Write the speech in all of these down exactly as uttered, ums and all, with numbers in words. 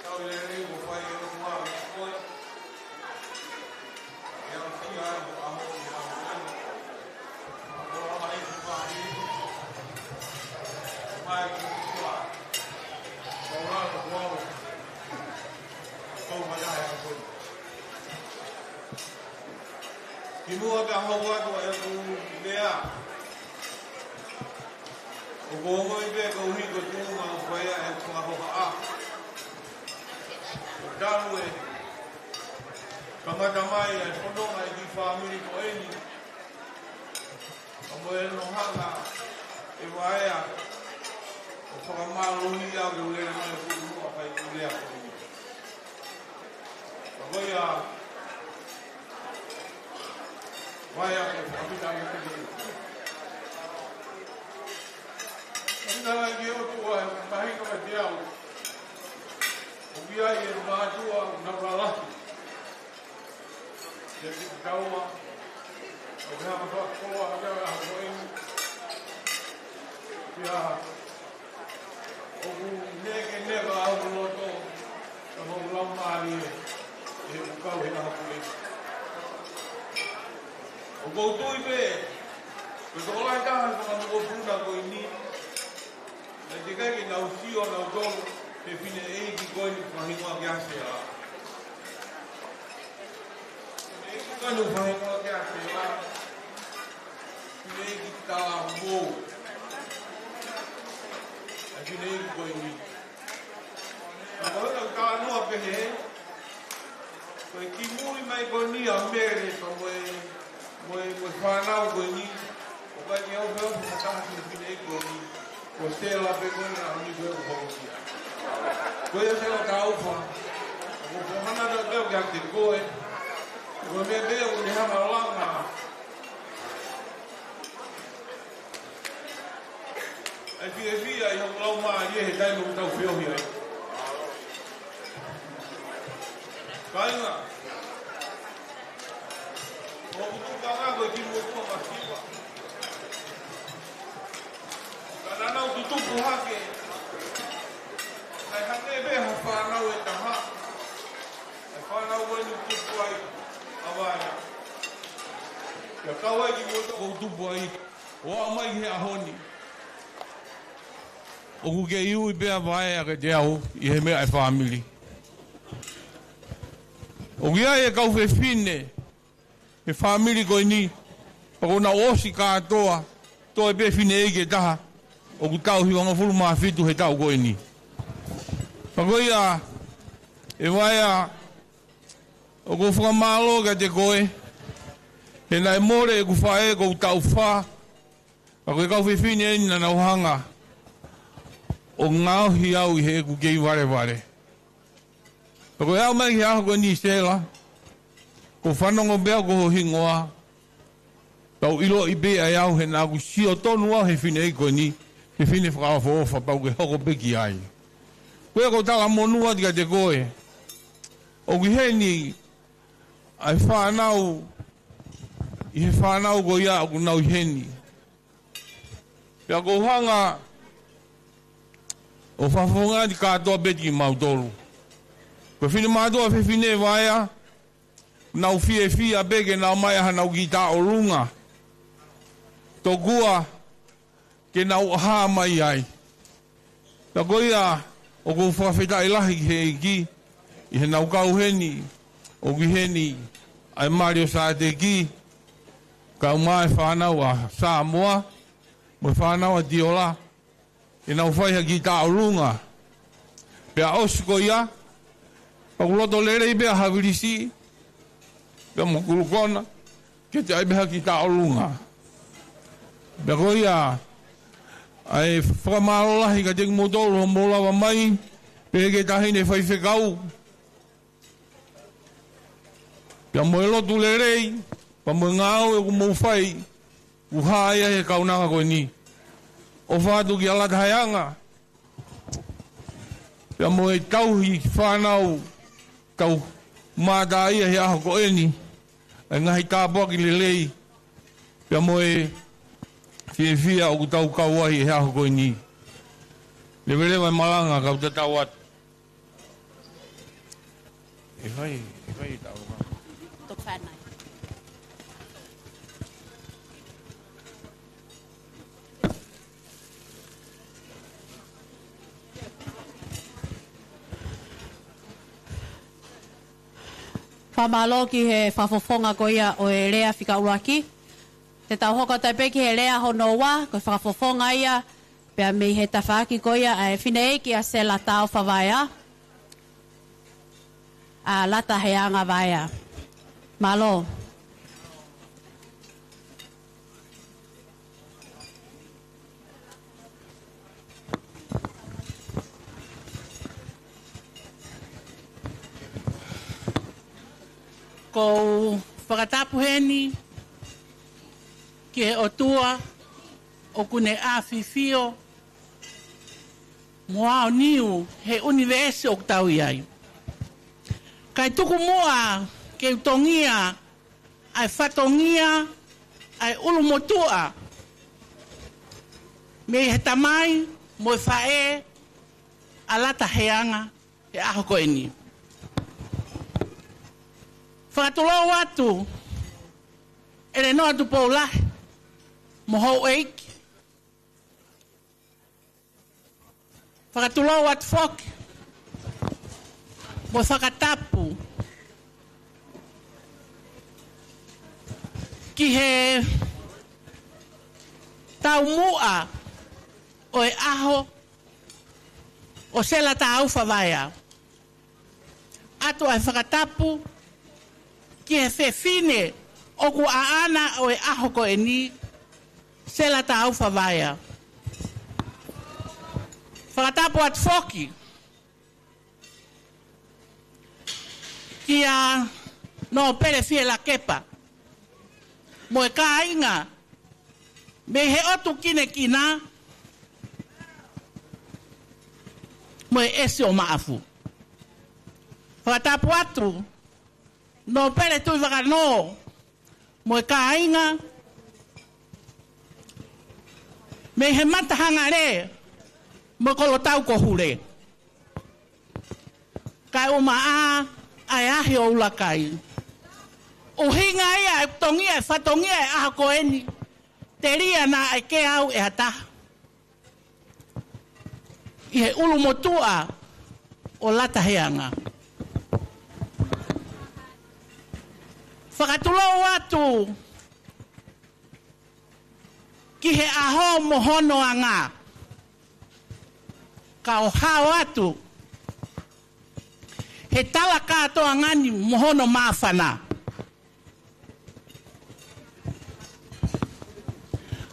Tau lelei kuo fai ʻe he ʻOtua kiate koe. ʻI he ʻaho ni, ʻi he ʻaho ni. Ko e ʻaho ni, ko e ʻaho ni. Mai ki tua. Ko e ʻaho ni, ko e ʻaho ni. Ko e ʻaho ni. Kimuʻa ke hoko atu ʻeku lea, ʻoku ou ongoʻi pē koeʻuhi ko e tuʻunga ʻoku fai ai ʻeku fakahohaʻa. ʻO talu e kamata mai ʻa e fononga ʻa e kiʻi fāmili ko eni, ʻa mo e nohanga ʻe Vaea ʻo fakamālōʻia au ke u lele mai ʻo tuʻu muʻa ʻo fai ʻeku lea ko eni. Ka ko ia, Vaea, ko e fakafetaʻi atu ki he ʻOtua. Fakafetaʻi ki he ʻOtua, mahinga kiate au. ʻOku ʻi ai e mātuʻa naʻa nau lalahi. Ke te kitaua, ʻo ke hanga fakakoloa ʻa e ʻaho ko eni. Pea ʻoku neke neva ʻa hoku loto, ka ʻoku ou laumālie, he ʻoku kau he ʻaho ko eni. ʻOku ou tui pē, ko e tokolahi taha he fanga mokopuna ko eni, naʻe teʻeki ke nau sio nautolu ki he fineʻeiki ko eni ʻoku fakahingoa kia Sela. Fineʻeiki ko eni ʻoku fakahingoa kia Sela. Fineʻeiki talavou. ʻA e fineʻeiki ko eni. Ka ko hono talanoa pehē, ko e kimuʻi mai ko eni ʻa Mele pea mo e, mo e, mo e fānau ko eni, ʻoku ʻikai ke ʻofa ʻofa ha taha ki he fineʻeiki ko eni. Ko Sela pē ko ena ʻa eni ko e ʻofa ko ia. Ko ia Sela Taufa, ʻoku ou fakamanatu atu kiate koe, ko e meʻa pē ʻoku ne hanga ʻo langa ʻa e fiefia ʻi hoku laumālie he taimi ʻoku tau feohi ai. Kāinga, ʻoku tuʻu pē ʻa e ngaahi kiʻi motuʻa masiva. Ka naʻa nau tutupu hake, naʻe hangē pē ha fānau ʻe taha. ʻA e fānau ko eni ʻoku tupu ai ʻa Vaea. Pea kau ai e kiʻi motuʻa ʻoku tupu ai, ʻo aʻu mai ki he ʻaho ni. ʻOku kei ui pē ʻa Vaea kiate au ʻi he meʻa ʻa e fāmili. ʻOku ʻi ai e kau fefine he fāmili ko eni, pea kuo nau ʻosi kātoa, toe pē fineʻeiki ʻe taha, ʻoku taʻu hivangofulu mā fitu he taʻu ko eni. Pea ko ia, ʻe Vaea, ʻoku ou fakamālō kiate koe, he naʻe mole ʻeku faʻē ʻoku ou taʻu fā, ka ko e kau fefine eni naʻa nau hanga ʻo ngaohi au ʻi heʻeku kei valevale. Pea ko e aʻu mai ki he ʻaho ko eni Sela, ʻoku ou fanongo pē au ki ho hingoa, pea u ʻiloʻi pē ʻa e au he naʻa ku sio tonu au he fineʻeiki ko eni, he fefine fakaʻofoʻofa pea u ke hoko pē ki ai. Ko ia ʻoku ou talamonū atu kiate koe, ʻoku ʻi heni ʻa e fānau, ʻi he fānau ko ia ʻoku nau ʻi heni. Pea ʻoku ou hanga ʻo fakafofongaʻi atu kātoa pē kimautolu. Ko e finemātuʻa fefine Vaea, nau fiefia pē ke nau ʻomai ʻa hanau kiʻi taʻolunga. Tokua ke nau ʻā mai ai. Pea ko ia ʻoku ou fakafetaʻi lahi ki he ʻEiki, ʻi heʻenau kau heni, ʻoku ʻi heni ʻa e mali ʻo Sāteki, kae ʻumaʻā e fānau ʻa Samoa, mo e fānau ʻa Tiola, ke nau fai ha kiʻi taʻolunga. Pea ʻosi ko ia, pea ʻoku loto lelei pē ʻa Havilisi, pea mo Kulukona, ke toe ʻai pē ha kiʻi taʻolunga. Pea ko ia, ʻa e fakamālō lahi kiate kimoutolu hoʻomou lava mai, pehē ki he taʻahine faifekau. Pea mo e lotu lelei, pea mo e ngāue ʻoku mou fai, ʻoku hā ia he kaunanga ko eni. ʻOfa atu kia Lata Haeaga, pea mo e tauhi fānau tau mātā ia he ʻaho ko eni, ʻa e ngaahi tāpuaki lelei, pea mo e fiefia ʻoku tau kau ai he ʻaho ko eni. Leveleva e malanga kau tatau atu. ʻE fai, ʻe fai tau. Toki fānai. Fakamālō ki he fakafofonga ko ia ʻo e lea fika ʻuluaki. Te tau hoko atu pē ki he lea hono ua, ko e fakafofonga ia, pea mei he tafaʻaki ko ia ʻa e fineʻeiki ʻa Sela Taufa Vaea, ʻa Lata Heanga Vaea. Mālō. ʻOku ou fakatapu heni ki he ʻOtua ʻoku ne ʻafifio mo aoniu he ʻunivēsi ʻoku tau ʻi ai. Kae tuku muʻa ke u tongia ʻa e fatongia ʻa e ʻulumotuʻa mei he tamai mo e faʻē ʻa Lata Heanga he ʻaho ko eni. Fakatulou atu, ʻElenoa Tupoulahi mo houʻeiki. Fakatulou atu foki mo fakatapu ki he taumuʻa ʻo e ʻaho ʻo Sela Taufa Vaea. ʻOatu ʻa e fakatapu ki he fefine ʻoku ʻaʻana ʻo e ʻaho ko eni, Sela Taufa Vaea. Fakatapu atu foki kia Nōpele Fielakepa mo e kāinga mei he ʻotu Kinekina mo e ʻEsi ʻo Maʻafu. Fakatapu atu Nōpele Tuʻivakanō mo e kāinga mei he Matahangale mo e kolotau ko Hule. Kae ʻumaʻā ʻa e Ahi ʻo ʻUlakai. ʻUhinga ia e tongia, e fatongia e ʻaho ko eni. Telia naʻe kei ʻi ai e taha ʻi he ʻulumotuʻa ʻo Lata Heanga. Fakatulou atu ki he ʻaho mo hono anga. Ka ʻo hao atu he tala kātoanga ni mo hono māfana.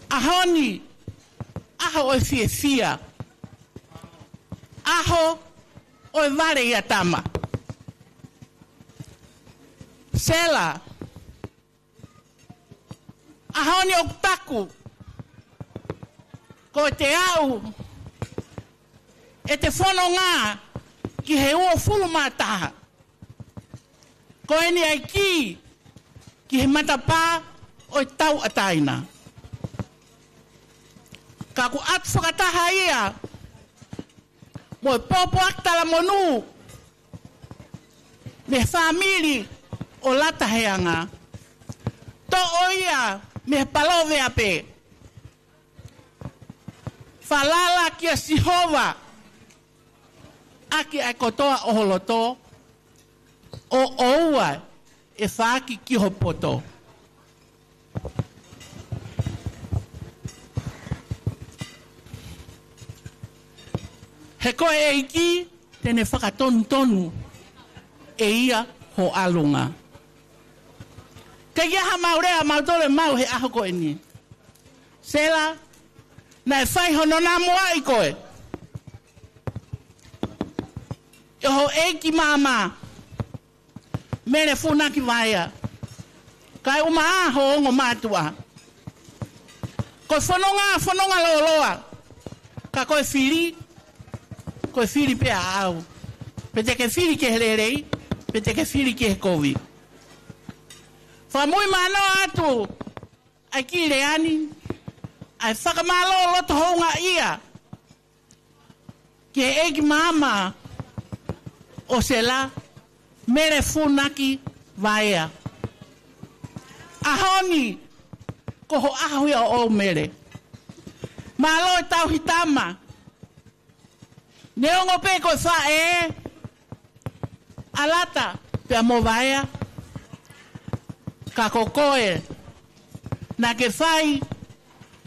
ʻAho ni, ʻaho ʻo e fiefia. ʻAho ʻo e vale ʻia tama. Sela, ʻaho ni ʻoku taku ko e teau ʻete fononga ki he uofulu mā taha. Ko eni ʻa e kī ki he matapā ʻo e tauʻatāina. Ka ʻoku ʻatu fakataha ia mo e pōpoaki talamonū mei he fāmili ʻo Lata Heanga. Toʻo ia mei he palōveape: Falala kia Sihova ʻaki ʻa e kotoa ʻo ho loto, ʻo ʻoua ʻe faaki ki ho poto. He ko e ʻEiki te ne fakatonutonu ʻe ia ho ʻalunga. Teʻeki ai ha mau lea ʻa mautolu ʻe maʻu he ʻaho ko eni. Sela, naʻe fai hono namuaʻi koe ʻe ho ʻeiki māmā, Mele Funaki Vaea, kae ʻumaʻā ho ongo mātuʻa. Ko e fononga, fononga lōloa, ka ko e fili, ko e fili pē ʻaʻau. Pe te ke fili ki he lelei, pe te ke fili ki he kovi. Fakamuimui mālō atu ʻa e kiʻi lea ni, ʻa e fakamālō loto houngaʻia ki he ʻeiki maama ʻo Sela, Mele Funaki Vaea. ʻAho ni, ko ho ʻaho ia ʻoʻou Mele. Mālō e tauhi tama. Neongo pē ko e faʻē ʻa Lata pea mo Vaea, ka ko koe naʻa ke fai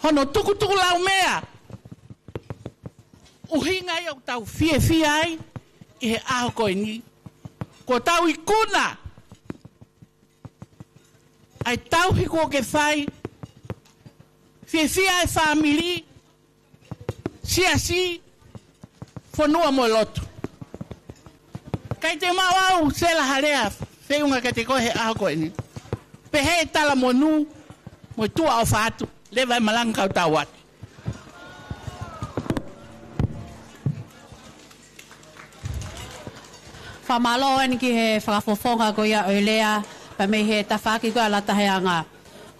hono tukutuku laumea. ʻUhinga ia ʻoku tau fiefia ai ʻi he ʻaho ko eni. Ko ʻetau ikuna ʻa e tauhi kuo ke fai, fiefia e fāmili, siasi, fonua mo e lotu. ʻIkai te u maʻu au Sela ha lea feʻunga kiate koe he ʻaho ko eni. Pehē e talamonū mo e tuʻa ʻofa atu, leva e malanga kau tau atu. Fakamālō eni ki he fakafofonga ko ia ʻo e lea, pea mei he tafaʻaki ko ia ʻa Lata Heanga.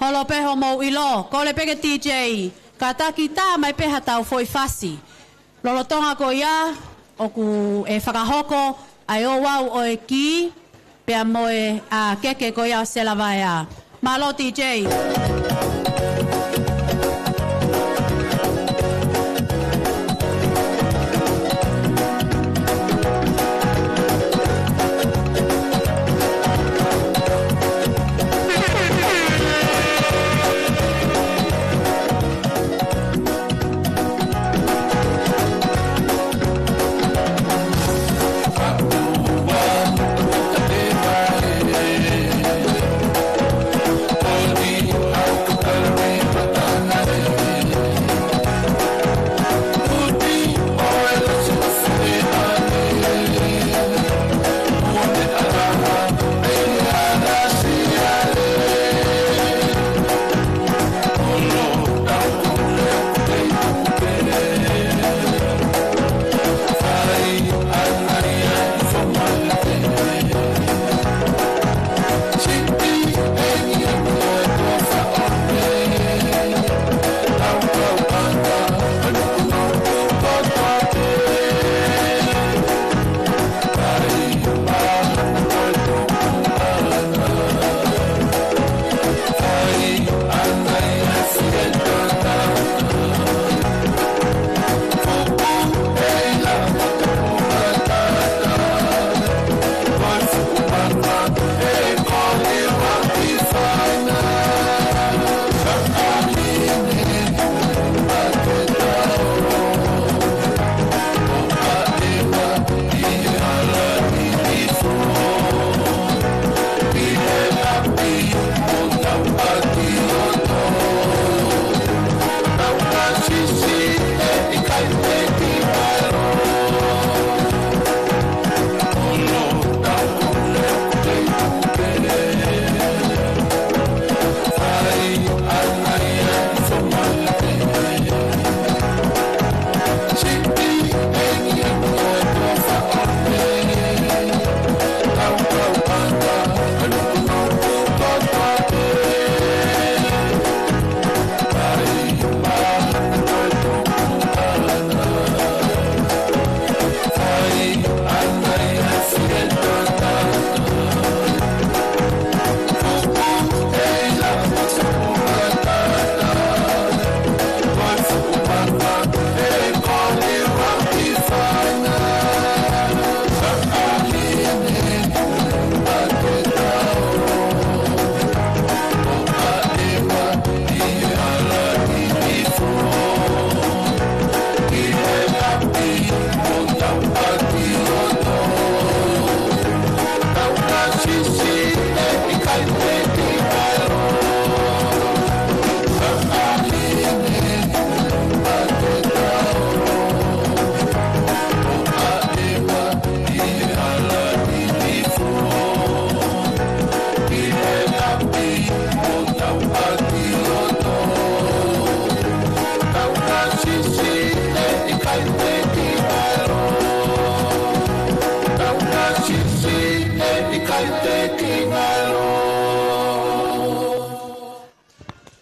Holo pē hoʻomou ʻilo, kole pē ki he D J, kātaki tā mai pē haʻatau foʻi fasi. Lolotonga ko ia, ʻoku ʻe fakahoko ʻa e ouau ʻo e kī, pea mo e, ʻa, keke ko ia ʻo Sela Vaea. Mālō D J.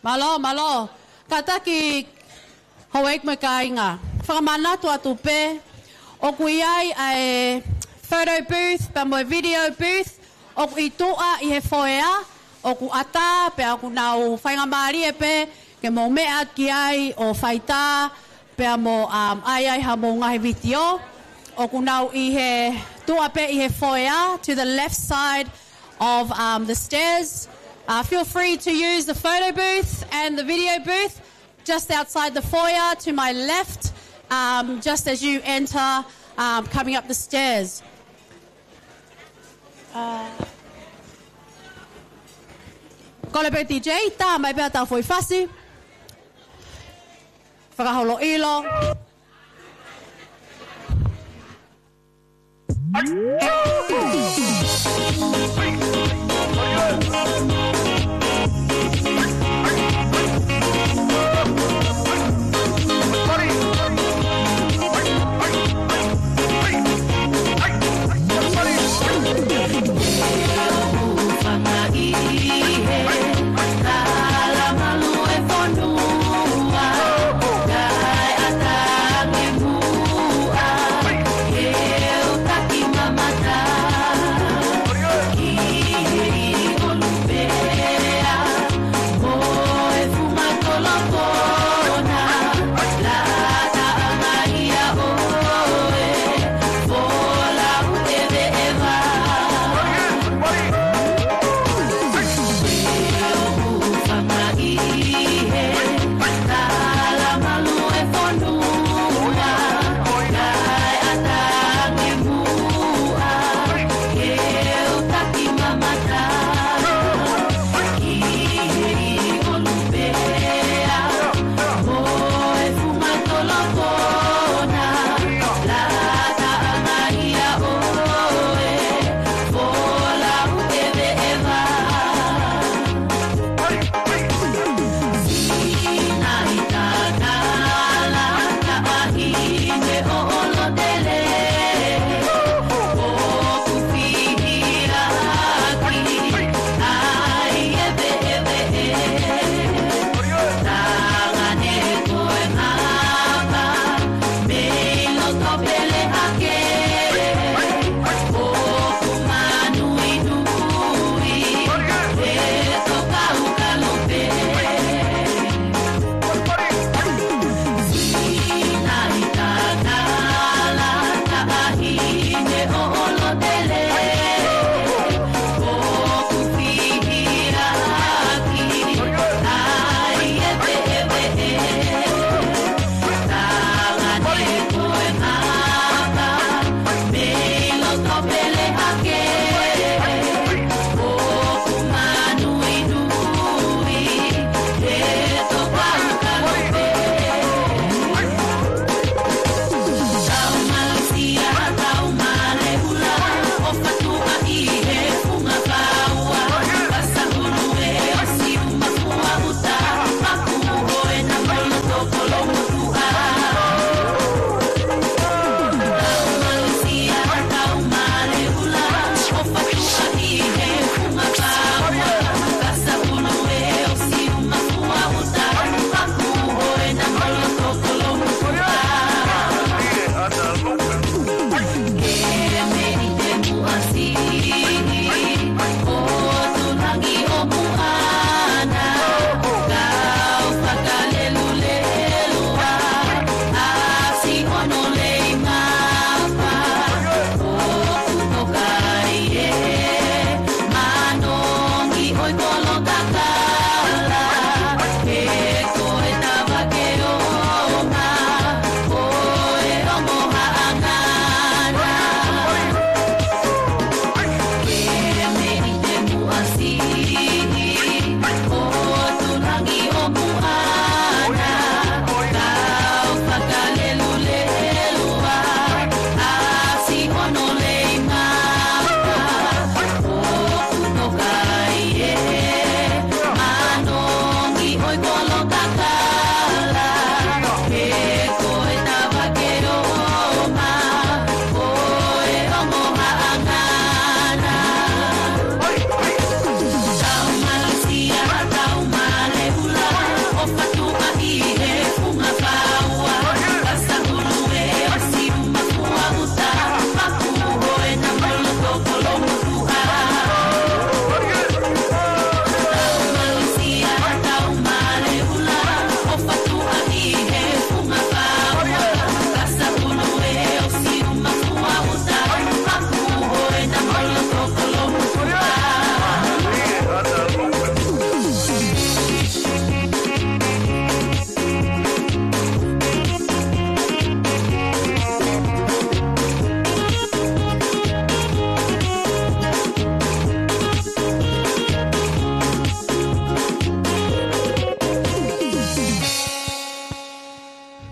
Mālō, mālō. Kātaki houʻeiki mo e kāinga. Fakamanatu atu pē, ʻOku ʻi ai ʻa e photo booth pea mo e video booth ʻoku ʻi tuʻa ʻi he foyer, ʻoku ʻatā pea ʻoku nau faingamālie pē ke mou meʻa ki ai ʻo faitā pea mo, um, ʻai ai haʻamou ngaahi vitiō. ʻOku nau ʻi he tuʻa pē ʻi he foyer to the left side of, um, the stairs. Uh, feel free to use the photo booth and the video booth just outside the foyer to my left, um, just as you enter, um, coming up the stairs. Uh, kole pē D J, tā mai pē ʻetau foʻi fasi. Fakaholo ʻilo.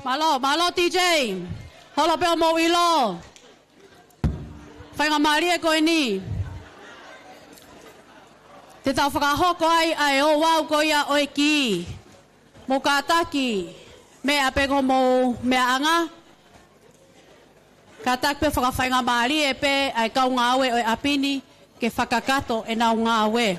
Mālō, mālō D J. Holo pē ʻo mou ʻilo. Faingamālie ko eni te tau fakahoko ai ʻa e ouau ko ia ʻo e kī. Mou kātaki, meʻa pē ko homou meʻaʻanga. Kātaki pē fakafaingamālie pē ʻa e kau ngāue ʻo e ʻapi ni ke fakakakato ʻenau ngāue.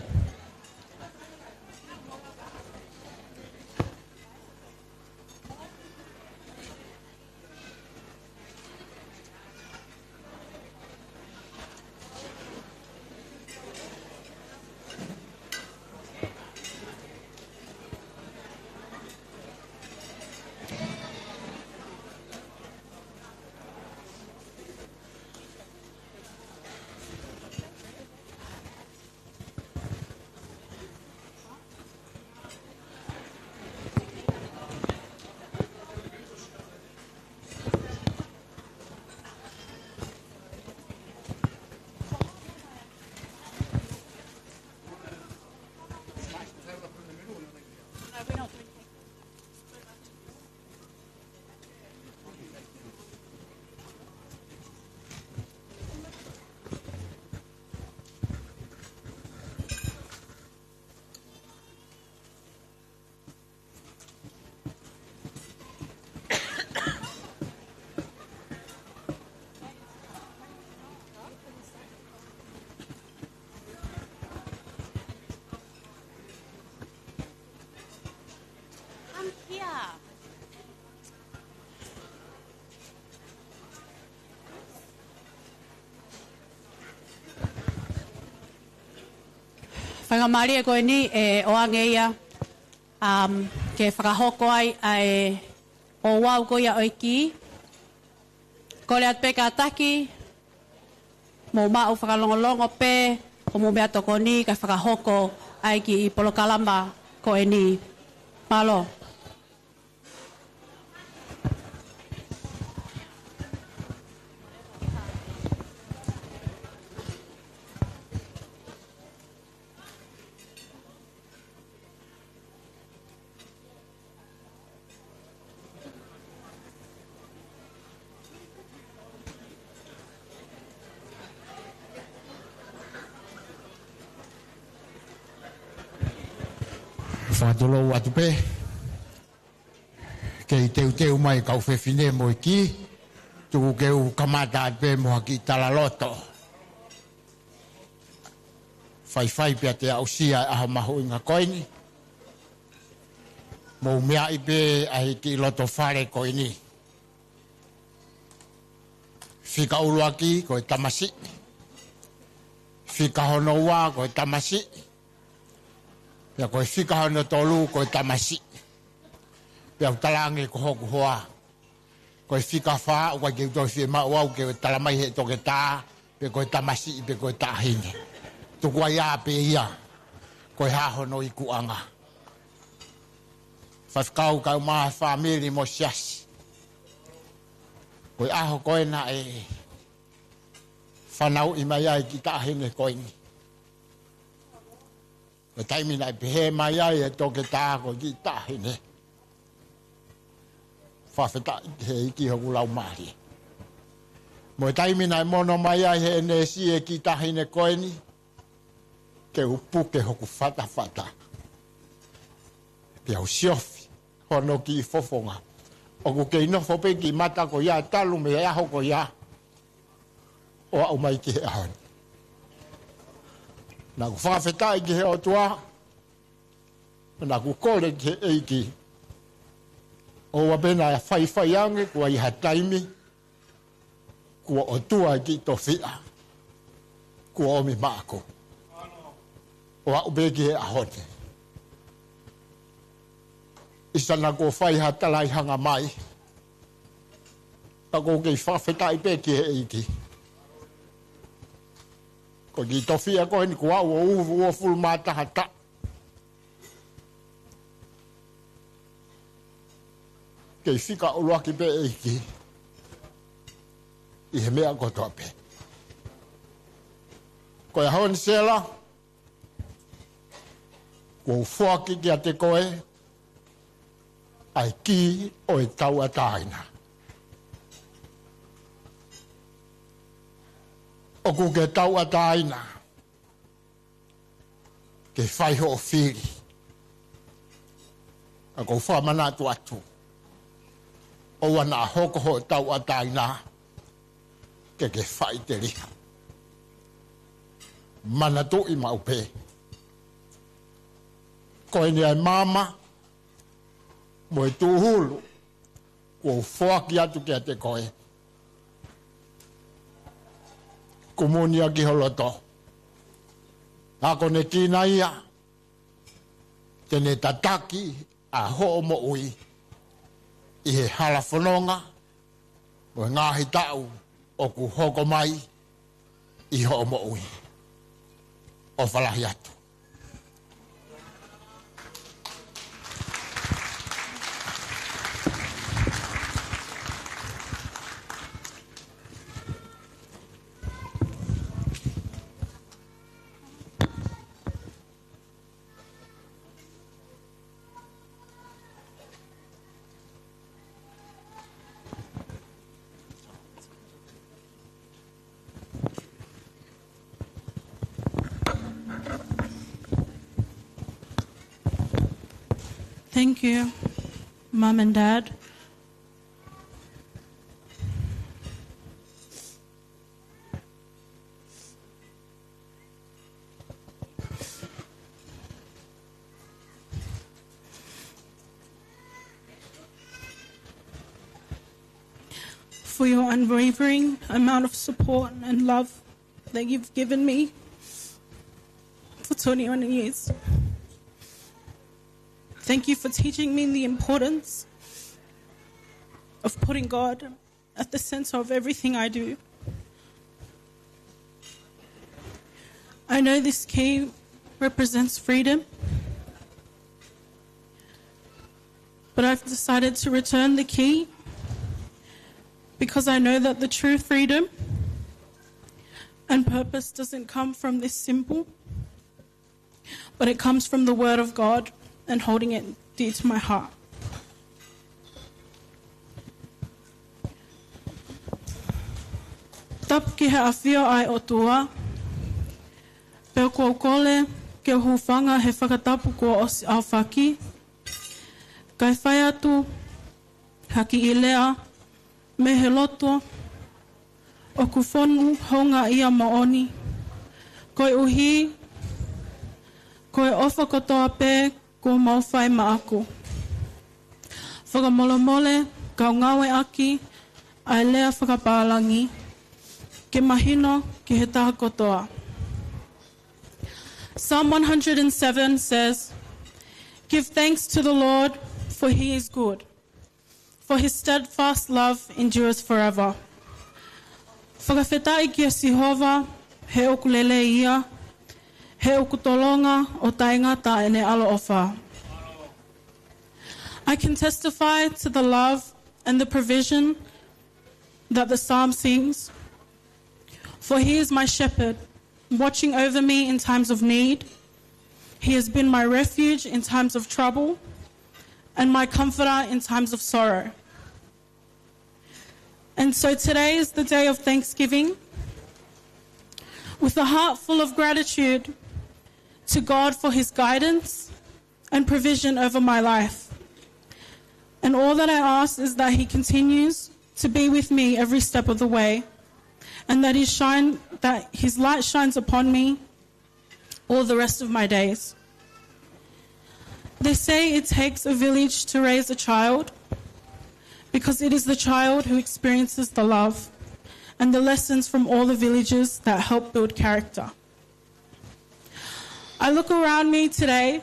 Faingamālie ko eni ʻe ʻoange ia, um, ke fakahoko ai ʻa e ouau ko ia ʻo e kī. Kole atu pē kātaki, mou maʻu fakalongolongo pē homou meʻatokoni kae fakahoko ʻa e kiʻi polokalama ko eni. Mālō. Fakatulou atu pē. Kei teuteu mai kau fefine mo e kī, tuku ke u kamata atu pē mo ha kiʻi talaloto. Faifai pea te aʻusia e ʻaho mahuʻinga ko eni. Mou meaʻi pē ʻa e kiʻi loto fale ko eni. Fika ʻuluaki ko e tamasiʻi. Fika hono ua ko e tamasiʻi. Pea ko e fika hono tolu ko e tamasiʻi. Pea u talaange ko hoku hoa. Ko e fika fā, ʻoku ʻikai ke u toe fiemaʻu au ke tala mai he toketā, pe ko e tamasiʻi, pe ko e taʻahine. Tuku ai ā pē ia, ko e hā hono ikuʻanga. Faifekau kae ʻumaʻā e fāmili mo e siasi. Ko e ʻaho ko ē naʻe fanauʻi mai ai e kiʻi taʻahine ko eni. Ko e taimi naʻe pehē mai ai e toketā ko e kiʻi taʻahine. Fakafetaʻi ki he ʻEiki hoku laumālie. Mo e taimi naʻe mono mai ai he neesi e kiʻi taʻahine ko eni, ke u puke hoku fatafata. Pea u siofi hono kiʻi fofonga. ʻOku kei nofo pē kiʻi mata ko ia talu mei he ʻaho ko ia ʻo aʻu mai ki he ʻaho ni. Naʻa ku fakafetaʻi ki he ʻOtua, naʻa ku kole ki he ʻEiki. ʻOua pē naʻa faifai ange, kuo ʻi ai ha taimi, kuo ʻotua e kiʻi tofiʻa kuo ʻomi maʻaku ʻo aʻu pē ki he ʻaho ni. ʻIsa naʻa kuo fai ha talaʻi hanga mai, ka ʻoku ou kei fakafetaʻi pē ki he ʻEiki. Ko e kiʻi tofiʻa ko eni kuo aʻu ʻo uofulu mā taha taʻu. Kei fika ʻuluaki pē ʻEiki ʻi he meʻa kotoa pē. Ko e ʻaho ni Sela, ʻoku ou foaki kiate koe ʻa e kī ʻo e tauʻatāina. ʻOku ke tauʻatāina ke fai hoʻo fili. Ka ʻoku ou fakamanatu atu, ʻoua naʻa hoko hoʻo tauʻatāina ke ke faʻiteliha. Manatuʻi maʻu pē, ko eni ʻa e maama mo e tūhulu kuo u foaki atu kiate koe. Kumuni ʻaki ho loto. Akonekina ia, te ne tataki ʻa hoʻo moʻui ʻi he hala fononga mo e ngaahi taʻu ʻoku hoko mai ʻi hoʻo moʻui. ʻOfa lahi atu. Thank you, Mum and Dad. For your unwavering amount of support and love that you've given me for twenty-one years. Thank you for teaching me the importance of putting God at the center of everything I do. I know this key represents freedom, but I've decided to return the key because I know that the true freedom and purpose doesn't come from this symbol, but it comes from the Word of God and holding it dear to my heart. Tapu ki he ʻafio ʻa e ʻOtua, pea ʻoku ou kole ke u hūfanga he fakatapu kuo ʻosi ʻaofaki, kae fai atu ha kiʻi lea mei he loto ʻoku fonu houngaʻia moʻoni, koeʻuhi ko e ʻofa kotoa pē kuo mau fai maʻaku. Fakamolemole, kau ngāueʻaki ʻa e lea fakapālangi ke mahino ki he taha kotoa. Psalm one hundred and seven says, "Give thanks to the Lord, for he is good, for his steadfast love endures forever." Fakafetaʻi kia Sihova, he ʻoku lelei ia, he ʻoku tolonga ʻo taʻengata ʻene ʻaloʻofa. I can testify to the love and the provision that the psalm sings. For he is my shepherd, watching over me in times of need. He has been my refuge in times of trouble and my comforter in times of sorrow. And so today is the day of thanksgiving, with a heart full of gratitude to God for his guidance and provision over my life. And all that I ask is that he continues to be with me every step of the way, and that he shine, that his light shines upon me all the rest of my days. They say it takes a village to raise a child, because it is the child who experiences the love and the lessons from all the villages that help build character. I look around me today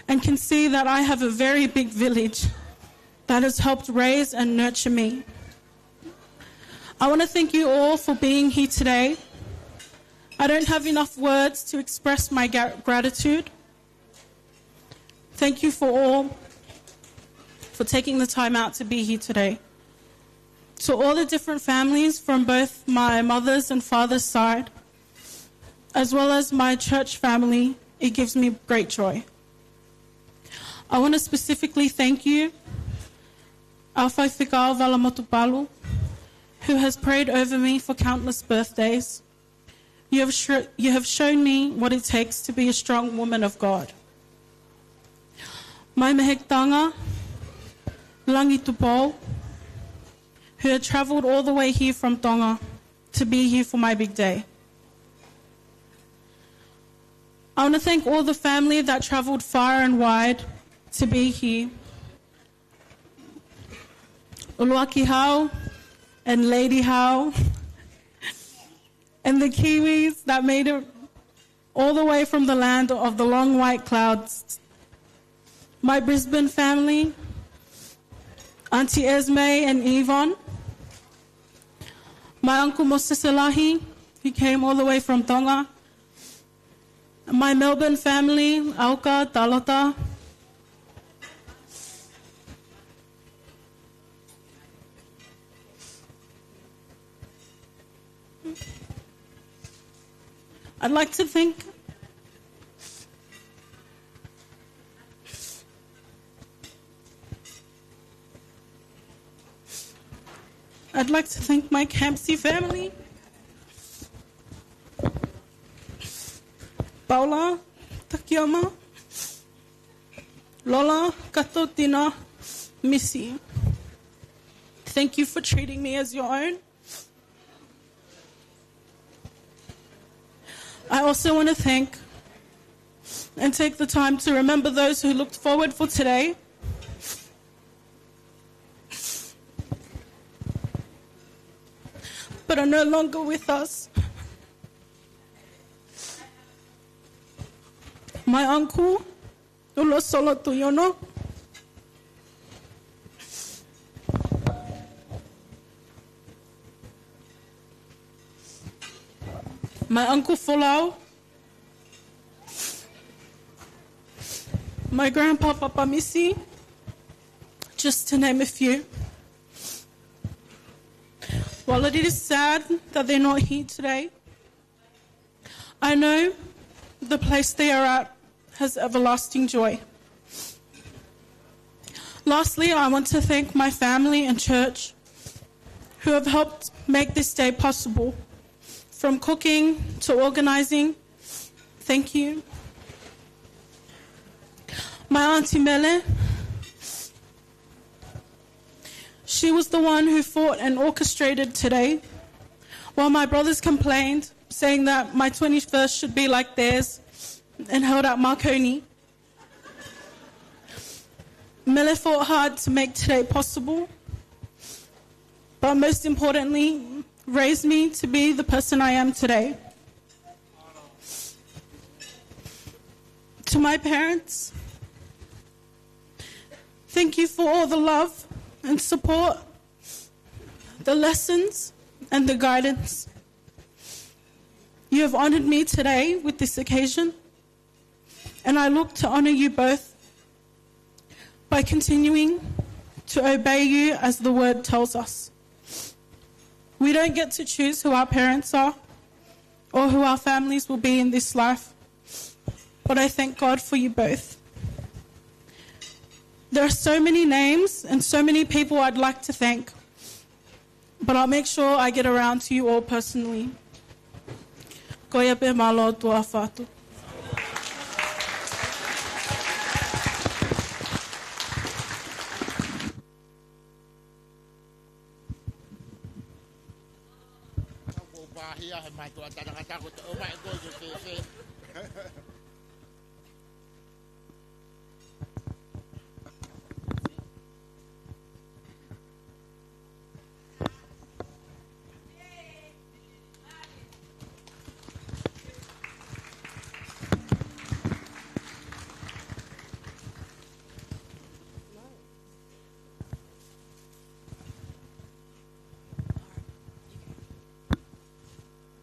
and can see that I have a very big village that has helped raise and nurture me. I want to thank you all for being here today. I don't have enough words to express my gra-, gratitude. Thank you for all for taking the time out to be here today. To all the different families from both my mother's and father's side, as well as my church family, it gives me great joy. I want to specifically thank you, our Faifekau Vala Motupalu, who has prayed over me for countless birthdays. You have, sh- you have shown me what it takes to be a strong woman of God. Mai Meheketanga, Langi Tupou, who had travelled all the way here from Tonga to be here for my big day. I want to thank all the family that travelled far and wide to be here. Uluaki Hau and Lady Hau and the Kiwis that made it all the way from the land of the long white clouds. My Brisbane family, Auntie Esme and Yvonne. My uncle Mosese Lahi, he came all the way from Tonga. My Melbourne family, Auka, Talota. I'd like to thank I'd like to thank my Campsie family. Paula, Takiama, Lola, Kato, Tina, Missy. Thank you for treating me as your own. I also want to thank and take the time to remember those who looked forward for today but are no longer with us. My uncle, Ulo Solo Tuiono. My uncle Folau. My grandpa, Papa Missy, just to name a few. While it is sad that they're not here today, I know the place they are at has everlasting joy. Lastly, I want to thank my family and church who have helped make this day possible, from cooking to organizing. Thank you. My Auntie Mele, she was the one who fought and orchestrated today, while my brothers complained, saying that my twenty-first should be like theirs and held at Marconi. Mele fought hard to make today possible, but most importantly, raised me to be the person I am today. To my parents, thank you for all the love and support, the lessons, and the guidance. You have honored me today with this occasion, and I look to honor you both by continuing to obey you as the word tells us. We don't get to choose who our parents are or who our families will be in this life, but I thank God for you both. There are so many names and so many people I'd like to thank, but I'll make sure I get around to you all personally. Ko ia pē, mālō, tuʻa ʻofa atu. Ko pahia he mātuʻa tangata ko te ʻomai ko te fēfē.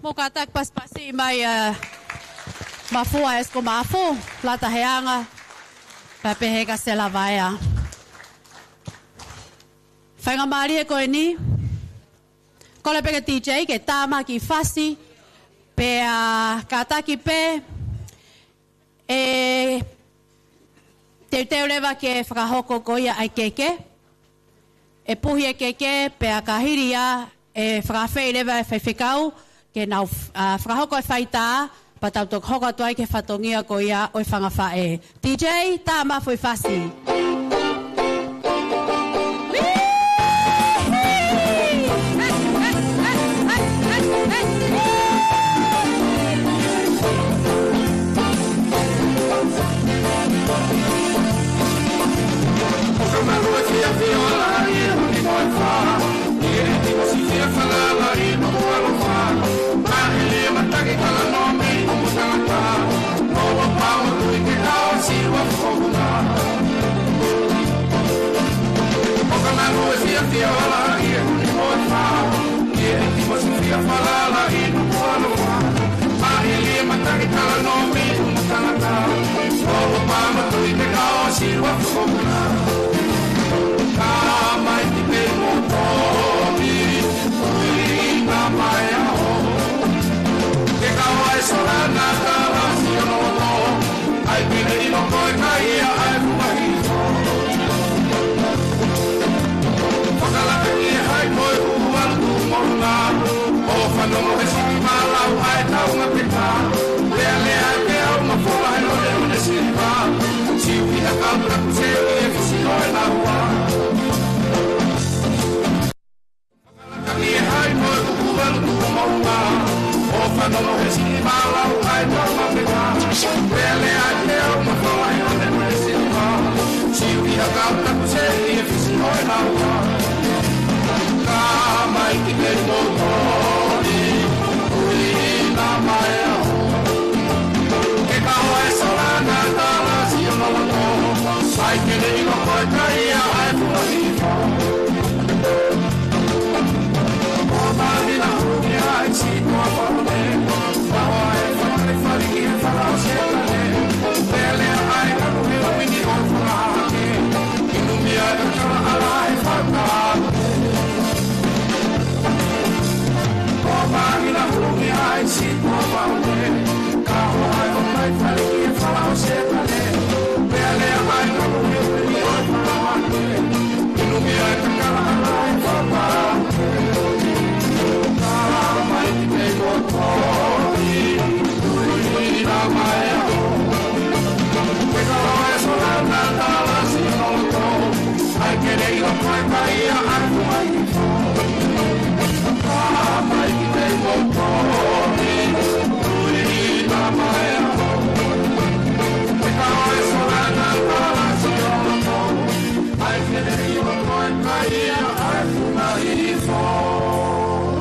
Mou kātaki pasipasi mai, ē, Mafua Esiko Mafu, Lata Heanga, pea pehē kia Sela Vaea. Faingamālie ko eni, kole pē ki he D J ke tā mai e kiʻi fasi, pea kātaki pē, ē, teuteu leva ke fakahoko ko ia ʻa e keke. ʻE puhi e keke, pea ka hili ia, ʻe fakaafeʻi leva e faifekau ke nau, ʻa, fakahoko e faitā, pea tau toki hoko atu ai ki he fatongia ko ia ʻo e fanga faʻē. D J, tā mai e foʻi fasi.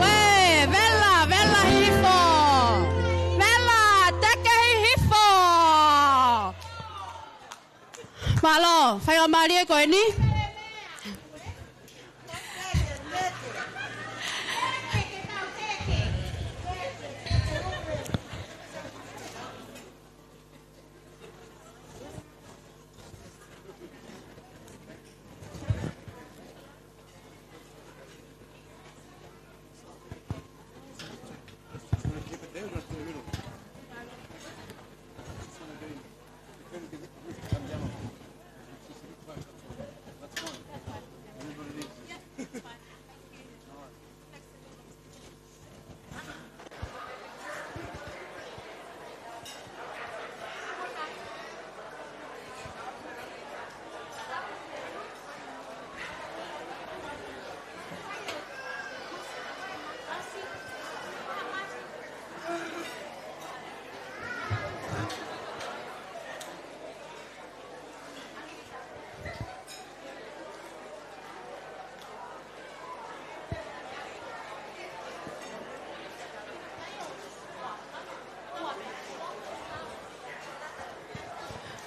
Uē, vela, vela hifo. Vela, tekehi hifo. Mālō, faingamālie ko eni.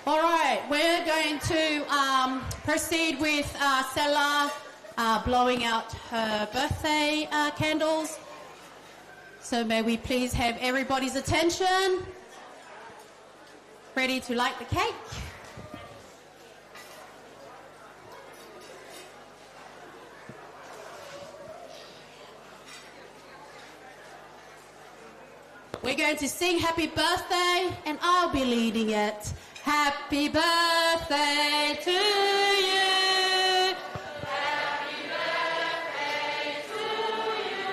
All right, we're going to, um, proceed with, uh, Sela, uh, blowing out her birthday, uh, candles. So may we please have everybody's attention. Ready to light the cake. We're going to sing happy birthday, and I'll be leading it. Happy birthday to you. Happy birthday to you.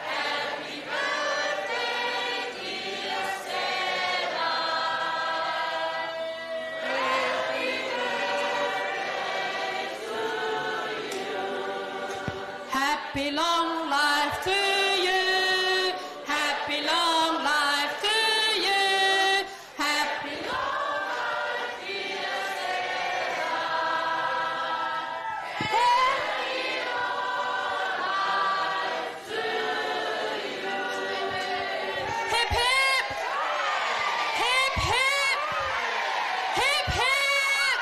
Happy birthday, dear Stella. Happy birthday to you. Happy long life to you. Happy long life to you. Happy long life, dear Stella. Happy long life to you. Hip, hip. Hip, hip. Hip, hip.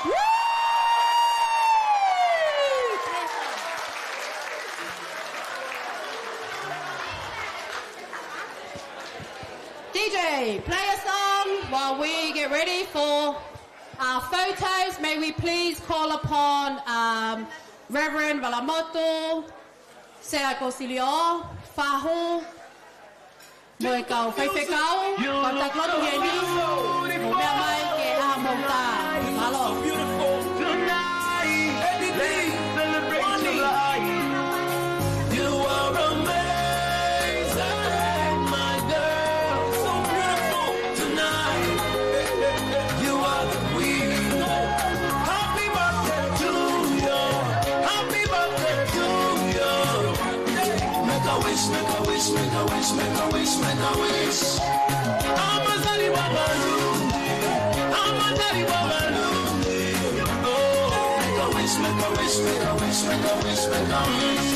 Woo! D J, play a song while we get ready for our photos. May we please call upon, um, Reverend Valamotu, Sea Kosilio, Fahu, mo e kau faifekau, kau taklonu heni, mou meʻa mai ke ʻaho mou tā. Mālō. Tonight, let's celebrate your life. You are amazing, my girl. So beautiful tonight. You are the queen. Happy birthday to you. Happy birthday to you. Make a wish, make a wish, make a wish, make a wish, make a wish. Amazaliwa malungi, amazaliwa malungi. Oh, make a wish, make a wish, make a wish, make a wish, make a wish.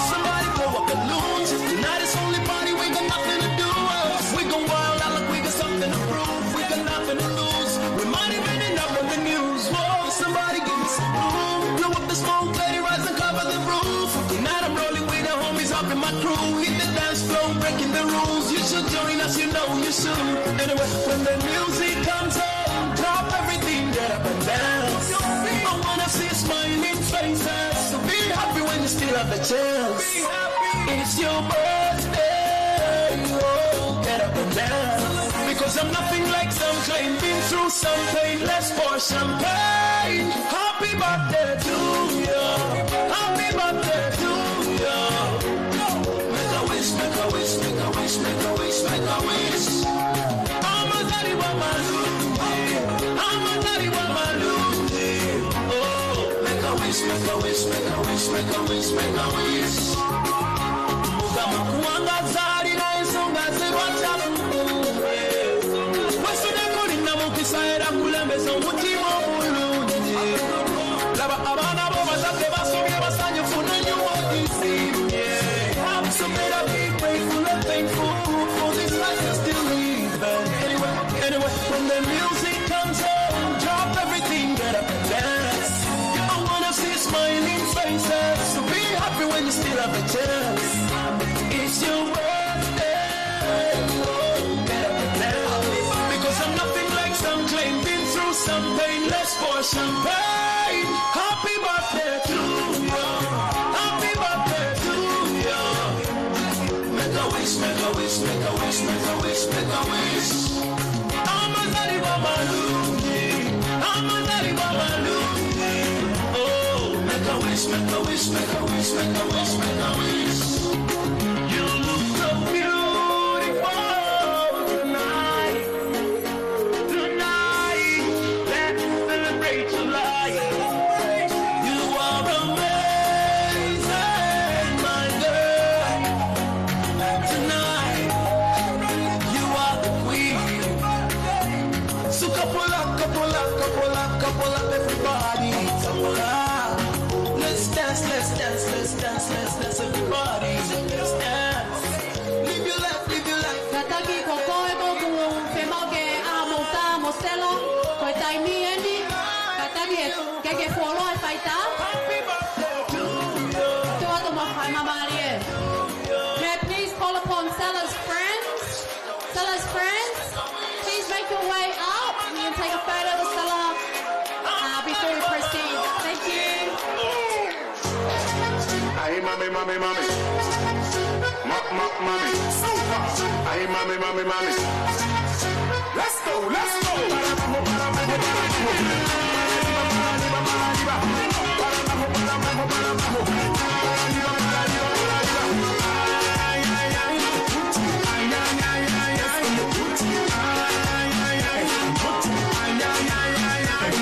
Somebody blow up balloons. Tonight is only party, we got nothing to do. We gon' wild out like we got something to prove. We got nothing to lose. We might even end up on the news. Whoa, somebody give me some room. Blow up the smoke, let it rise and cover the roof. Tonight I'm rolling with the homies up in my crew. Hit the dance floor, breaking the rules. You should join us, you know you should. Anyway, when the music comes on, drop everything, get up and dance. I wanna see smiling faces. So be happy when you still have the chance. It's your birthday, oh, get up and dance. Because I'm nothing like some claim. Been through some pain, let's pour champagne. Happy birthday to you. Happy birthday to you. Make a wish, make a wish, make a wish, make a wish, make a wish. Amazaliwa malungi, amazaliwa malungi. Oh, make a wish, make a wish, make a wish, make a wish, make a wish. Mukama kuanga zali na isunga zerwa chapu. Wesu ne kuli na mukisa era kulembeza omutima omulungi. Laba abaana bo bazadde basomye basanyufu n'ennyuwa ogisiimye. So better be grateful and thankful for this life you still live. Anyway, anyway, when the music comes on, drop everything, get up and dance. I wanna see smiling faces, so be happy when you still have a chance. It's your birthday, oh, get up and dance. Because I'm nothing like some claim, been through some pain, let's pour champagne. Happy birthday to you, happy birthday to you. Make a wish, make a wish, make a wish, make a wish, make a wish. Amazaliwa malungi, amazaliwa malungi. Oh, make a wish, make a wish, make a wish, make a wish, make a wish. You look so beautiful tonight. Tonight, let's celebrate your life. You are amazing, my girl. Tonight, you are the queen. So couple up, couple up, couple up, couple up, everybody. Couple up. Let's dance, let's dance, let's dance, let's dance, everybody. Let's dance. Live your life, live your life. Kātaki ko koe ʻoku fiemaʻu ke ʻaho mou tā mo Stella, ko e taimi eni. Kātaki ē, ke ke fuoloa e faitā. Tuʻu atu mo fai māmālie. May I please call upon Stella's friends? Stella's friends, please make your way up. You can take a photo with Stella, uh, before we proceed. Thank you. Ai, mami, mami, mami. Ma, Mami, super. Ay, mami, mami, mami. Let's go, let's go. Para abajo, para abajo, para abajo. Para arriba, para arriba, para arriba. Para abajo, para abajo, para abajo. Para arriba, para arriba, para arriba. Ay, ay, ay. Ay, ay, ay, ay, ay. Ay, ay, ay, ay, ay.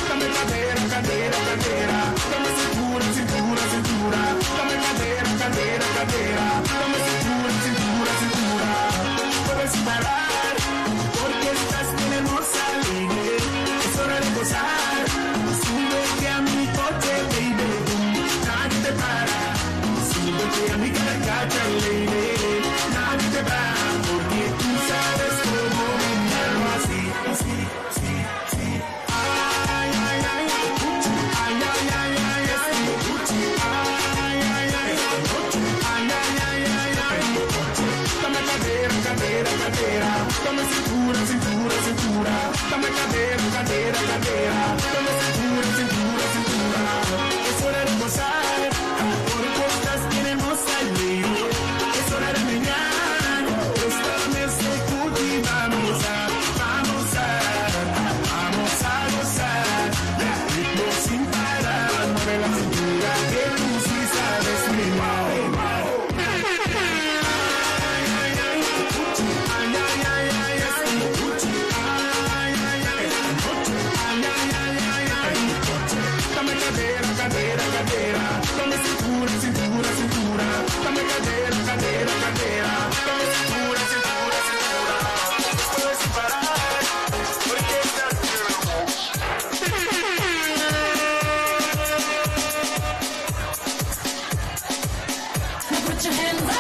Dame cadera, cadera, cadera. Dame cintura, cintura, cintura. Dame cadera, cadera, cadera. Dame cintura, cintura, cintura. Puedes parar, porque estás bien hermosa, lady. Es hora de gozar. Súbete a mi coche, baby. Nadie te para. Súbete a mi carcacha, lady. Nadie te para, porque tú sabes cómo brincarlo así, así, así, así. Ay, ay, ay, ay, ay, ay, ay, ay, ay, ay, ay, ay, ay, ay, ay, ay, ay, ay, ay. Dame cadera, cadera, cadera. Dame cintura, cintura, cintura. Dame cadera, cadera, cadera. Dame cintura, cintura, cintura. Es hora de gozar, porque estás bien hermosa, baby. Es hora de menear, esta vez se cuti, vamos a, vamos a, vamos a gozar. Ritmo sin parar, mueve la cintura, que tú sí sabes menear. Dame cadera, cadera, cadera. Dame cintura, cintura, cintura. Dame cadera, cadera, cadera. Dame cintura, cintura, cintura. No puedes parar, porque estás bien hermosa. Put your hands up.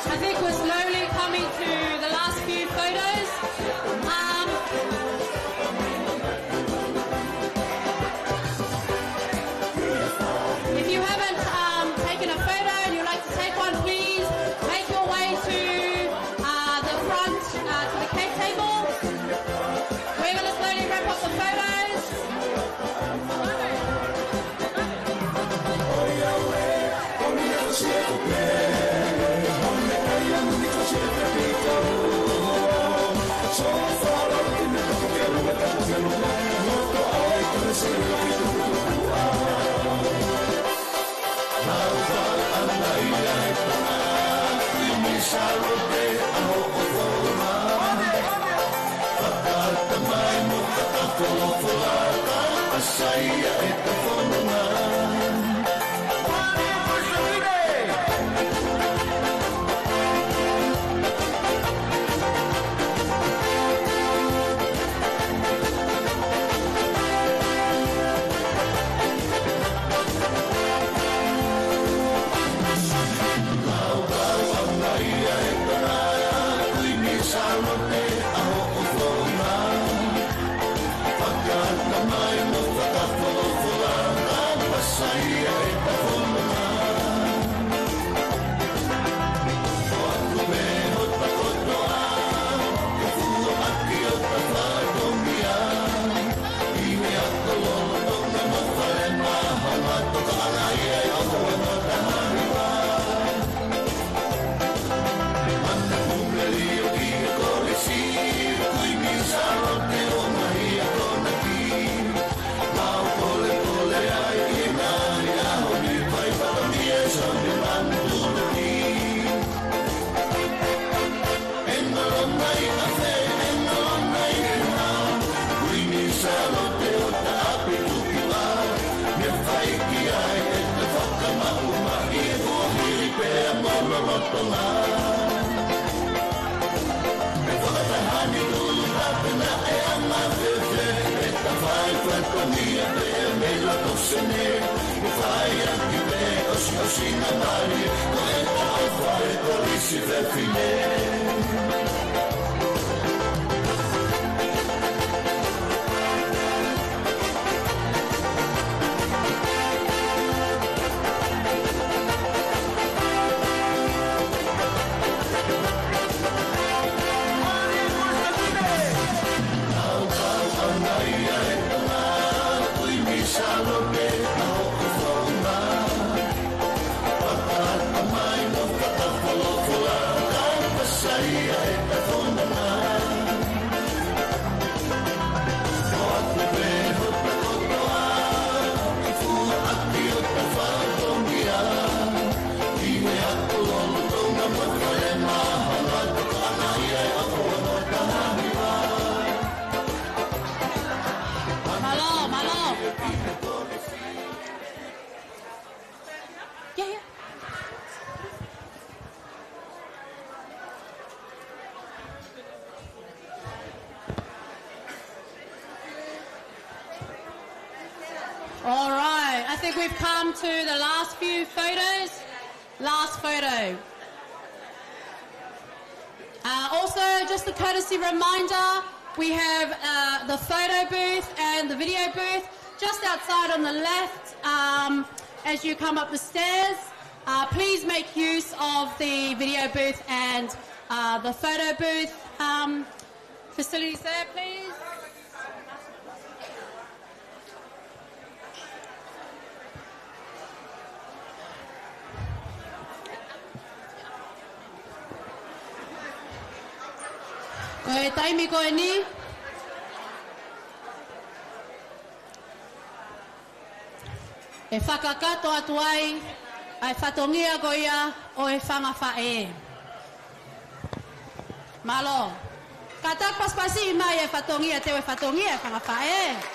I think we're slowly coming to the last few photos. Um, if you haven't, um, taken a photo and you'd like to take one, please make your way to, uh, the front, uh, to the cake table. We're gonna slowly wrap up the photos. Mālō, mālō. Yeah, yeah. All right, I think we've come to the last few photos. Last photo. Uh, also, just a courtesy reminder, we have, uh, the photo booth and the video booth just outside on the left, um, as you come up the stairs. Uh, please make use of the video booth and, uh, the photo booth, um, facilities there, please. Ko e taimi ko eni, ʻe fakakakato atu ai ʻa e fatongia ko ia ʻo e fanga faʻē. Mālō. Kātaki pasipasi mai e fatongia, teu e fatongia e fanga faʻē.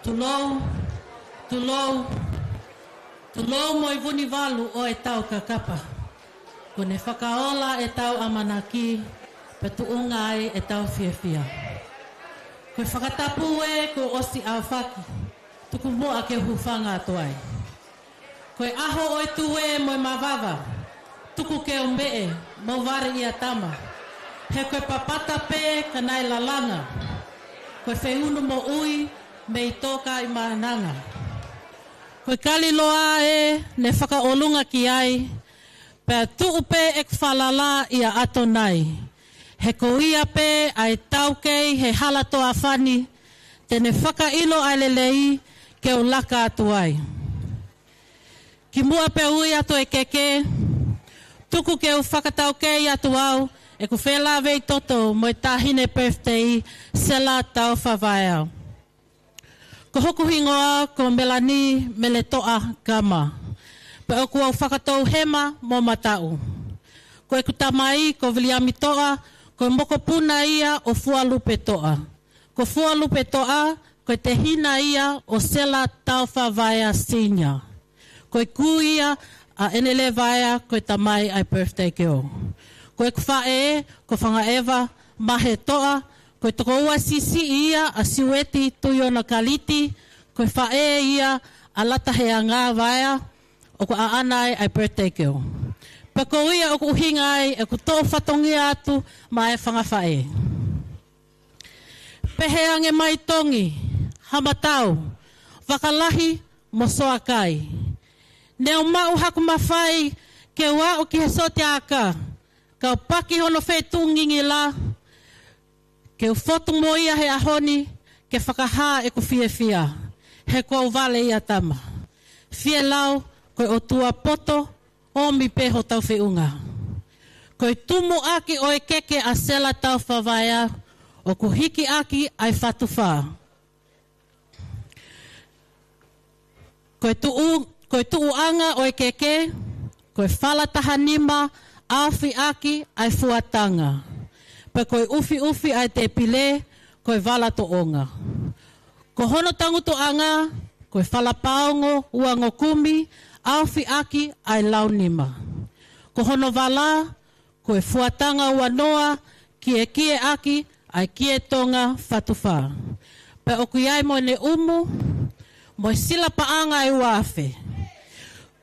Tulou, tulou, tulou mo e Vunivalu ʻo e Taukakapa. Kuo ne fakaola ʻetau ʻamanaki, pea tuʻunga ai ʻetau fiefia. Ko e fakatapu ē kuo ʻosi ʻaofaki, tuku muʻa ke u hūfanga atu ai. Ko e ʻaho ʻo e tuē mo e mavava, tuku ke u meʻe, mo vale ia tama. He ko e papata pē ka naʻe lalanga, ko e feʻunu moʻui mei Tōkaimaʻananga. Ko e kali loa ē ne fakaʻolunga ki ai, pea tuʻu pē ʻeku falala ʻia ʻAtonai. He ko ia pē ʻa e taukei he hala toʻafani, te ne fakaʻilo ʻa e lelei ke u laka atu ai. Kimuʻa pea ui atu e keke, tuku ke u fakataukei atu au ʻeku felāveʻi toto mo e taʻahine birthday, Sela Taufa Vaea. Ko hoku hingoa ko Melani Meletoʻa Kama. Pea ʻoku ou fakatou hema mo mataʻu. Ko ʻeku tamai ko Viliami Toʻa, ko e mokopuna ia ʻo Fualupe Toʻa. Ko Fualupe Toʻa, ko e tehina ia ʻo Sela Taufa Vaea Senior. Ko e kui ia ʻa ʻEnele Vaea, ko e tamai ʻa e birthday girl. Ko ʻeku faʻē, ko Fangaʻeva Mahe Toʻa, ko e tokoua siʻisiʻi ia ʻa Siueti Tuʻionakaliti, ko e faʻē ia ʻa Lataheanga Vaea, ʻoku ʻaʻana ai ʻa e birthday girl. Pea ko ia ʻoku ʻuhinga ai ʻeku toʻo fatongia atu maʻa e fanga faʻē. Pehē ange mai Tongi, Haʻamatau, Vakalahi mo Soakai. Ne u maʻu haku mafai ke u aʻu ki he sotiaka, kau paki hono feituʻu ngingila, ke u fotu mo ia he ʻaho ni ke fakahā ʻeku fiefia, he kuo u vale ia tama. Fielau, ko e ʻOtua poto, ʻomi pē hotau feʻunga. Ko e tumuʻaki ʻo e keke ʻa Sela Taufa Vaea, ʻoku hiki ʻaki ʻa e fatufā. Ko e tuʻu, ko e tuʻuʻanga ʻo e keke, ko e fala taha nima ʻaofi ʻaki ʻa e fuatanga. Pea ko e ʻufiʻufi ʻa e tēpile, ko e vala toʻonga. Ko hono tangutuʻanga, ko e fala paongo uangokumi ʻaofi ʻaki ʻa e launima. Ko hono vala, ko e fuatanga uanoa, kiekie ʻaki ʻa e kietonga fatufā. Pea ʻoku ʻi ai mo ʻene ʻumu, mo e sila paʻanga ʻe ua afe.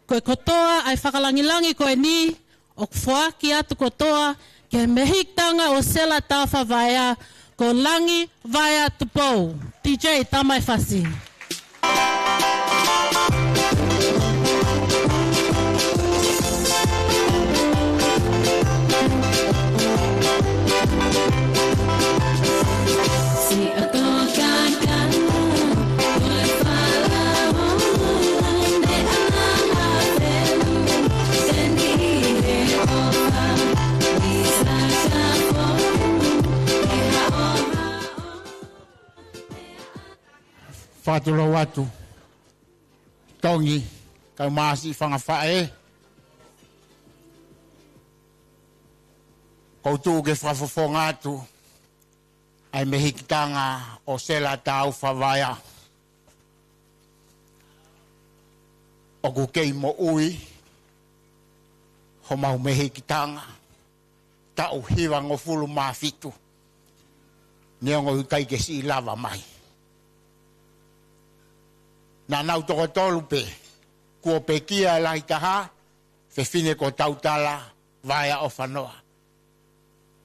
Ko e kotoa ʻa e fakalangilangi ko eni, ʻoku foaki atu kotoa ki he mehikitanga ʻo Sela Taufa Vaea, ko Langi Vaea Tupou. D J, tā mai e fasi. Fakatulou atu. Tongi, kau māsi Fangafaʻe. Kou tuʻu ke fakafofonga atu ʻa e mehikitanga ʻo Sela Taufa Vaea. ʻOku kei moʻui homau mehikitanga taʻu hivangofulu mā fitu. Neongo ʻoku ʻikai ke siʻi lava mai. Naʻa nau toko tolu pē, kuo pekia e lahi taha, fefine ko Tautala Vaea ʻOfanoa.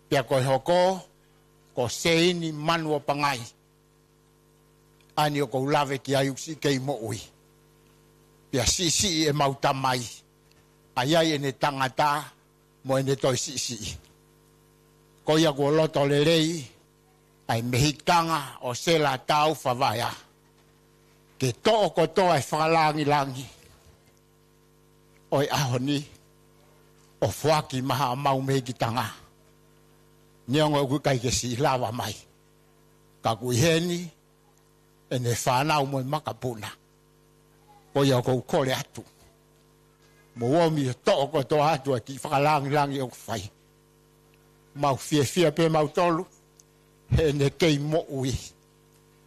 Pea ko e hoko, ko Seini Manuopangai. ʻA eni ʻoku ou lave ki ai ʻoku siʻi kei moʻui. Pea siʻisiʻi ʻemau tamai. ʻA ia ʻi heʻene tangata mo ʻene toe siʻisiʻi. Ko ia kuo loto lelei ʻa e mehikitanga ʻo Sela Taufa Vaea ke toʻo kotoa e fakalāngilangi ʻo e ʻaho ni ʻo foaki maʻa homau mehikitanga. Neongo ʻoku ʻikai ke siʻi lava mai. Ka ʻoku ʻi heni ʻene fānau mo e makapuna. Ko ia ʻoku ou kole atu, mou omi ʻo toʻo kotoa atu ʻa e kiʻi fakalāngilangi ʻoku fai. Mau fiefia pē mautolu heʻene kei moʻui.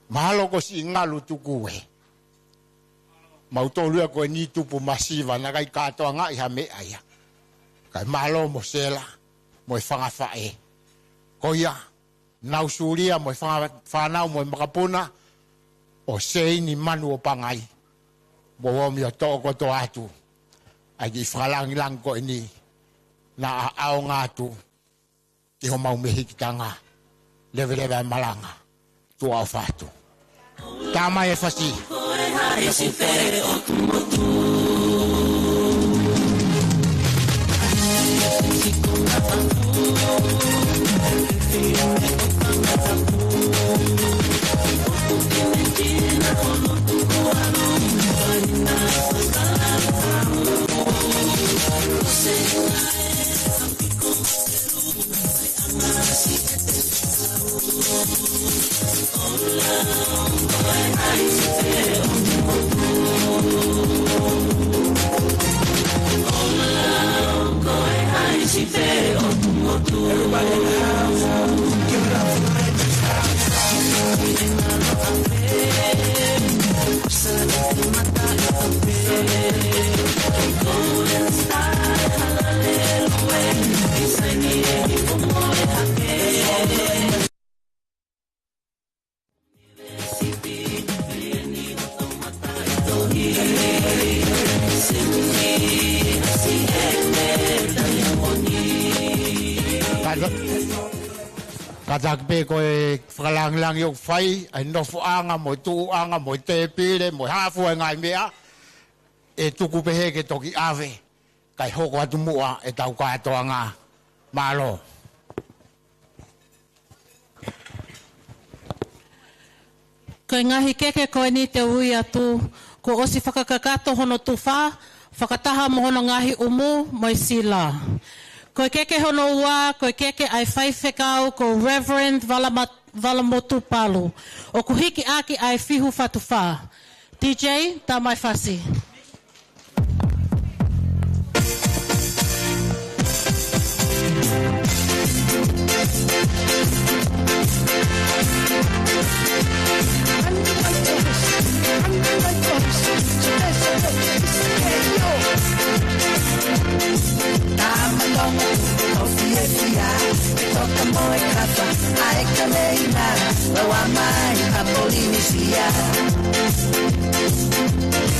Mahalo kuo siʻi ngalu tuku ē. Mautolu ia ko eni tupu masiva, naʻe ʻikai kātoangaʻi ha meʻa ia. Kae mālō mo Sela mo e Fangafaʻe. Ko ia, nau sulia mo e fanga-, fānau mo e makapuna ʻo Seini Manuopangai. Mou omi ʻo toʻo kotoa atu ʻa e kiʻi fakalāngilangi ko eni naʻa ʻaonga atu ki homau mehikitanga. Leveleva e malanga. Tuʻa ʻofa atu. Tamai e fasi. Kāta-, kātaki pē ko e fakalāngilangi ʻoku fai, ʻa e nofoʻanga mo e tuʻuʻanga mo e tēpile mo e hā fua e ngaahi meʻa, ʻe tuku pē hē ke toki ʻave, kae hoko atu muʻa ʻetau kātoanga. Mālō. Ko e ngaahi keke ko eni te u ui atu, kuo ʻosi fakakakato hono tufa, fakataha mo hono ngaahi ʻumu mo e sila. Ko e keke hono ua, ko e keke ʻa e faifekau ko Reverend Valama-, Valamotupalu. ʻOku hiki ʻaki ʻa e fihu fatufa. D J, tā mai fasi.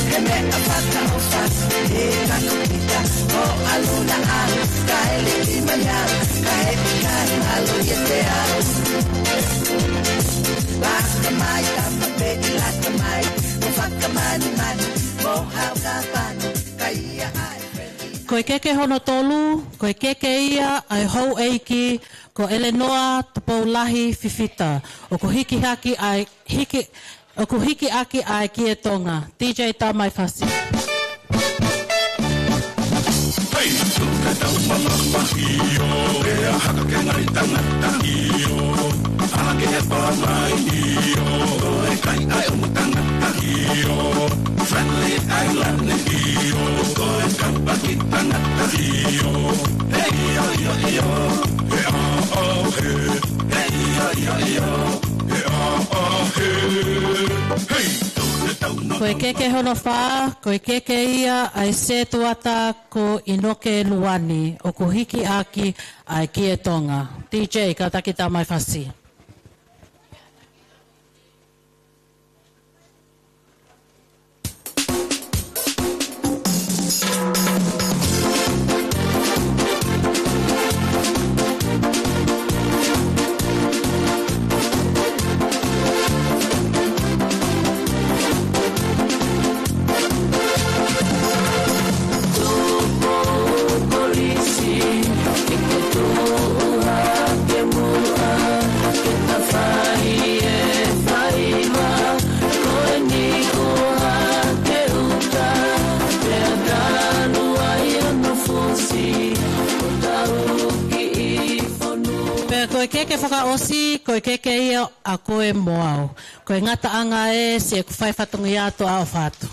He meʻa fakaʻofa, he kako kita, ʻo ʻalu naʻa, kae liki mai au, kae ʻikai mālō ia te au. Laka mai, tama pē ʻi laka mai, mo fakamanumanu, mo hau ka panu, ka ia ai. Ko e keke hono tolu, ko e keke ia ʻa e houʻeiki, ko ʻElenoa Tupoulahi Fifita. ʻOku hiki haki ʻa e hiki, ʻoku hiki ʻaki ʻa e Kie Tonga. D J, tā mai fasi. Hei, tuku ke tau mamata ʻio, ʻe ʻaha ka ke ngai tangata ʻio. Hake e pāmai io, ko e kai ʻa e ʻomu tangata io. Friendly Island io, ko e kapaki tangata io. He io, io, io, he ʻa, ʻa, he. He io, io, io, he ʻa, ʻa, he. Hei! Ko e keke hono fā, ko e keke ia ʻa e setuata ko ʻInoke Luani, ʻoku hiki ʻaki ʻa e Kie Tonga. D J, kātaki tā mai fasi. Pea ko e keke fakaʻosi, ko e keke ia ʻa koe mo au. Ko e ngataʻanga ē, siʻeku fai fatongia atu ʻo ʻofa atu.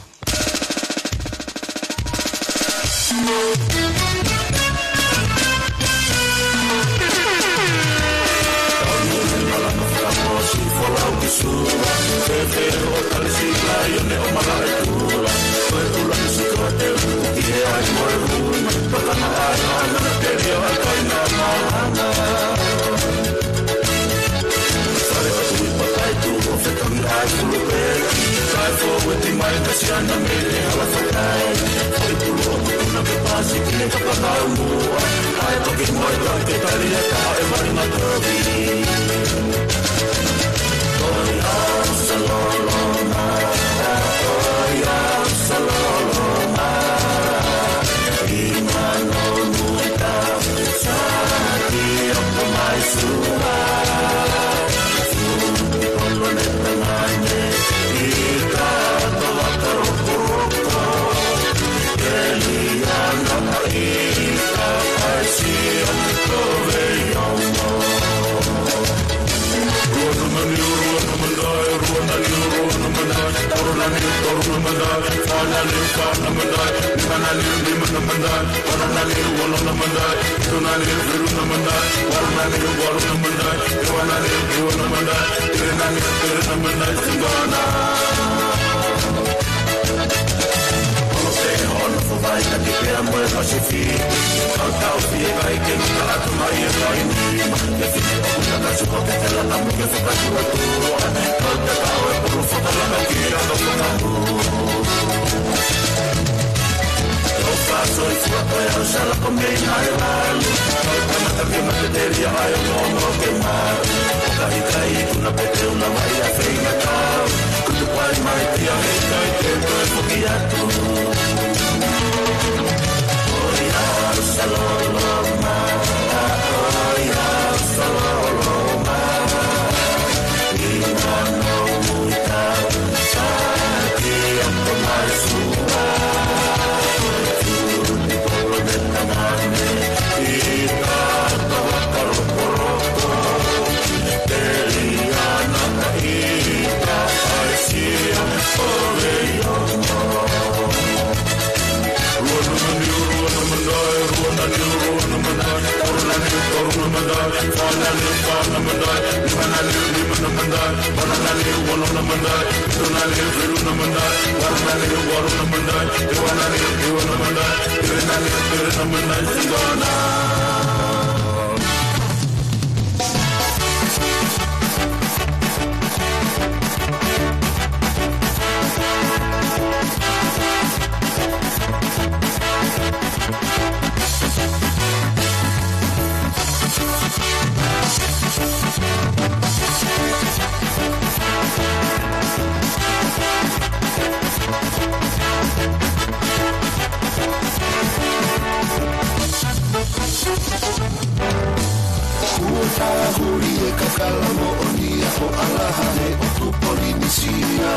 Kuo tāhuli e kakala moʻoni ʻa ʻAlaha he ʻotu Polinisia.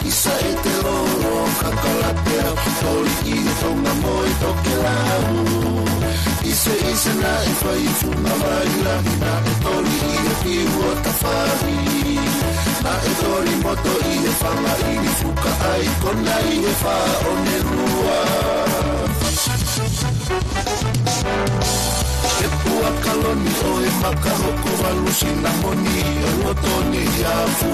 ʻI Saitelolo, Kakalatea, Toliʻi, Tonga mo e Tokelau. ʻIseʻise naʻe fai funga mai lahi, naʻe toli ʻi he piu ʻo tafahi. Naʻe toli moto ʻi he fanga ʻili fuka ai, ko nai he fā ʻo ne lua. He puaka loni ʻo e maka, hoko valu sinamoni ʻo e loto ni afu.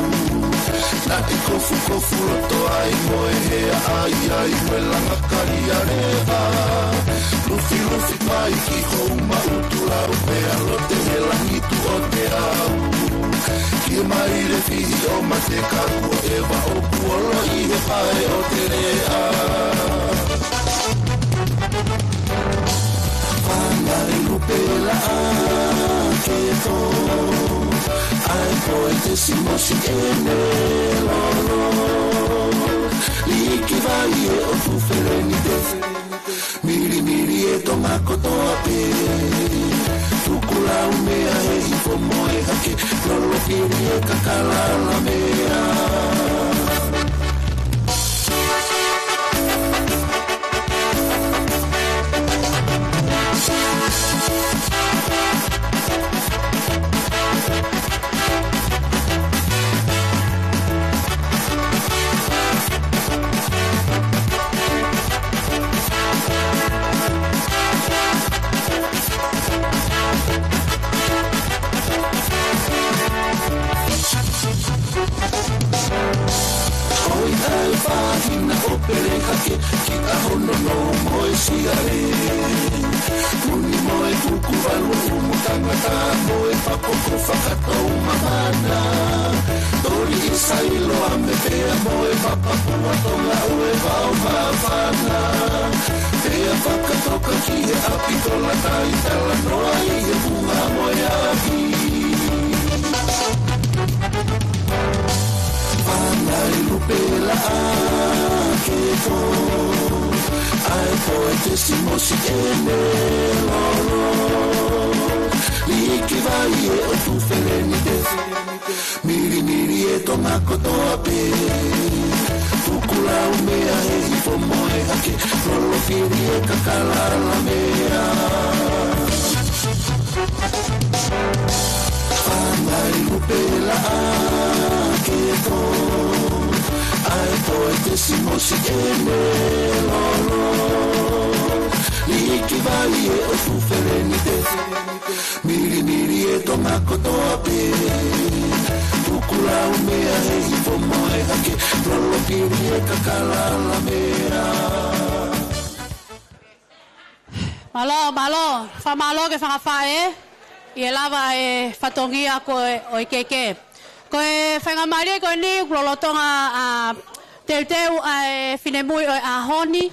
Naʻe kofukofu loto ai mo e hea ʻaiʻai mo e langa kali ʻa leva. Lufilufi mai ki hoʻo maʻutu lau pea lote he langitu ʻo te au. Ki mai le fihi ʻo mate ka kuo ʻeva ʻo kuolo ʻi he pae ʻo te lea. Fānau lupe laʻa ke tō, ʻa e poetesi mosi ʻene lolo. Liki vai ʻe ʻotu feleni te, milimili e Tonga kotoa pē. Tuku lau meʻa he hifo mo e hake, lolo fili e kakala la meʻa. ʻOi ʻa e fāhina ʻo pele hake ki ʻaho nono mo e siale. Kuni mo e kuku valu ʻumu tangata mo e fakoko fakatou mamana. Toli ʻi Sailoame pea mo e fakapua Tonga ʻo e vao māfana. Pea fakatoka ki he ʻapi kola tai talanoa ʻi he funga mo e afi. Fānau lupe laʻa ke tō, ʻa e poetesi mosi ʻene lolo. Liki vai ʻe ʻotu feleni te, milimili e Tonga kotoa pē. Tuku lau meʻa he hifo mo e hake, lolo fili e kakala la meʻa. Fānau lupe laʻa ke tō, ʻa e poetesi mosi ʻene lolo. Liki vai ʻe ʻotu feleni te, milimili e Tonga kotoa pē. Tuku lau meʻa he hifo mo e hake, lolo fili e kakala la meʻa. Mālō, mālō, fakamālō ki he fanga faʻē, ʻi he lava e fatongia ko ē ʻo e keke. Ko e faingamālie ko eni ʻoku lolotonga ʻa e teuteu ʻa e finemui ʻo e ʻaho ni,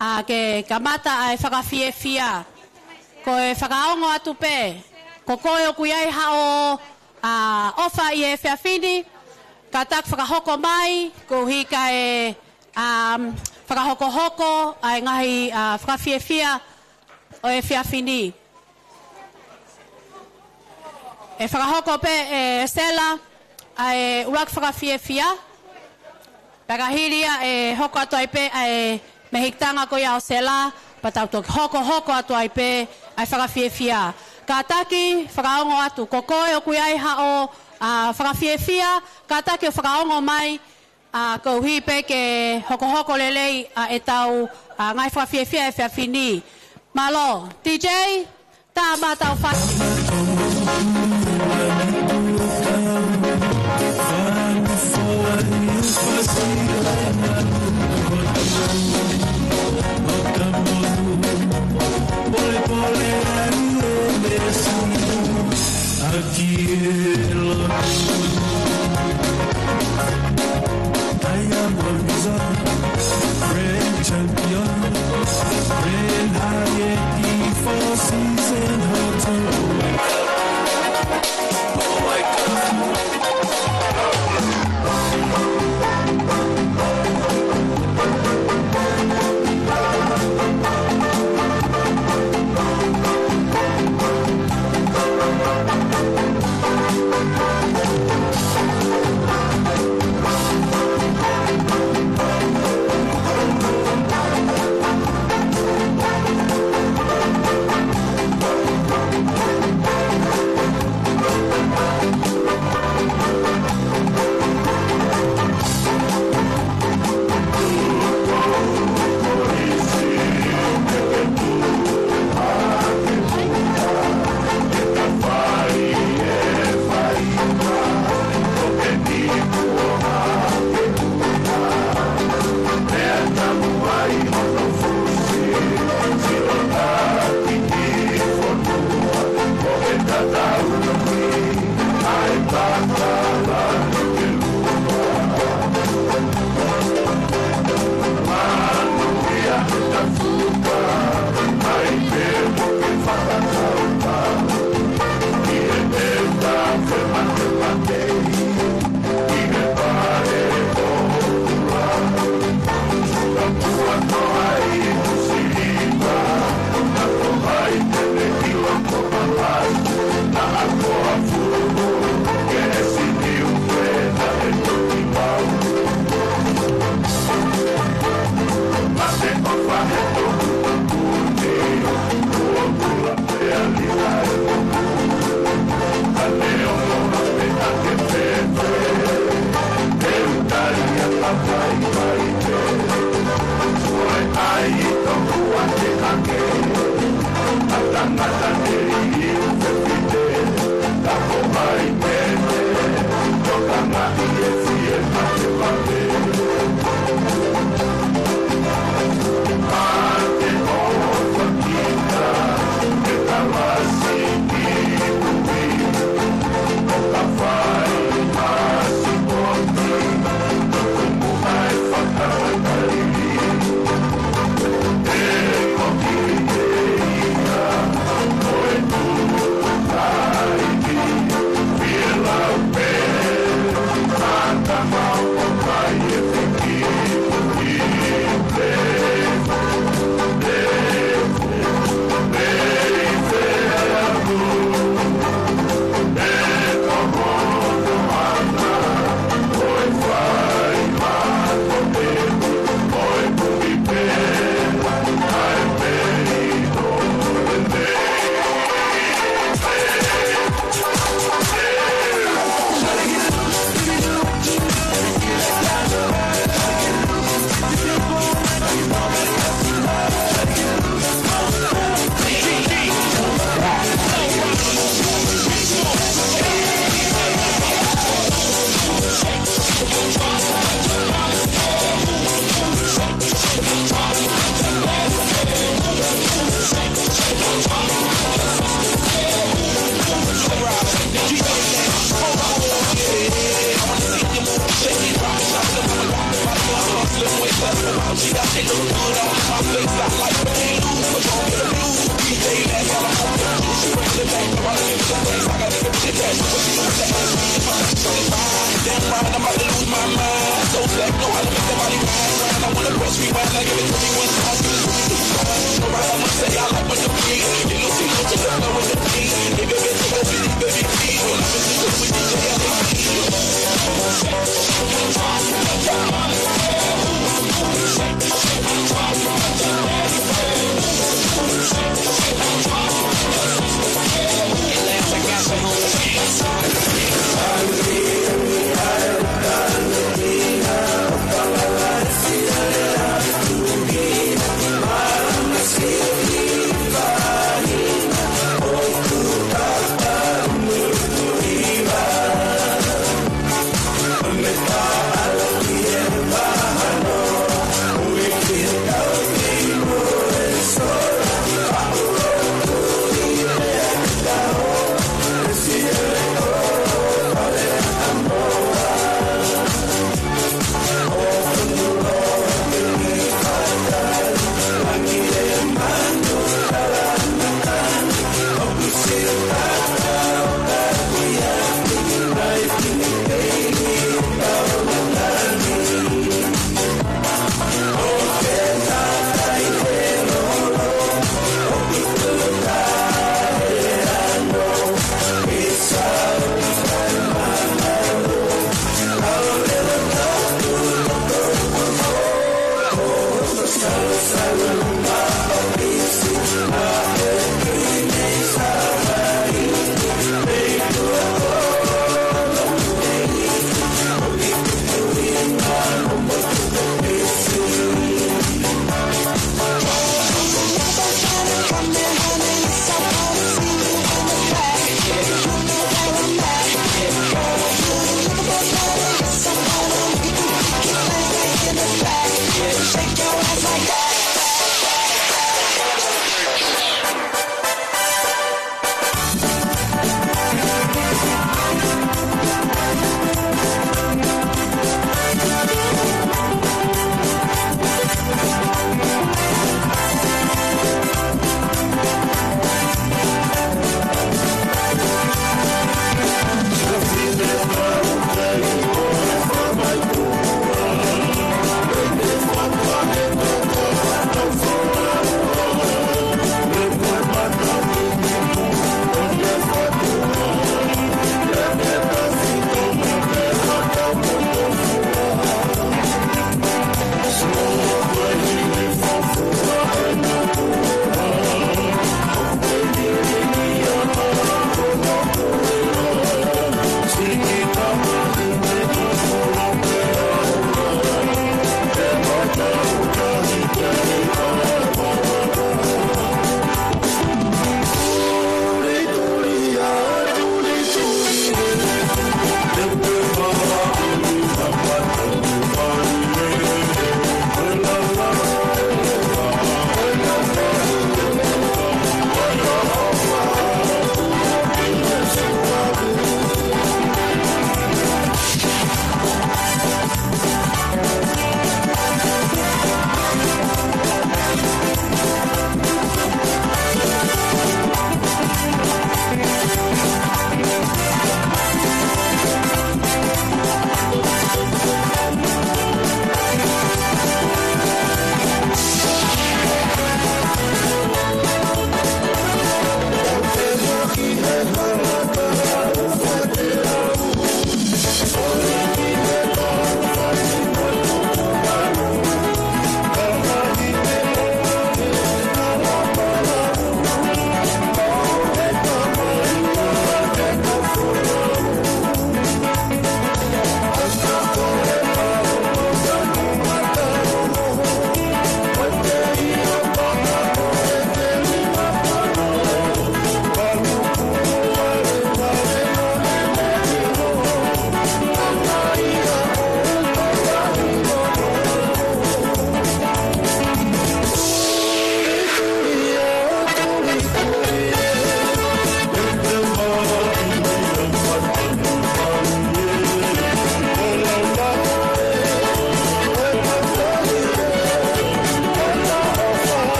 ʻa ke kamata ʻa e fakafiefia. Ko e fakaongo atu pē, ko koe ʻoku ʻi ai haʻo, ʻa, ʻofa ʻi he efiafi ni, kātaki fakahoko mai, koeʻuhi kae, ʻa, fakahokohoko ʻa e ngaahi, ʻa, fakafiefia ʻo e efiafi ni. ʻE fakahoko pē ʻe Sela ʻa e ʻuluaki fakafiefia. Pea ka hili ia ʻe hoko atu ai pē ʻa e mehikitanga ko ia ʻo Sela, pea tau toki hokohoko atu ai pē ʻa e fakafiefia. Kātaki fakaongo atu, ko koe ʻoku ʻi ai haʻo, ʻa, fakafiefia, kātaki ʻo fakaongo mai, ʻa, koeʻuhi pē ke hokohoko lelei ʻa ʻetau, ʻa, ngaahi fakafiefia he efiafi ni. Mālō, D J, tā mai ʻetau fai.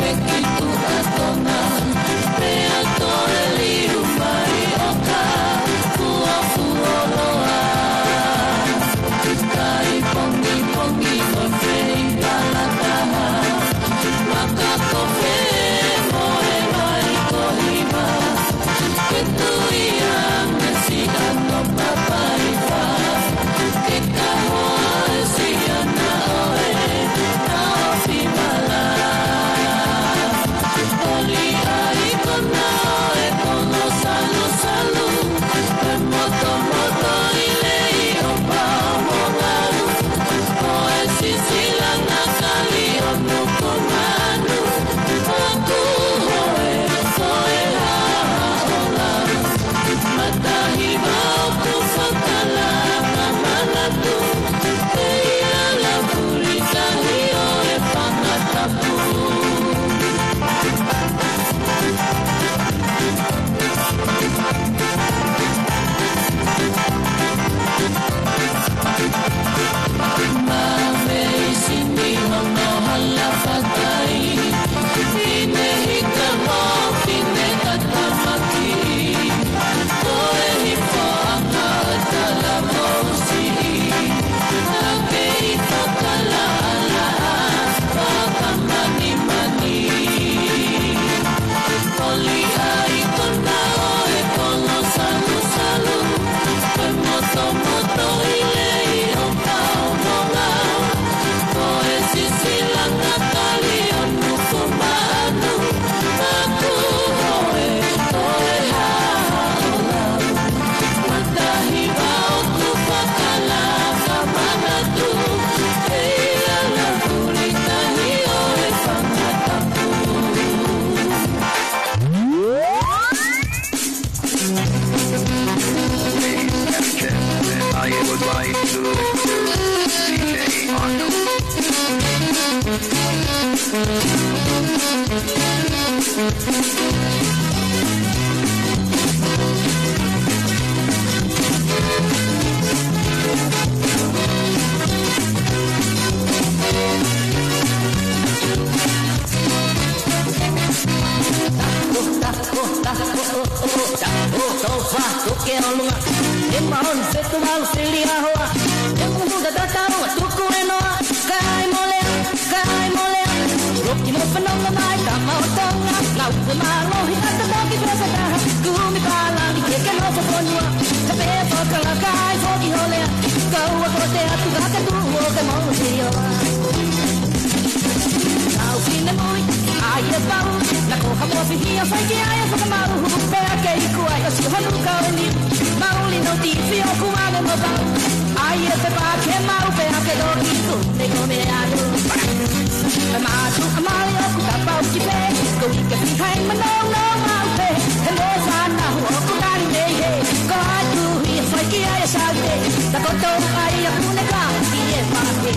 Ladies and gentlemen, I would like to introduce D J Arnold. Au finemui, ʻa ia pau, na ko ha mofi hia fai ki ai e fakamau, pea ke iku ai ʻo si honu ka o ni, mauli no ti fio ku ane mo pau. ʻA ia te pa ke mau pea ke lo ki ku, te ko me anu. E matu a mali o ku ka pau ki pe, ko i ke fi hai ma no no mau pe, he me fa na hu o ku nani me he, ko ai ku hi fai ki ai e sa te, na ko to ai a ku ne ka, ki e pa ke.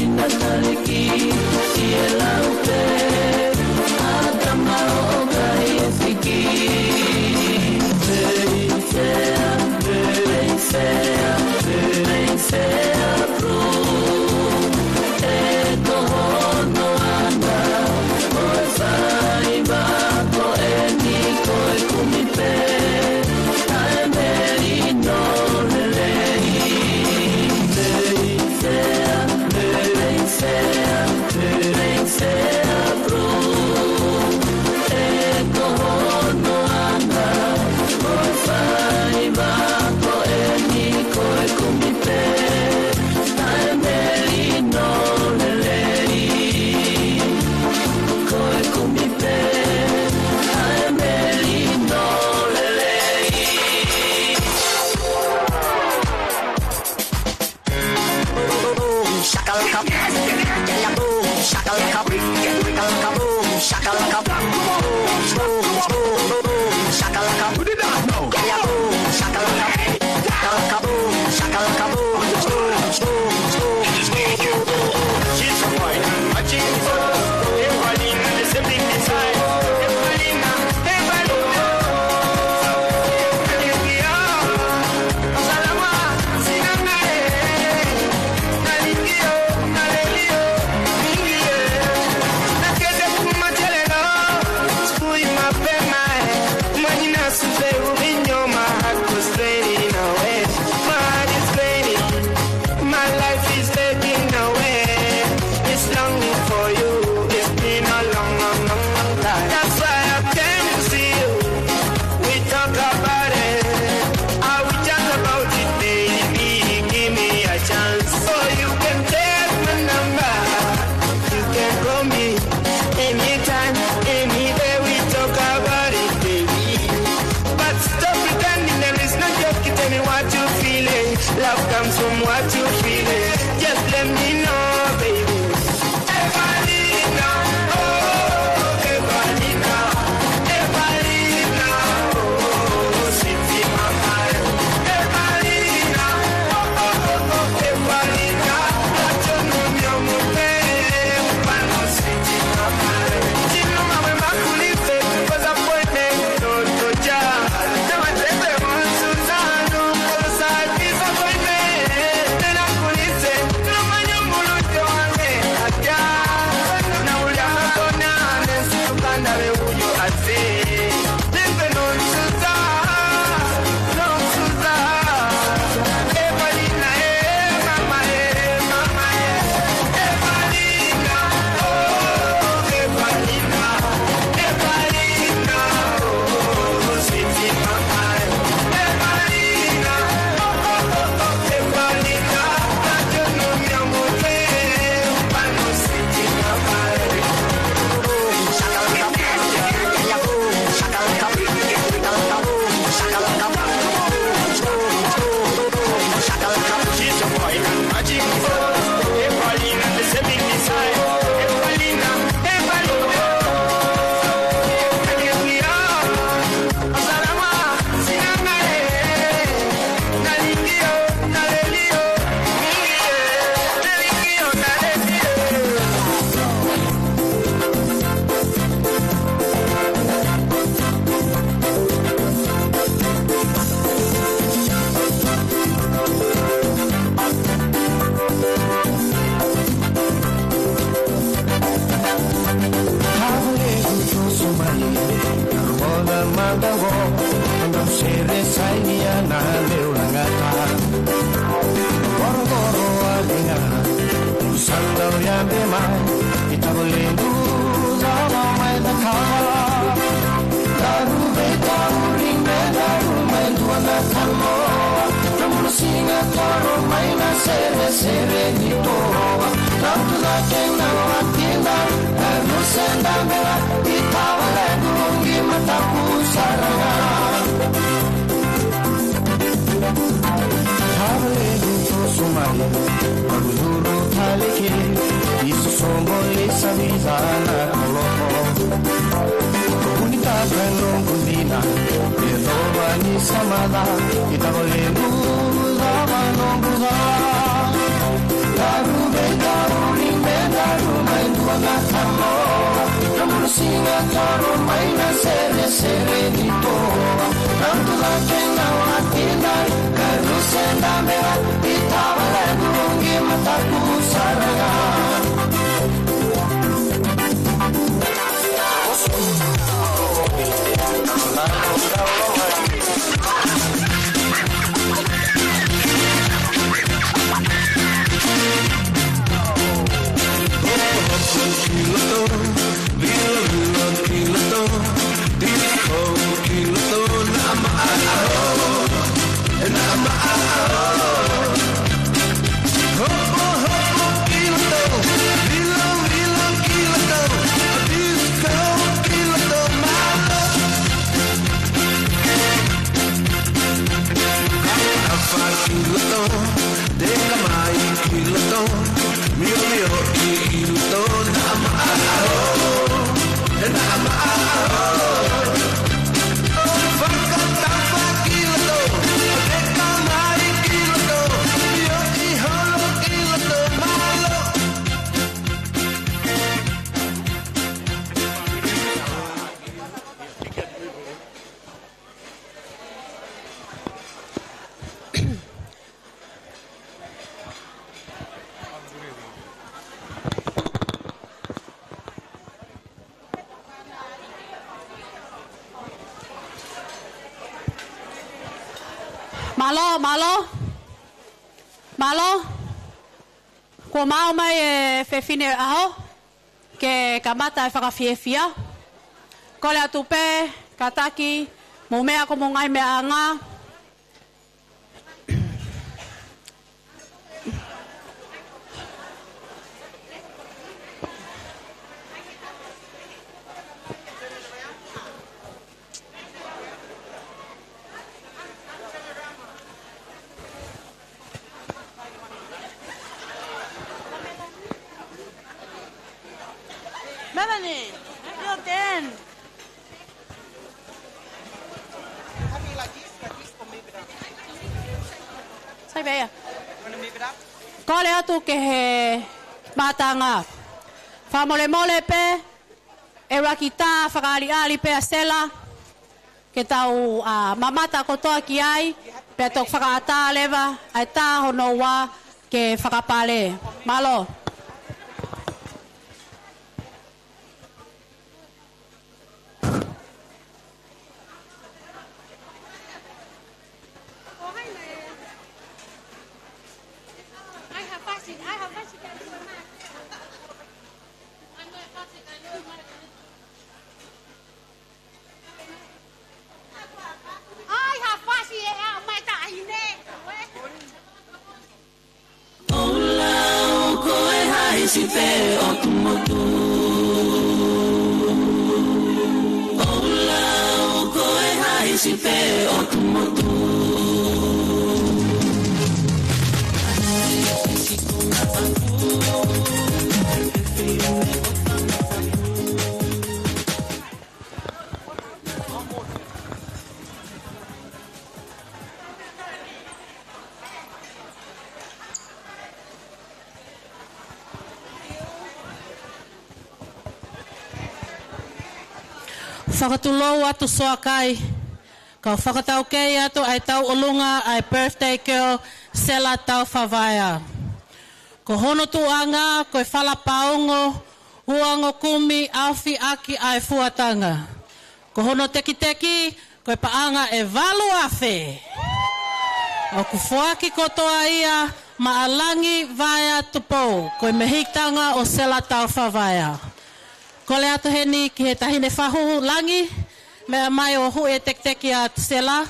Ina taliki ʻi he lau pē ʻa e tama ʻo Kaifiki. Leisea, leisea, leisea, bro. E ko hono anga, ʻo e faiva ko eni, ko e kumi pē ʻa e melino lelei. Leisea, leisea, leisea, bro. E ko hono anga, ʻo e faiva ko eni, ko e kumi pē ʻa e melino lelei. Ko e kumi pē ʻa e melino lelei. Shakalaka, boom, shakalaka, shakalaka, boom, shakalaka, boom, shakalaka. Put it down now. Boom, shakalaka, shakalaka, boom, shakalaka, boom, boom, boom, boom, boom. She's so fine, watching me so. Everybody in the same thing inside. Everybody in the, everybody in the. Salama, sinangae. Nalingio, nalelio, mingie. Nakete kumatelelo, sui mapema. Manina sufe urinyo, my heart was fading away. My heart is fading. My life is taking away. It's longing for you. It's been a long, long, long, long time. That's why I came to see you. We talk about it. I will chat about it, baby. Give me a chance. So you can take my number. You can call me anytime, any day. We talk about it, baby. But stop pretending there is no joke. You tell me what you feeling. Love comes from what you feeling. Just let me know, baby. Evalina, oh, Evalina, Evalina, oh, sweetie mama, Evalina, oh, oh, oh, oh, Evalina, achono mi omupe, pano sweetie mama, chino mama makulife, was appointment, no, no, ja, no, no, no, Suzano, colossal disappointment, no, no, no, Sanda o yambe mai, i tava lendu, zava mai da kavala. Daru vei tauri me daru mai dua na kamo. Na mulu singa toro mai na sere sere ni toa. Na utu da ke na watinda, daru senda mela, i tava lendu, ngi mataku saranga. Havale du tosu mai, maguduru taleke, iso sombo le savizana koloho. Unita kano kundina, e dova ni samada, i tava le du, dava no buda. Daru be daru Mālō, mālō. Mālō. Kuo maʻu mai e fefine ʻaho ke kamata e fakafiefia. Kole atu pē, kātaki, mou meʻa ko homou ngaahi meʻaʻanga. Melanie, your turn. Sai pē ia. Kole atu ki he mātanga. Fakamolemole pē, ʻe ʻuluaki tā fakaʻaliʻali pē ʻa Sela, ke tau, ā, mamata kotoa ki ai, pea toki fakaʻatā leva ʻa e tā hono ua ke fakapale. Mālō. ʻAi ha fasi ʻe aʻu mai taʻahine. ʻOua ʻo ko e haisi pē ʻo tumotu. ʻOua ʻo ko e haisi pē ʻo tumotu. Fakatulou atu Soakai, kau fakataukei atu ʻa e tauʻolunga ʻa e birthday girl Sela Taufavaea. Ko hono tuʻuʻanga ko e fala paongo, uango kumi, ʻaofi ʻaki ʻa e fuatanga. Ko hono tekiteki ko e paʻanga ʻe valu afe. ʻOku foaki kotoa ia maʻa Langi Vaea Tupou, ko e mehikitanga ʻo Sela Taufavaea. Kole atu heni ki he taʻahine fahu, Langi, meʻa mai ʻo huʻi e tekiteki ʻa Sela,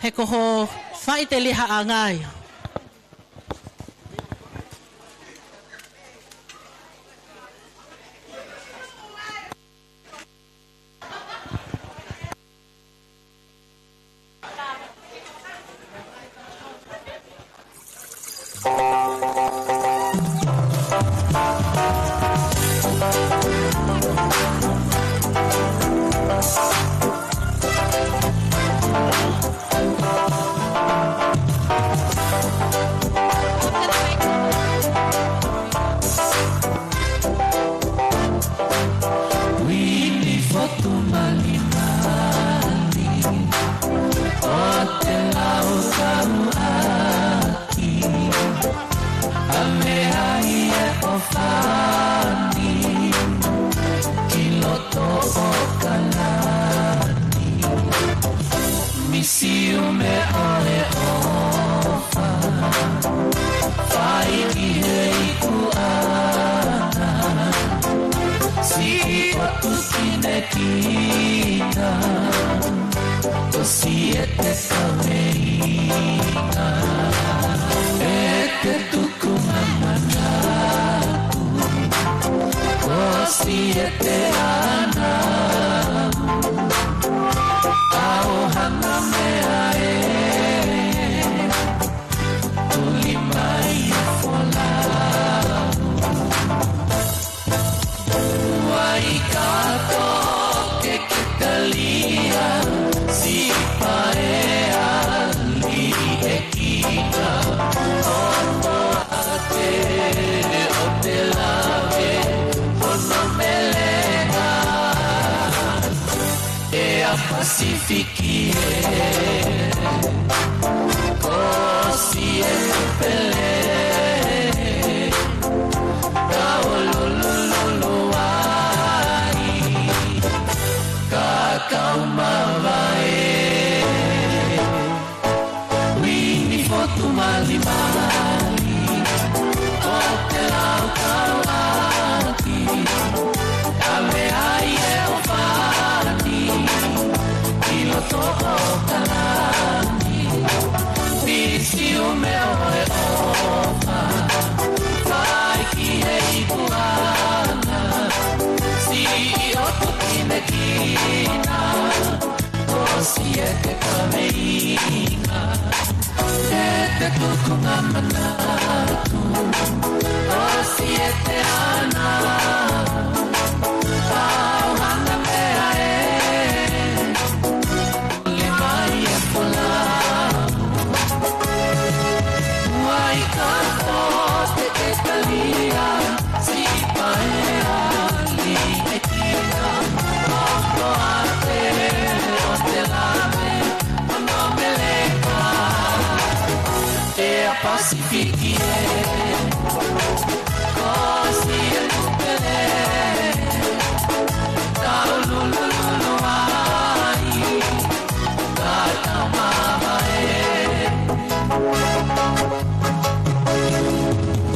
he ko ho faʻitelihaʻanga ia. Meʻa ʻi he ʻofa ni ki loto ʻo Kalani. Misiume ʻo e ʻofa, fai ki he ikuʻanga. Siʻi ʻotu kinekina, ko siʻete kaveinga. ʻEte tukunga manatu, ko siʻete ʻana. ʻAuhana meʻa ē, tuli mai e folau. Vai kato ke ke talia, sipa e ali e kina, o poate o te lave, hono melenga. ʻEa Pasifiki ē, ko siʻeku pele, ka ʻo lulululu ai, ka kau mavae. Uini Fotu Malimali, ʻo te lau kau ʻaki, ʻave ai e ʻofa ni ki loto ʻo Kalani. Misiume ʻo e ʻofa, fai ki he ikuʻanga. Siʻi ʻotu kinekina, ko siʻete kaveinga. ʻEte tukunga manatu, ko siʻete ʻana. ʻAuhana meʻa ē, tuli mai e folau. Vai kato ke ke talia, sipa e ali e kina, o poate o te lave, hono melenga. ʻEa Pasifiki ē, ko siʻeku pele, ka ʻo lulululu ai, ka kau mavae.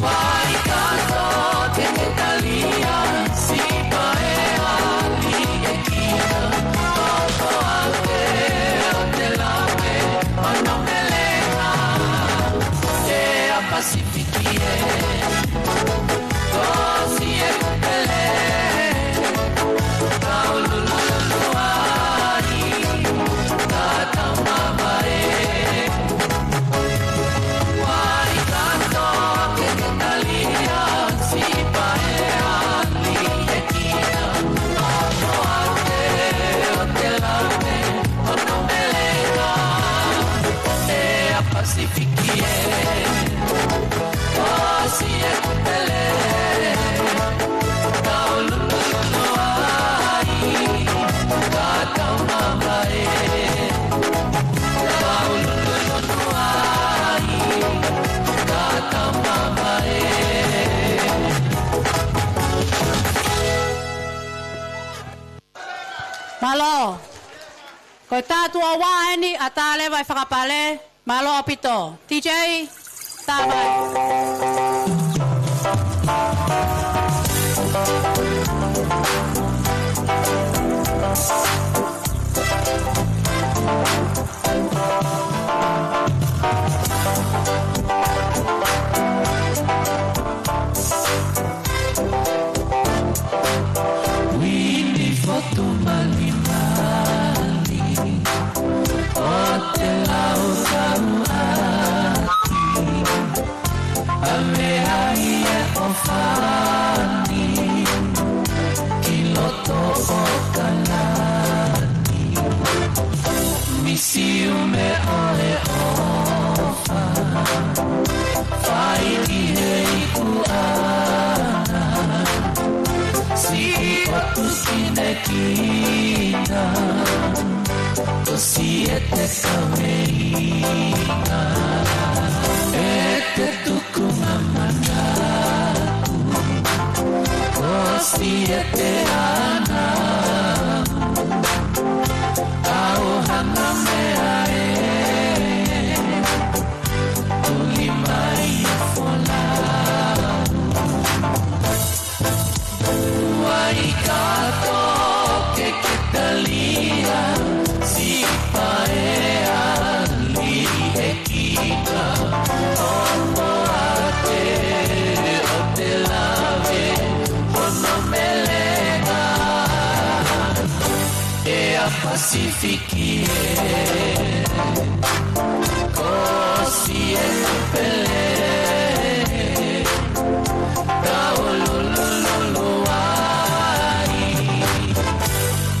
Vai kato ke ke talia, sipa e ali e kina, o poate o te lave, hono melenga. ʻEa Pasifiki ē, ko siʻeku pele, ka ʻo lulululu ai, ka kau mavae. Vai kato ke ke talia, sipa e ali e kina, o poate o te lave, hono melenga. ʻEa Pasifiki ē, ko siʻeku pele, ka ʻo lulululu ai, ka kau mavae. Ka ʻo lulululu ai, ka kau mavae. Mālō. Ko e tā tuʻo ua eni ʻa Taleva ʻi Fakapale. Mālō ʻaupito. D J, tā mai. Uini Fotu Malimali, ʻo te lau kau ʻaki, ʻave ai e ʻofa ni ki loto ʻo Kalani. Misiume ʻo e ʻofa, fai ki he ikuʻanga. Siʻi ʻotu kinekina, ko siʻete kaveinga. ʻEte tukunga mana Siete ana, ʻa hoʻo hanga meʻa ē, tuli mai e folau. Vai ka toke ke talia, siʻi paea liʻekina, ʻo poate ʻo te lave hono melenga. ʻEa Pasifiki ē, ko Sietupele, tau lulululu ai,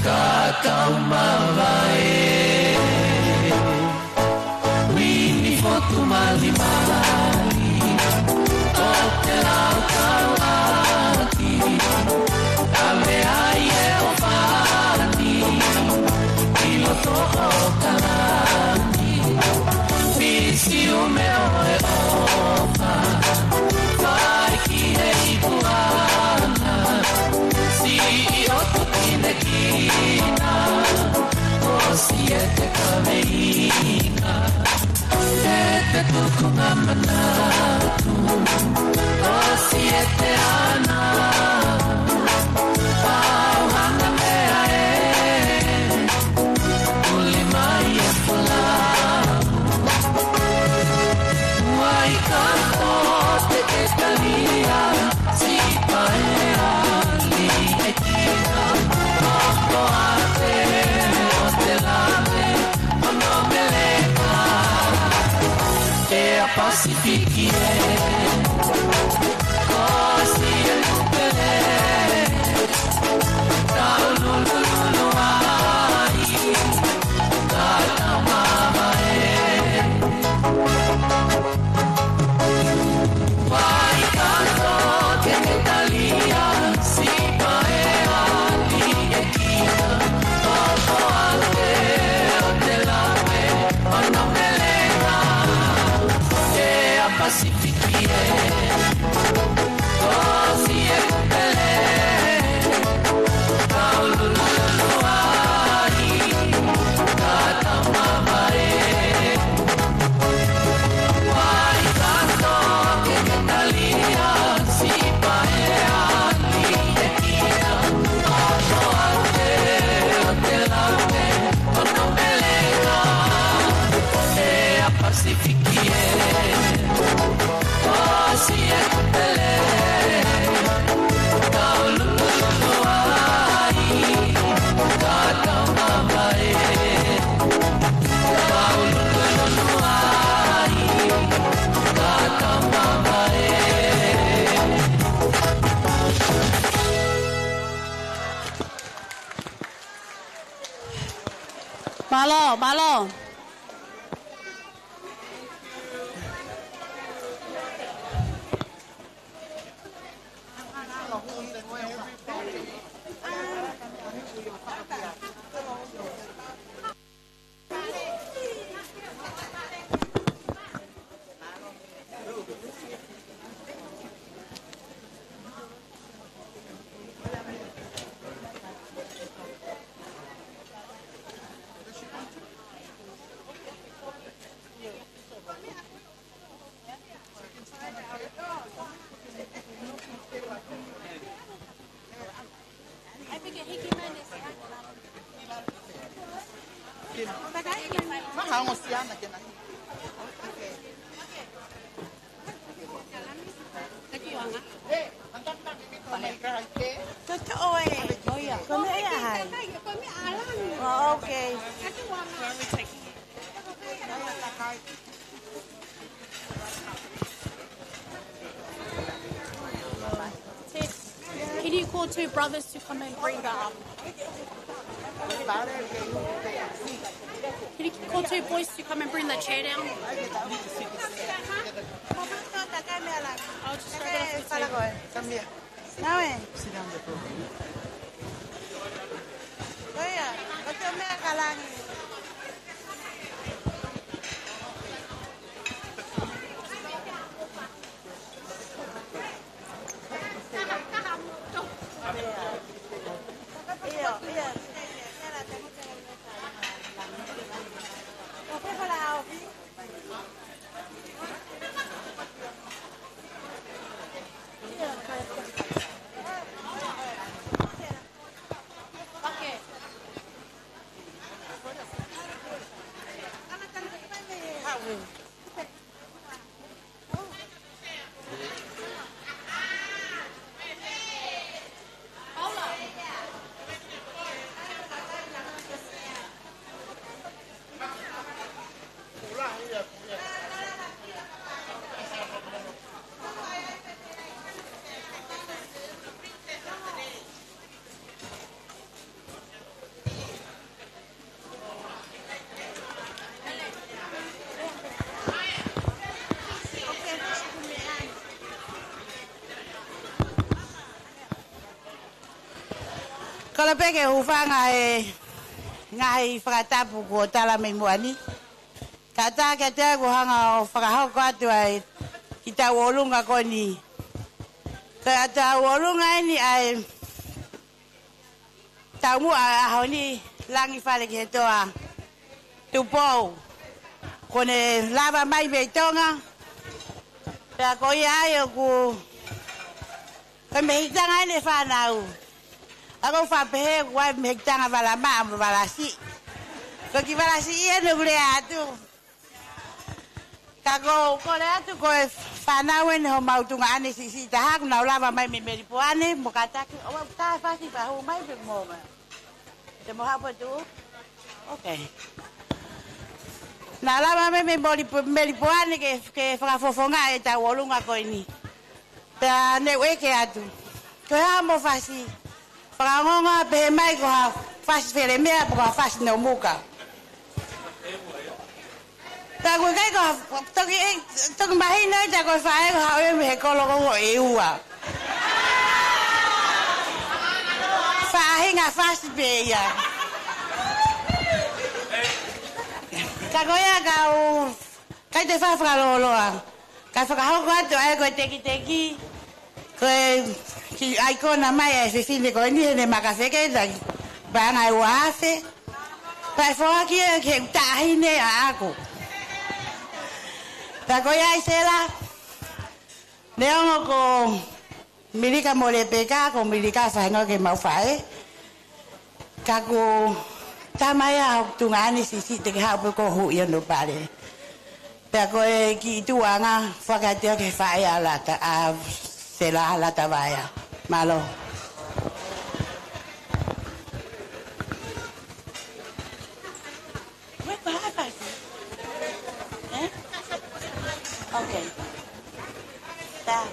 ka tau mavae. Uini fotu malimali, ʻo te laukau ʻaki, ʻave ai e ʻofani, ʻi loto ʻo Kalani, misiume ʻo e ʻofa, fai ki he ipuana, siʻi ʻotu kinekina, ko Siete Kaveina. Siete tukunga manatu, ko Siete ana, ʻa hoʻo hanga meʻa ē, tuli mai e folau. Vai ka toke ke talia, siʻi paea liʻekina, ʻo poate ʻo te lave hono melenga. ʻEa Pasifiki ē, ko Sietupele, tau lulululu ai, ka tau mavae. Vai ka toke ke talia, siʻi paea liʻekina, ʻo poate ʻo te lave hono melenga. ʻEa Pasifiki ē, ko Sietupele, tau lulululu ai, ka tau mavae. Vai ka toke ke talia, siʻi paea liʻekina, ʻo poate ʻo te lave hono melenga. ʻEa Pasifiki ē, ko Sietupele, tau lulululu ai, ka tau mavae. Tau lulululu ai, ka tau mavae. Mālō, mālō. Maha ongo siana ke na. Toto ʻoe. Oh, ia. Ko e meʻa ia hai. Oh, okay. Ted, can you call two brothers to come and bring the, um, can you call two boys to come and bring the chair down? I'll just grab it off the table. Nawe. Sit down there for a minute. Ko ia, ko e meʻa kalangi. Kole pē ke u hūfanga he ngaahi fakatapu kuo tala mei muʻa ni. Kātaki atu ai ʻoku ou hanga ʻo fakahoko atu ai ki he tauʻolunga ko eni. Ko e tauʻolunga eni ʻa e taumuʻa ʻo e ʻaho ni, Langifale ki he Toa Tupou. Kuo ne lava mai mei Tonga. Pea ko ia ai ʻoku, ko e mehikitanga eni e fānau. ʻOku ou faʻa pehē ʻoku ʻi ai e mehikitanga vala maʻa mo e vala siʻi. Ko e kiʻi vala siʻi eni ʻoku lea atu. Ka ʻoku ou kole atu ko e fānau eni homau tuongaʻane siʻisiʻi taha, kuo nau lava mai mei Melipoane, mo kātaki, ʻoua, ʻoku ʻi ai e fasi pea hū mai pē mo ma. Te mo hapo tu? Okay. Nau lava mai mei Moli-, Melipoane ke, ke fakafofongaʻi e tauʻolunga ko eni. Pea ne u ʻeke atu, ko e hā hoʻomo fasi? Fakaongoongo, pehē mai ko ha fasi felemea pe ko ha fasi nomuka. Pea ʻoku ʻikai ko ha, toki, toki mahino ʻe ia ko e faʻē ko ha ʻoiauē mei he kolo ko ē ʻe ua. Faʻahinga fasi pē ia. Ka ko ia ka u, ʻikai te u faʻa fakalōloa. Ka fakahoko atu ai ko e tekiteki, ko e kiʻi ʻaikona mai ʻa e fefine ko eni heʻene maka feketaki, paʻanga ʻe ua afe. Pea ʻe foaki ia ki he taʻahine ʻaʻaku. Pea ko ia ai Sela, neongo ko Milika mo Lepeka, ko Milika faʻahinga ki heʻemau faʻē. Ka ko e tama ia ʻo e tuongaʻane siʻisiʻi, te ke haʻu pē koe ʻo ʻi hono pale. Pea ko e kiʻi tuʻunga, foaki atu ia ki he faʻē ʻa Lata, ʻa Sela Latavaea. Mālō. Wait, what happened? Eh? Okay. That.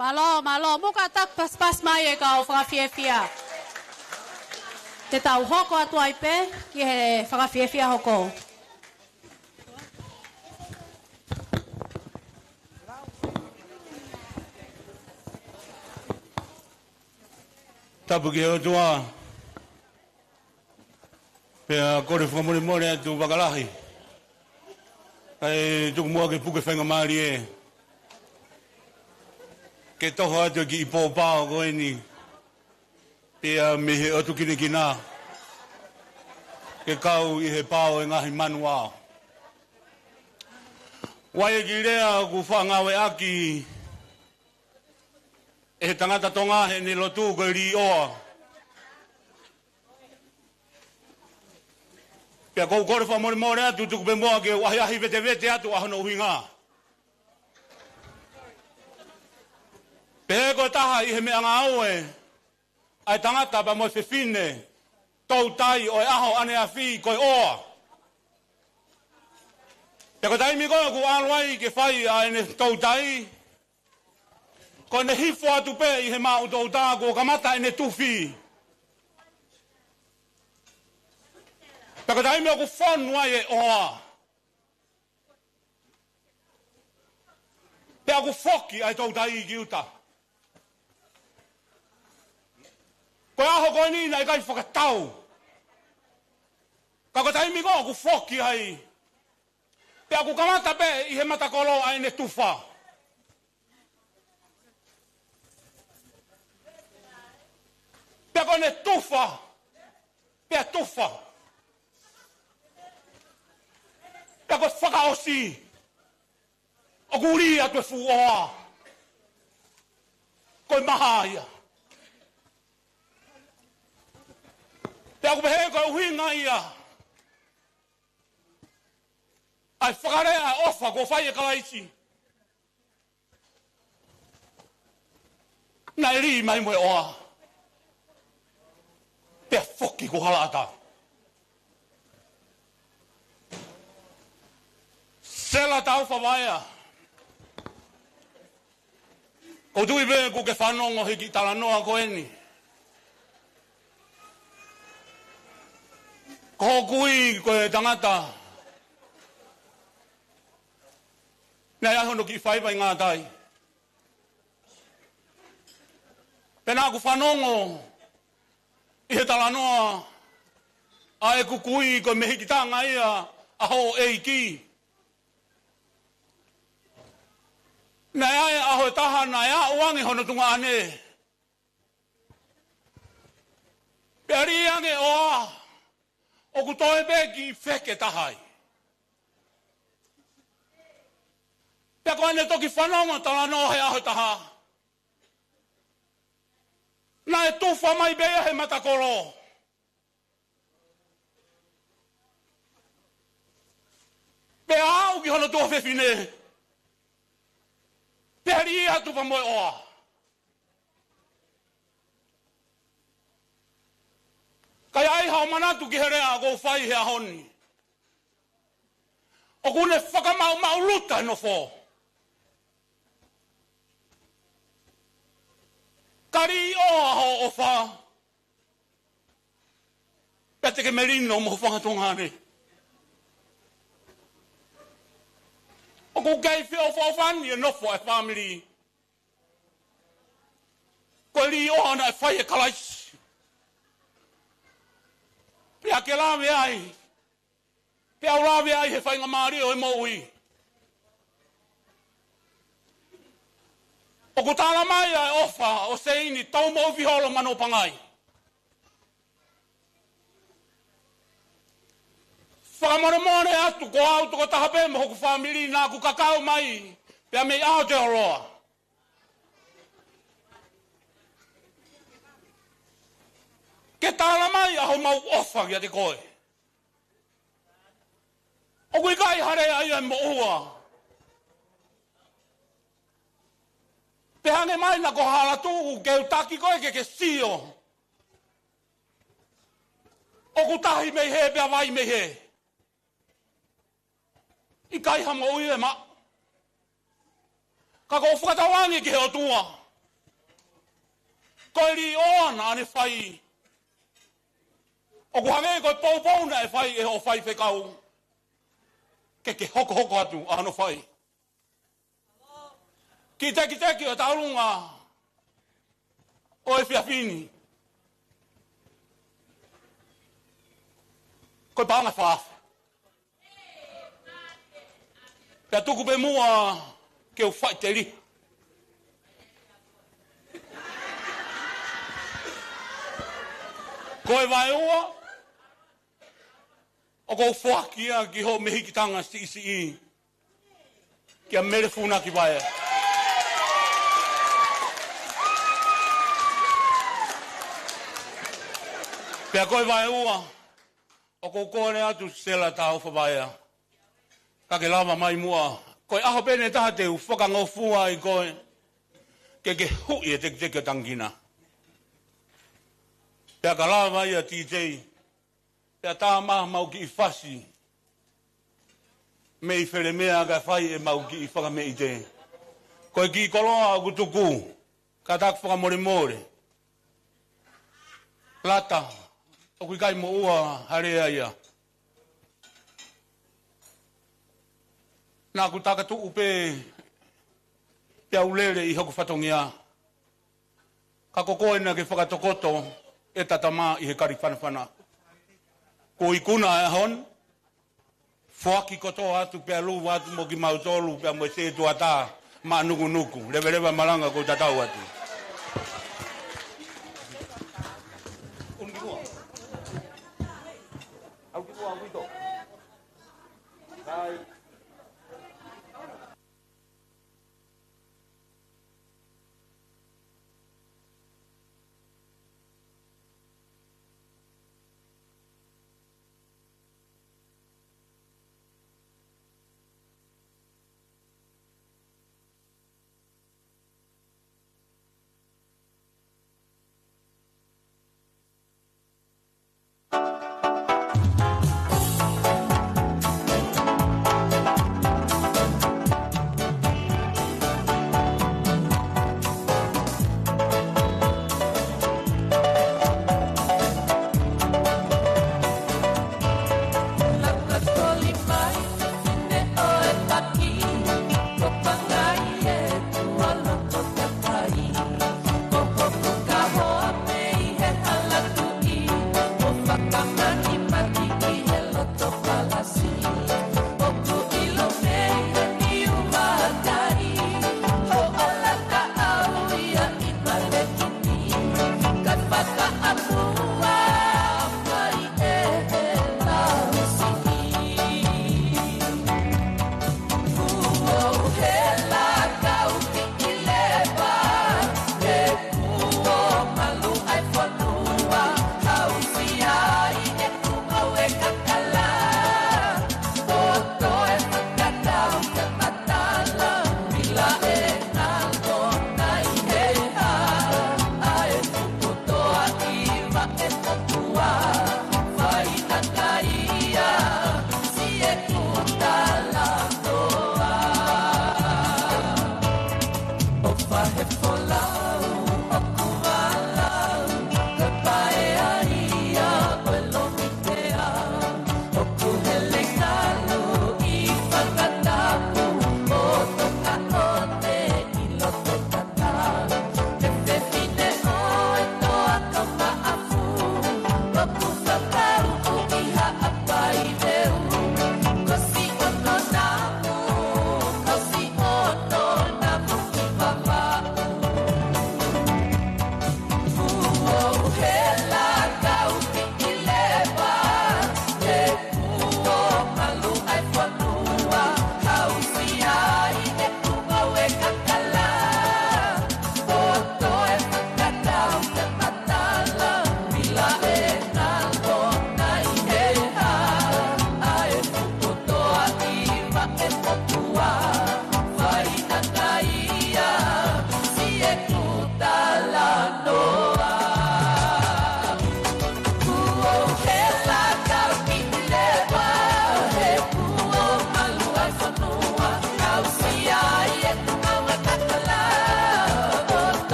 Mālō, mālō, muka taku pasipasi mai e kau fakafiefia. Te tau hoko atu ai pē ki he fakafiefia hoko. Tapu ki he ʻOtua. Pea kole fakamolemole atu fakalahi. ʻAi tuku muʻa ke puke faingamālie. Ke toho atu e kiʻi pōpao ko eni. Pea mei he ʻotu kinakina. Ke kau ʻi he pao e ngaahi manuao. Vakai ki he lea ʻoku faʻa ngāueʻaki ʻe he tangata Tonga heʻene lotu ko e līʻoa. Pea ʻoku ou kole fakamolemole atu tuku pē muʻa ke u ʻahiʻahi vetevete atu ʻa hono ʻuhinga. Pehē ko e taha ʻi he meʻangāue ʻa e tangata pea mo e fefine toutai ʻo e ʻaho ʻaneafi ko e ʻoa. Pea ko e taimi ko ē ʻoku ʻalu ai ke fai ʻa ʻene toutai, ko ʻene hifo atu pē ʻi he maʻu toutai kuo kamata ʻene tufi. Pea ko e taimi ʻoku fonu ai e ʻoa, pea ʻoku foki ʻa e toutai ki ʻuta. Ko e ʻaho ko eni naʻe ʻikai fakatau. Ka ko e taimi ko ē ʻoku foki ai, pea ʻoku kamata pē ʻi he matakolo ʻa ʻene tufa. Pea ko ʻene tufa, pea tufa. Pea ko e fakaʻosi, ʻoku lī atu e fuʻu ʻoa. Ko e maha ia. Pea ʻoku pehē ko e ʻuhinga ia ʻa e fakalea ʻa e ʻofa kuo fai ʻe Kalaisi. Naʻe lī mai mo e ʻoa. Pea foki ko Halaʻatā. Sela Taufa Vaea. ʻOku ou tui pē kuo ke fanongo he kiʻi talanoa ko eni. Ko hoku kui ko e tangata naʻe ʻi ai hono kiʻi faiva ʻi Ngātai. Pea naʻa ku fanongo ʻi he talanoa ʻa ʻeku kui ko e mehikitanga ia ʻa houʻeiki. Naʻe ʻi ai e ʻaho ʻe taha naʻe aʻu ange hono tuongaʻane. Pea lī ange e ʻoa, ʻoku toe pē kiʻi feke taha ai. Pea ko ʻene toki fanongo talanoa he ʻaho ʻe taha, naʻe tufa mai pē ia he matakolo. Pea aʻu ki hono tuofefine, pea lī atu pea mo e ʻoa. Ka ʻi ai haʻo manatu ki he lea ʻoku ou fai he ʻaho ni. ʻOku ne fakamaʻumaʻuluta e nofo. Ka lī ʻoa hoʻo ʻofa, pea te ke melino mo ho fanga tuongaʻane. ʻOku kei feʻofoʻofani e nofo ʻa e fāmili. Ko e lī ʻoa naʻe fai ʻe Kalaisi. Pea ke lave ai, pea u lave ai he faingamālie ʻo e moʻui. ʻOku tala mai ʻa e ʻofa ʻo Seini Taumoʻuviholo Manopangai. Fakamolemole atu ko au tokotaha pē mo hoku fāmili naʻa ku kakau mai pea mei ʻAoteoloa. Ke tala mai ʻa homau ʻofa kiate koe. ʻOku ʻikai ha lea ia ʻe moʻua. Pea hangē mai naʻa ko ha hala tuʻu ke u taki koe ke ke sio. ʻOku tahi mei hē pea vai mei hē. ʻIkai ha moʻui ʻe maʻu. Ka ʻoku ou fakatauange ki he ʻOtua. Ko e liʻoa naʻa ne fai, ʻoku hangē ko e poupou naʻe fai ʻe hoʻo faifekau ke ke hokohoko atu ʻa hono fai. Kiʻi tekiteki ʻo e taulunga ʻo e efiafi ni, ko e paʻanga fā afe. Pea tuku pē muʻa ke u faʻiteliha. Ko e vaeua, ʻoku ou foaki ia ki hoʻo mehikitanga siʻisiʻi, kia Mele Funaki Vaea. Pea ko e vaeua, ʻoku ou kole atu Sela Taufa Vaea, ka ke lava mai muʻa. Ko e ʻaho pē ʻe taha te u fakangofua ai koe ke ke huʻi e tekiteki ʻo Tangikina. Pea ka lava ia T J, pea tā mai haʻamau kiʻi fasi mei Felemea kae fai ʻemau kiʻi fakameʻite. Ko e kiʻi koloa ʻoku tuku, kātaki fakamolemole. Lata, ʻoku ʻikai moʻua ha lea ia. Naʻa ku takatuʻu pē, pea u lele ʻi hoku fatongia. Ka ko koe naʻa ke fakatokoto ʻeta tama ʻi he kalifanafana. Ko e ikuna ʻo e ʻaho ni, foaki kotoa atu pea luva atu mo kimautolu pea mo e setuata maʻa Nukunuku. Leveleva malanga, ʻoku ou tatau atu.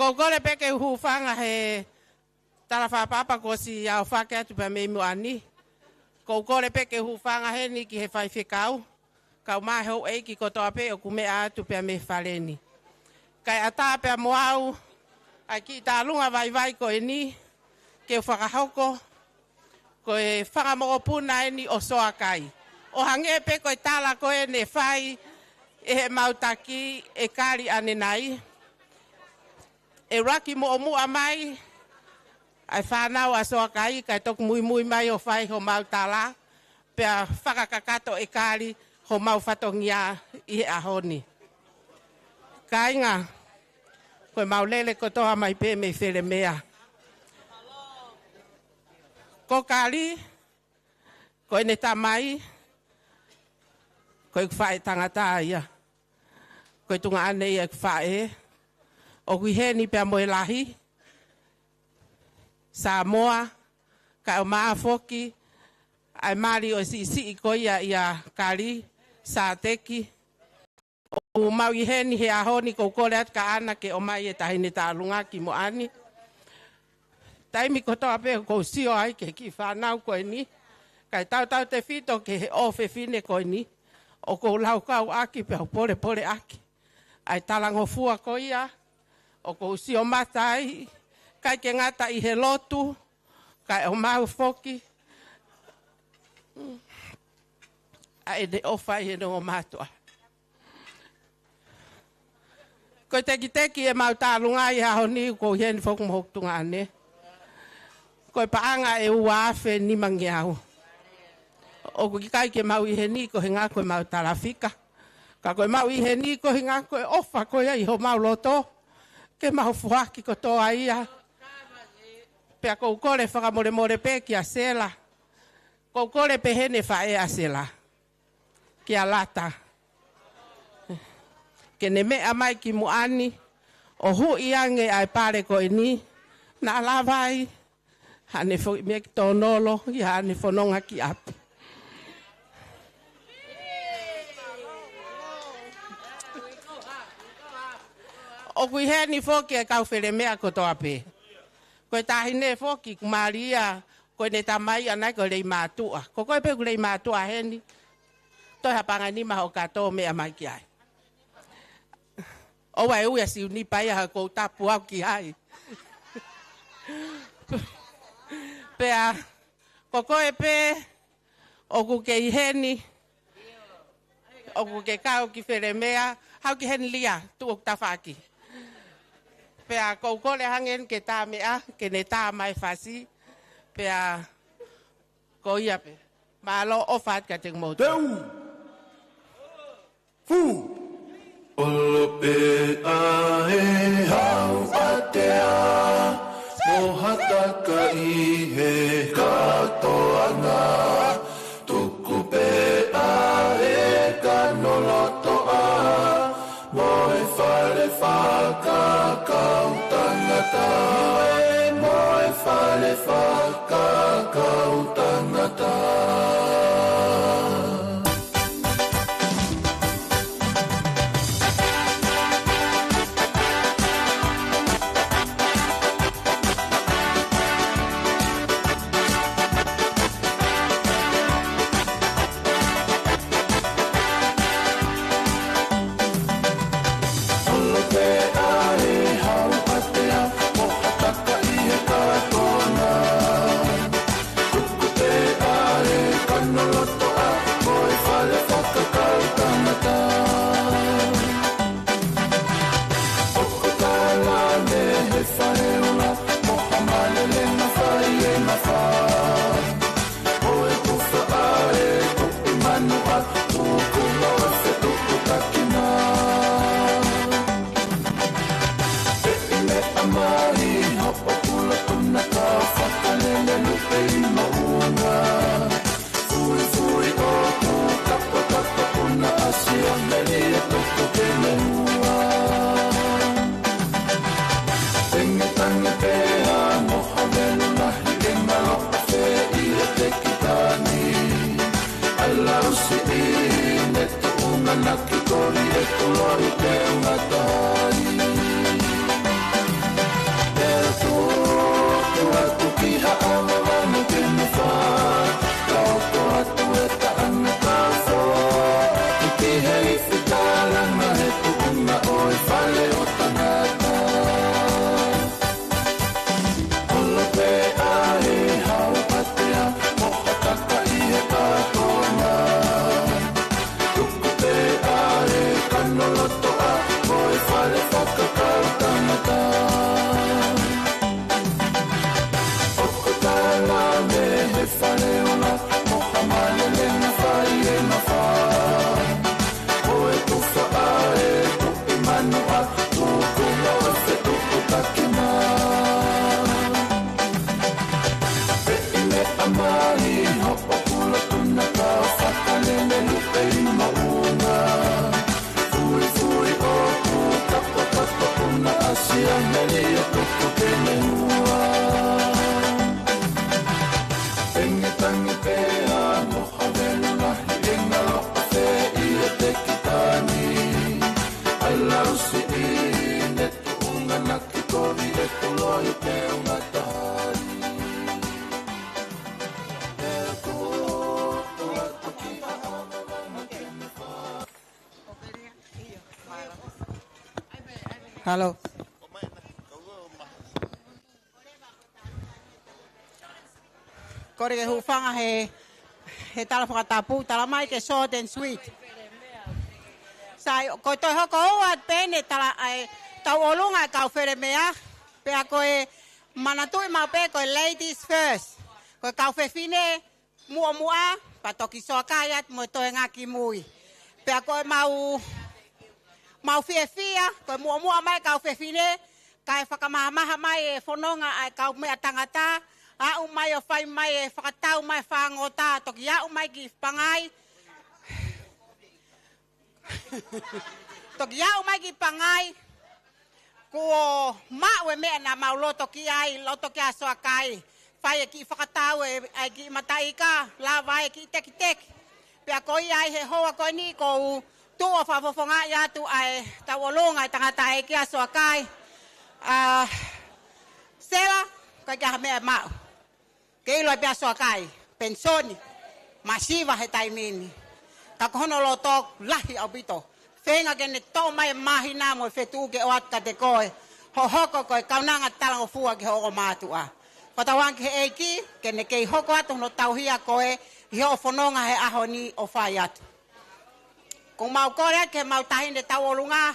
Ko u kole pē ke u hūfanga he tala fakatapu kuo ʻosi aofaki atu pea mei muʻa ni. Ko u kole pē ke u hūfanga heni ki he faifekau, kae ʻumaʻā e houʻeiki kotoa pē ʻoku meʻa atu pea mei fale ni. Kae ʻatā pea mo au ʻa e kiʻi tālunga vaivai ko eni ke u fakahoko, ko e fanga mokopuna eni ʻo Soakai. ʻO hangē pē ko e tala ko ē ne fai ʻe heʻemau taki ʻe Kali ʻanenai, ʻe ʻuluaki muʻomuʻa mai ʻa e fānau ʻa Soakai, kae toki muimui mai ʻo fai homau tala, pea fakakakato ʻe Kali homau fatongia ʻi he ʻaho ni. Kāinga, ko ʻemau lele kotoa mai pē mei Felemea. Ko Kali, ko ʻene tamai, ko ʻeku faʻē tangata ia. Ko e tuongaʻane ia ʻeku faʻē. ʻOku ʻi heni pea mo e lahi, Samoa, kae ʻumaʻā foki ʻa e mali ʻo e siʻisiʻi ko ia ʻia Kali, Sateki. ʻOku mau ʻi heni he ʻaho ni, ko u kole atu kia Ana ke ʻomai e taʻahine tālunga ki muʻa ni. Taimi kotoa pē ʻoku ou sio ai ki he kiʻi fānau ko eni, kae tautautefito ki he ʻofefine ko eni, ʻoku ou laukau ʻaki pea u polepole ʻaki ʻa e talangofua ko ia ʻoku ou sio mata ai, ʻikai ke ngata ʻi he lotu, kae ʻomai foki ʻa ʻene ʻofa ʻi heʻene ongoʻi mātuʻa. Ko e tekiteki ʻemau tālunga ʻi he ʻaho ni, ko u ʻi heni foki mo hoku tuongaʻane. Ko e paʻanga ʻe ua afe nima ngeau. ʻOku ʻikai ke mau ʻi heni koeʻuhinga ko ʻemau talafika, ka ko ʻemau ʻi heni koeʻuhinga ko e ʻofa ko ia ʻi homau loto ke mau foaki kotoa ia. Pea ko u kole fakamolemole pē kia Sela. Ko u kole pē heni faʻē ʻa Sela, kia Lata, ke ne meʻa mai ki muʻa ni ʻo huʻi ange ʻa e pale ko eni, naʻa lava ai haʻane foʻi meʻa ki tōnolo, ʻi haʻane fononga ki ʻapi. ʻOku ʻi heni foki e kau Felemea kotoa pē. Ko e taʻahine foki, ko Malia, ko ʻene tamai ʻanai ko Leimātuʻa. Ko koe pē ko Leimātuʻa heni. Toe ha paʻanga ʻe nima hoʻo kato meʻa mai ki ai. ʻOua ʻe ui ʻa Siunipa ia, he ʻoku ou tapu au ki ai. Pea ko koe pē ʻoku ke ʻi heni, ʻoku ke kau ki Felemea, haʻu ki heni Lia, tuʻu ʻo tafaʻaki. Pea ko u kole hangē ni ke tā meʻa, ke ne tā mai fasi. Pea ko ia pē. Mālō, ʻofa atu kiate kimoutolu. Teu! Fū! ʻOlo pē ʻa e hau ʻatea, mo ha taka ʻi he kātoanga. Tuku pē ʻa e kano lotoʻa, mo e fale fakakaukau tangata. Mo e fale fakakaukau tangata. Hello. Kole ke hūfanga he, he tala fakatapu, tala mai ke short and sweet. Sai, ko e toe hoko ua pē ʻene tala ʻa e tauʻolunga ʻa e kau felemea, pea ko e manatuʻi maʻu pē ko e ladies first. Ko e kau fefine muʻomuʻa, pea toki soakai atu mo e toenga ki mui. Pea ko e mau, mau fiefia, ko e muʻomuʻa mai kau fefine, kae fakamahamaha mai e fononga ʻa e kau meʻa tangata, aʻu mai ʻo fai mai e fakatau mai fāngota, toki aʻu mai ki Pangai. Toki aʻu mai ki Pangai, kuo maʻu e meʻa naʻa mau loto ki ai, loto ki ai ʻa Soakai. Fai e kiʻi fakatau e, e kiʻi mataʻika, lava e kiʻi tekiteki. Pea ko ia ai he houa ko eni ʻoku ou tuʻu ʻo fakafofongaʻi atu ʻa e tauʻolunga ʻa e tangataʻeiki ʻa Soakai. ʻA, Sela, ʻikai ke ʻi ai ha meʻa ʻe maʻu. Ke ʻilo ai pē ʻa Soakai, penisoni, masiva he taimi ni. Ka ko hono loto lahi ʻaupito. Feinga ke ne toʻo mai e māhina mo e fetuʻu ke ʻoatu kiate koe. Hoʻo hoko ko e kaunanga talangofua ki hoʻo ongo mātuʻa. Fakatauange ki he ʻEiki, ke ne kei hoko atu hono tauhi ʻa koe, ʻi hoʻo fononga he ʻaho ni ʻo fai atu. ʻOku mau kole atu ki he mau taʻahine tauʻolunga,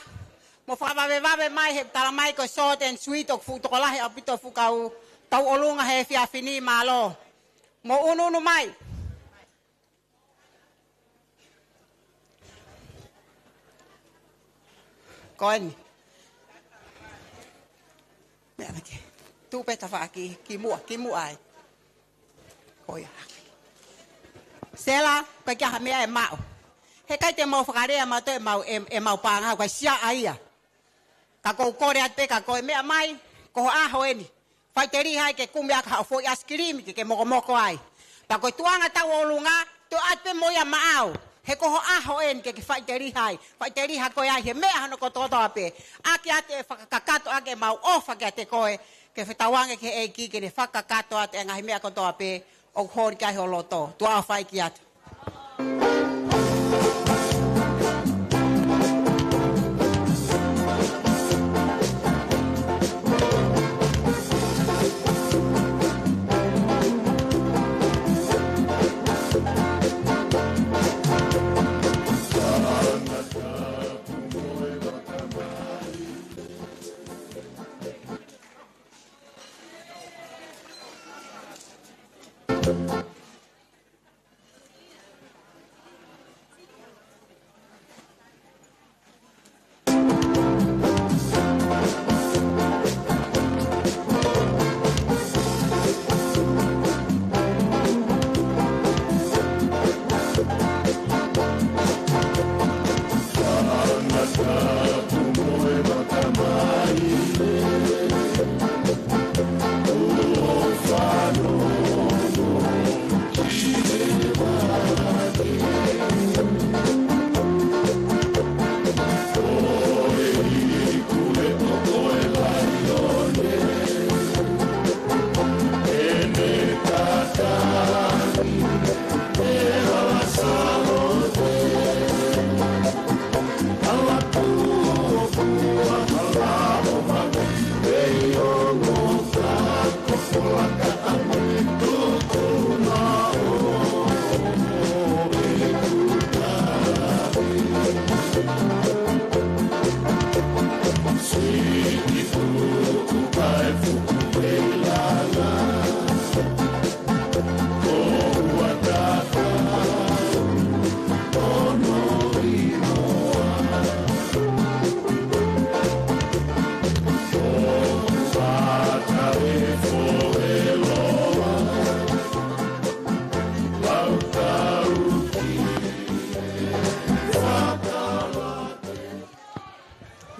mo fakavavevave mai he tala mai ko e short and sweet ʻoku fuʻu tokolahi ʻaupito e fuʻu kau tauʻolunga he efiafi ni, mālō. Mo ʻunuʻunu mai. Ko eni. Meʻa mai ke. Tuʻu pē tafaʻaki, ki muʻa, ki muʻa ai. Ko ia. Sela, ʻikai ke ʻi ai ha meʻa ʻe maʻu. He ʻikai te mau fakalea mautolu ʻemau, ʻe, ʻemau paʻanga, ʻoku ʻikai siʻa ia. Ka ʻoku ou kole atu pē ka ko e meʻa mai, ko ho ʻaho eni. Faʻiteliha ai ke kumi ʻaki haʻo foʻi ʻaisikilimi ke ke mokomoko ai. Pea ko e tuʻunga tauʻolunga, toe ʻoatu pē mo ia maʻau. He ko ho ʻaho eni ke ke faʻiteliha ai. Faʻiteliha koe ai he meʻa hono kotokotoa pē. ʻAki atu e fakakakato ʻaki ʻemau ʻofa kiate koe. Ke fakatauange ki he ʻEiki ke ne fakakakato atu e ngaahi meʻa kotoa pē ʻoku holi ki ai ho loto. Tuʻa ʻofa ʻeiki atu.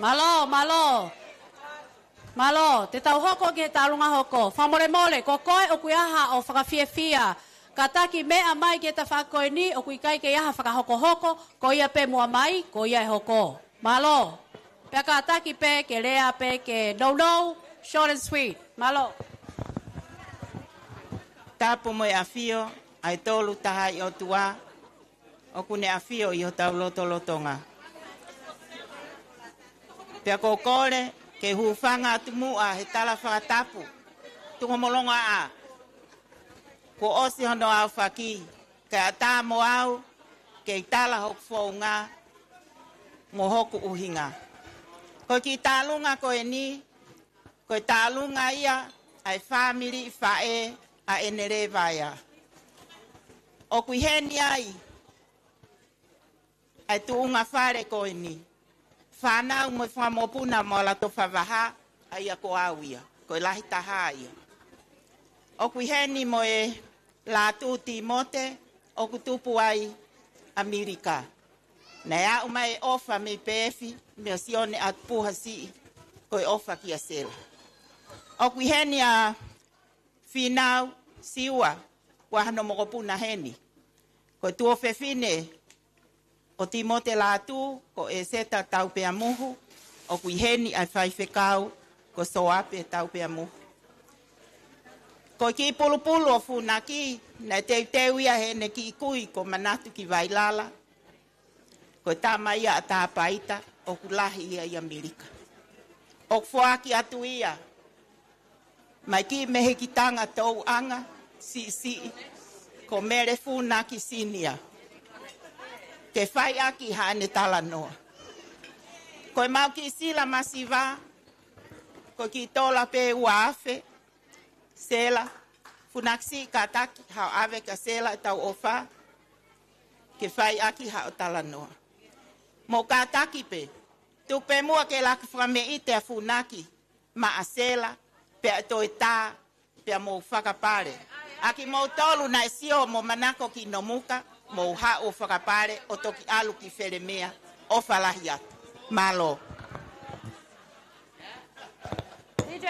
Mālō, mālō. Mālō, te tau hoko ki he tauʻolunga hoko. Fakamolemole, ko koe ʻoku ʻi ai haʻo fakafiefia, kātaki meʻa mai ki he tafaʻaki ko eni, ʻoku ʻikai ke ʻi ai ha fakahokohoko, ko ia pē muʻa mai, ko ia ʻe hoko. Mālō. Pea kātaki pē ke lea pē ke nounou, short and sweet. Mālō. Tapu mo e ʻafio ʻa e Tolu Tahaʻi ʻOtua, ʻoku ne ʻafio ʻi hotau lotolotonga. Pea ʻoku ou kole ke u hūfanga atu muʻa he tala fakatapu. Tuku homou longoaʻa. Kuo ʻosi hono aofaki, kae ʻatā mo au ke u tala hoku founga mo hoku ʻuhinga. Ko e kiʻi tālunga ko eni, ko e tālunga ia ʻa e fāmili faʻē ʻa ʻEne Lēvaea. ʻOku ʻi heni ai ʻa e tuʻunga fale ko eni. Fānau mo e fanga mokopuna mo Alatofa Vaha, ʻa ia ko au ia, ko e lahi taha ia. ʻOku ʻi heni mo e Lātū Tīmote, ʻoku tupu ai ʻAmelika. Naʻe aʻu mai e ʻofa mei Peefi, meia Sione ʻAtupuha Siʻi, ko e ʻofa kia Sela. ʻOku ʻi heni ʻa Fīnau Siua, ʻa hono mokopuna heni. Ko e tuofefine ʻo Tīmote Lātū, ko ʻEseta Taupeamuhu, ʻoku ʻi heni ʻa e faifekau, ko Soape Taupeamuhu. Ko e kiʻi pulupulu ʻo Funaki, naʻe teuteu ia heʻene kiʻi kui ko Manatu ki Vailala. Ko e tama ia ʻa Tāpaita, ʻoku lahi ia ʻi ʻAmelika. ʻOku foaki atu ia mai ki Mehikitanga Touʻanga Siʻisiʻi, ko Mele Funaki Sinia, ke fai ʻaki haʻane talanoa. Ko e mau kiʻi sila masiva, ko e kiʻi tola pē ua afe, Sela, Funaki Siʻi, kātaki haʻo ʻave kia Sela ʻetau ʻofa, ke fai ʻaki haʻo talanoa. Mou kātaki pē, tuku pē muʻa ke laka fakameʻite ʻa Funaki maʻa Sela, pea toe tā, pea mou fakapale. ʻA kimoutolu naʻe sio mo manako ki Nomuka, mou haʻu ʻo fakapale ʻo toki ʻalu ki Felemea, ʻofa lahi atu. Mālō. D J.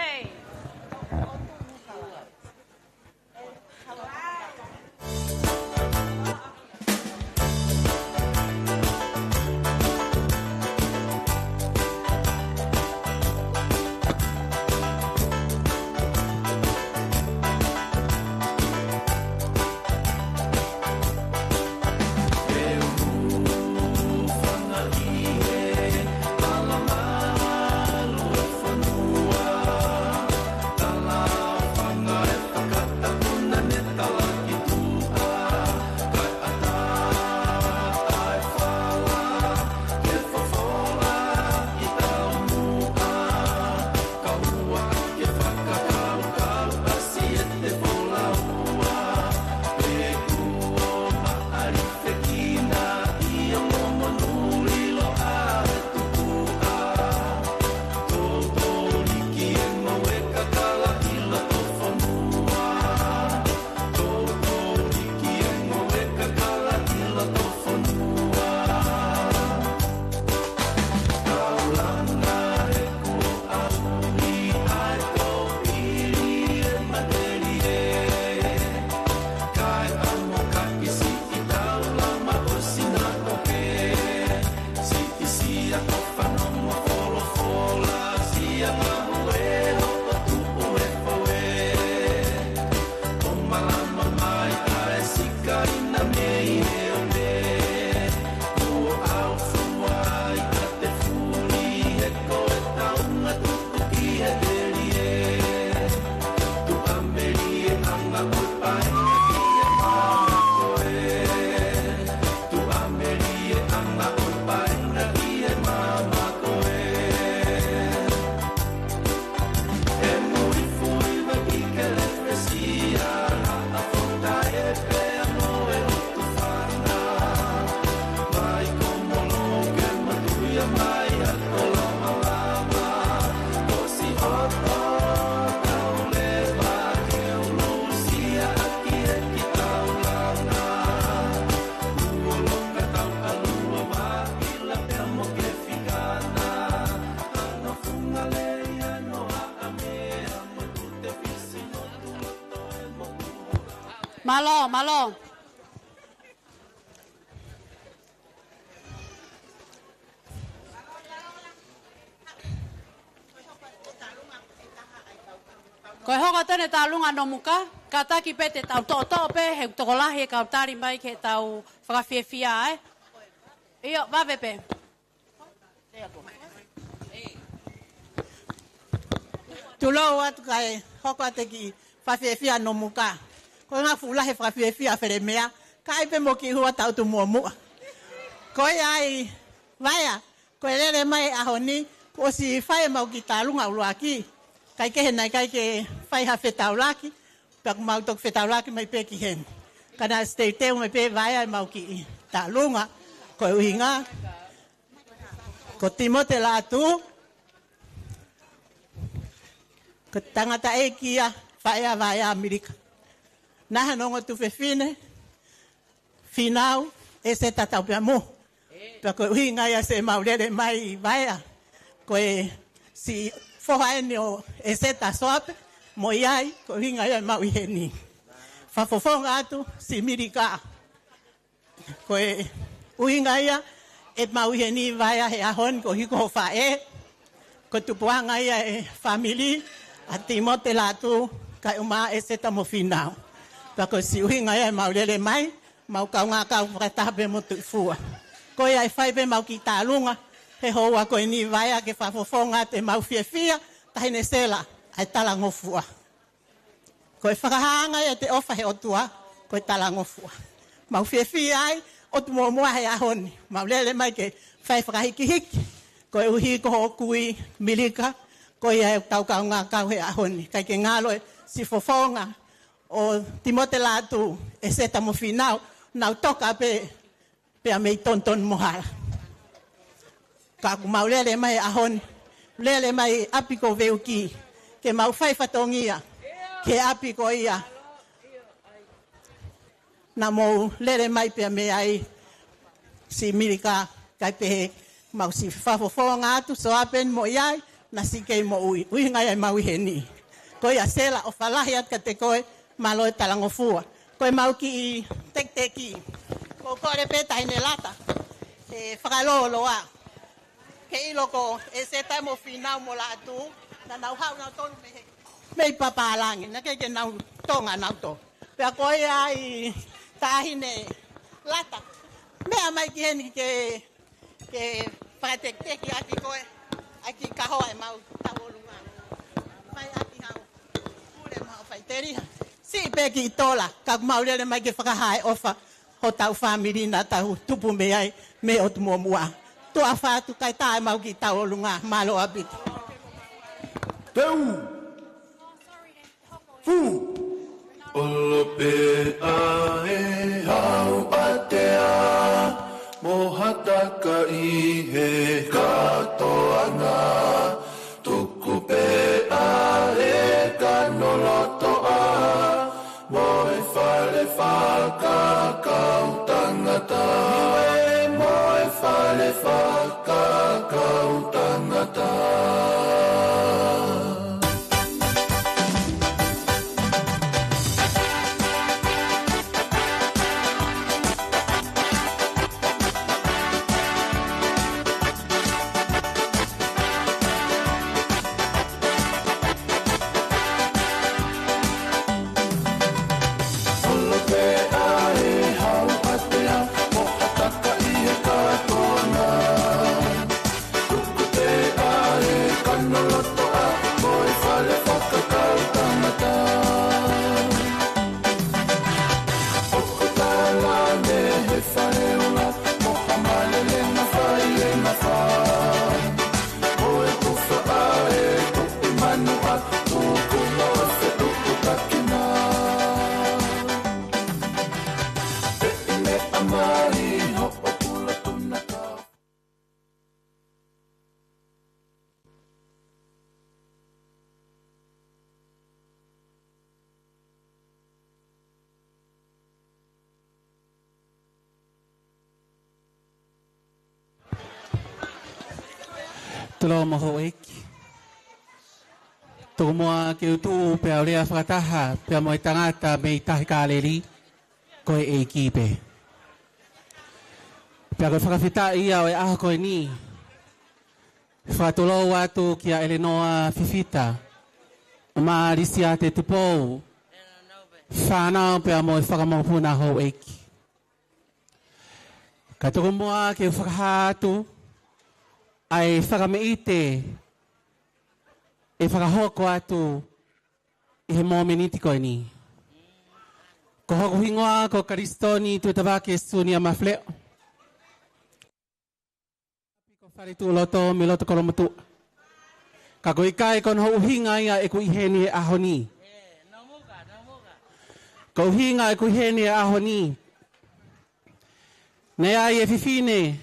Mālō, mālō. Ko e hoko atu eni e tālunga Nomuka, kātaki pē te tau toʻotoʻo pē, he ʻoku tokolahi e kau tali mai ke tau fakafiefia, ē? ʻIo, vave pē. Tulou atu kae hoko atu e kiʻi fakafiefia ʻa Nomuka. Ko e ngaahi fuʻu lahi e fakafiefia ʻa Felemea, ka ʻai pē mo kiʻi hua ʻa e ʻOtu Muʻomuʻa. Ko ia ai, Vaea, ko e lele mai e ʻaho ni, kuo ʻosi fai ʻemau kiʻi tālunga ʻuluaki. Kae kehe naʻe ʻikai ke fai ha fetaulaki, pea kuo mau toki fetaulaki mai pē ki heni. Ka naʻe ʻosi teuteu mai pē Vaea ʻemau kiʻi tālunga, ko e ʻuhinga ko Timote Lātū, ko e tangataʻeiki ia, faʻē ʻa Vaea ʻa Milika. Naʻe ʻi ai hano ongo tuofefine, Fīnau ʻEseta Taupeamu. Pea ko e ʻuhinga ia ʻemau lele mai Vaea, ko e siʻi foha eni ʻo ʻEseta Soape, mo ia ai, ko e ʻuhinga ia ʻemau ʻi heni. Fakafofonga atu siʻi Milika. Ko e ʻuhinga ia ʻemau ʻi heni Vaea he ʻaho ni koeʻuhi ko ho faʻē, ko e tupuʻanga ia e fāmili ʻa Timote Lātū, kae ʻumaʻā ʻEseta mo Fīnau. Pea ko e siʻi ʻuhinga ia ʻemau lele mai, mau kaungā kau fakataha pē mo Tuʻifua. Ko ia ʻe fai pē ʻemau kiʻi tālunga he houa ko eni Vaea ke fakafofonga atu ʻemau fiefia, Taʻahine Sela, ʻa e talangofua. Ko e fakahāhā ia ʻete ʻofa he ʻOtua, ko e talangofua. Mau fiefia ai, ʻOtu Muʻomuʻa he ʻaho ni. Mau lele mai ke fai fakahikihiki, koeʻuhi ko hoʻo kui Milika, ko ia ʻoku tau kaungā kau he ʻaho ni. ʻIkai ke ngalo e siʻi fofonga ʻo Timote Lātū, ʻEseta mo Fīnau, nau toka pē pea mei Tonutonu mo Hala. Ka kuo mau lele mai he ʻaho ni, lele mai ʻapi ko Veuki, ke mau fai fatongia ki he ʻapi ko ia naʻa mou lele mai pea mei ai, siʻi Milika, kae pehē mau siʻi fakafofonga atu Soape mo ia ai, naʻa siʻi kei moʻui, ʻuhinga ia ʻemau ʻi heni. Ko ia Sela, ʻofa lahi atu kiate koe, mālō e talangofua. Ko ʻemau kiʻi tekiteki, ko e kole pē Taʻahine Lata, ʻe fakalōloa. Ke ʻilo ko ʻEseta mo Fīnau mo Lātū, naʻa nau haʻu nautolu mei he, mei Papālangi, naʻe ʻikai ke nau Tonga nautolu. Pea ko ia ai Taʻahine Lata, meʻa mai ki heni ke ke fakatekiteki ʻaki koe, ʻaki kahoa ʻemau tauʻolunga. Fai ʻaki hau pule mo hau faʻiteliha. Siʻi pē kiʻi tola, ka kuo mau lele mai ke fakahā e ʻofa hotau fāmili naʻa tau tupu mei ai, mei ʻOtu Muʻomuʻa. Tuʻa ʻofa atu kae tā ʻemau kiʻi tauʻolunga, mālō ʻaupito. Teu! Fū! ʻOlo pē ʻa e hau ʻatea, mo ha taka ʻi he kātoanga. Tuku pē ʻa e kanolotoʻa, mo e fale fakakau tangata. Mo e fale fakakau tangata. ʻOlo pē ʻa e hau ʻatea, mo ha taka ʻi he kātoanga. Tuku pē ʻa e kanolotoʻa, mo e fale fakakau tangata. ʻOku tala mei he fale ula, mo ha mālele na fai e na fai. Ko e tufa ʻa e tuʻi manuʻa, tuku mo e fetuku takina. Pea ʻi meʻa mai hoʻo pula tuna ka. Tulou mo houʻeiki. Tuku muʻa ke u tuʻu pea u lea fakataha pea mo e tangata mei Tahi Kāleli, ko e ʻEiki pē. Pea ko e fakafetaʻi ia ʻo e ʻaho ko eni. Fakatulou atu kia ʻElenoa Fifita, Malisia Tetupou, fānau pea mo e fakamokopuna houʻeiki. Ka tuku muʻa ke u fakahā atu ʻa e fakameʻite ʻe fakahoko atu ʻi he momeniti ko eni. Ko hoku hingoa ko Kalisitoni Tuʻitavake Sunia Mafleo. Ko Faletuʻuloto mei loto Kolomotuʻa. Ka ko e ʻikai ko hono ʻuhinga ia ʻeku ʻi heni he ʻaho ni. Ko e ʻuhinga ʻeku ʻi heni he ʻaho ni, naʻe ʻi ai e fefine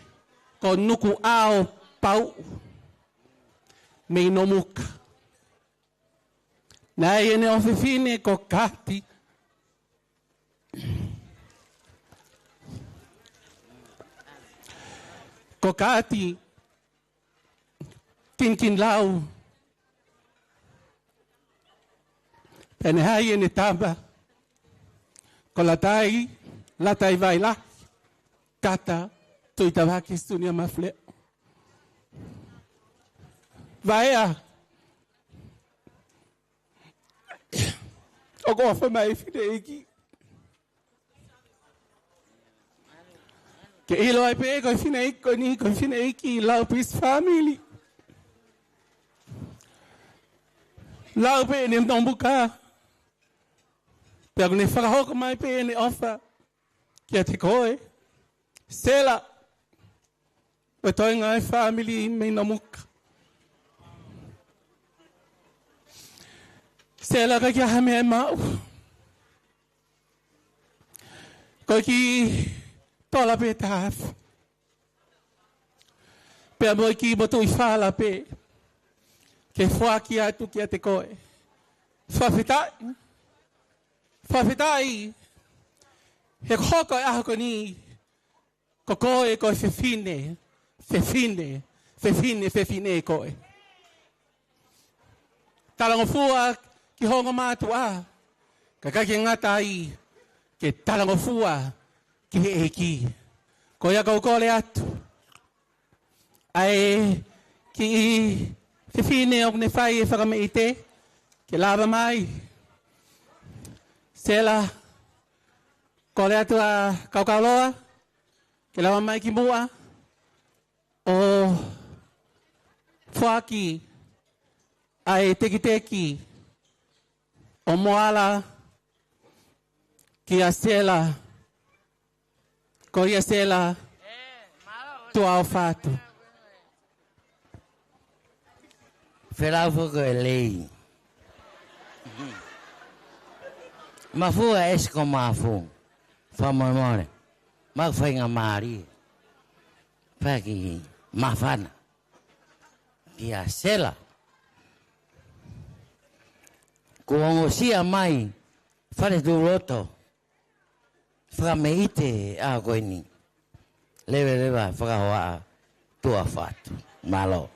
ko Nukuʻao Pauʻu mei Nomuka. Naʻe ʻi ai ʻene ʻofefine ko Kati. Ko Kati Kinikinilau. Pea naʻe ʻi ai ʻene tama ko Latai, Latai Vailahi Kata Tuʻitavake Sunia Mafleo. Vaea, ʻoku ʻofa mai e fineʻeiki. Ke ʻilo ai pē ko e fineʻeiki ko eni, ko e fineʻeiki lau pē ʻi he family. Lau pē ʻene Nomuka. Pea ʻoku ne fakahoko mai pē ʻene ʻofa kiate koe, Sela, ʻo e toenga e family mei Nomuka. Sela, ʻikai ke ʻi ai ha meʻa ʻe maʻu. Ko e kiʻi tola pē taha afe. Pea mo e kiʻi motuʻi fala pē ke foaki atu kiate koe. Fakafetaʻi. Fakafetaʻi he ko e hoko e ʻaho ko eni, ko koe ko e fefine, fefine, fefine, fefine koe. Talangofua ki ho ongo mātuʻa, ka ʻikai ke ngata ai, ke talangofua ki he ʻEiki. Ko ia ʻoku ou kole atu ʻa e kiʻi fefine ʻoku ne fai e fakameʻite ke lava mai. Sela, kole atu ʻa Kaukauloa ke lava mai ki muʻa ʻo foaki ʻa e tekiteki ʻo Moala kia Sela. Ko ia Sela Tuʻaofatu. Felau foko e lei. Mafua ʻesi ko mafu. Fakamolemole. Mau faingamālie. Faki mafana kia Sela. Kuo ongosia mai Faletuʻuloto fakameʻite ʻa ko eni. Leveleva fakahoa Tuʻaofatu. Mālō.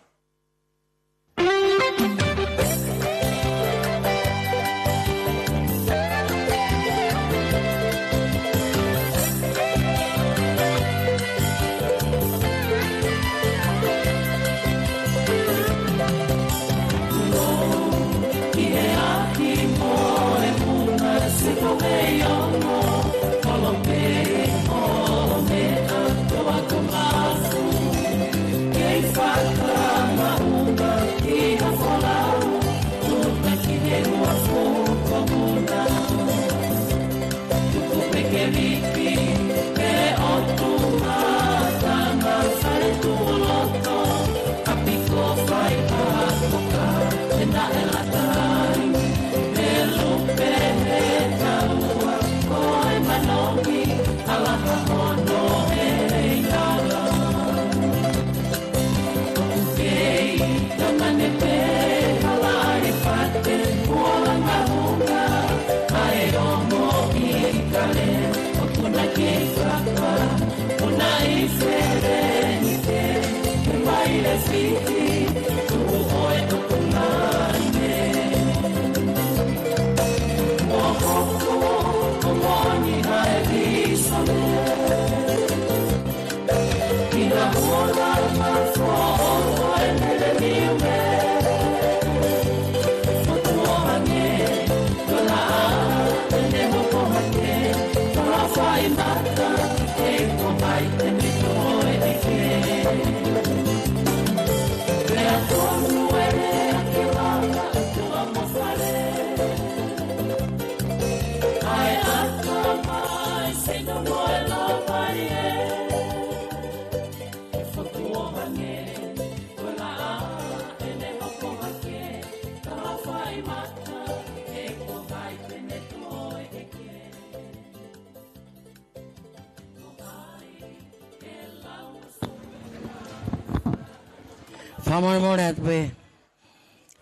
Fakamolemole atu pē.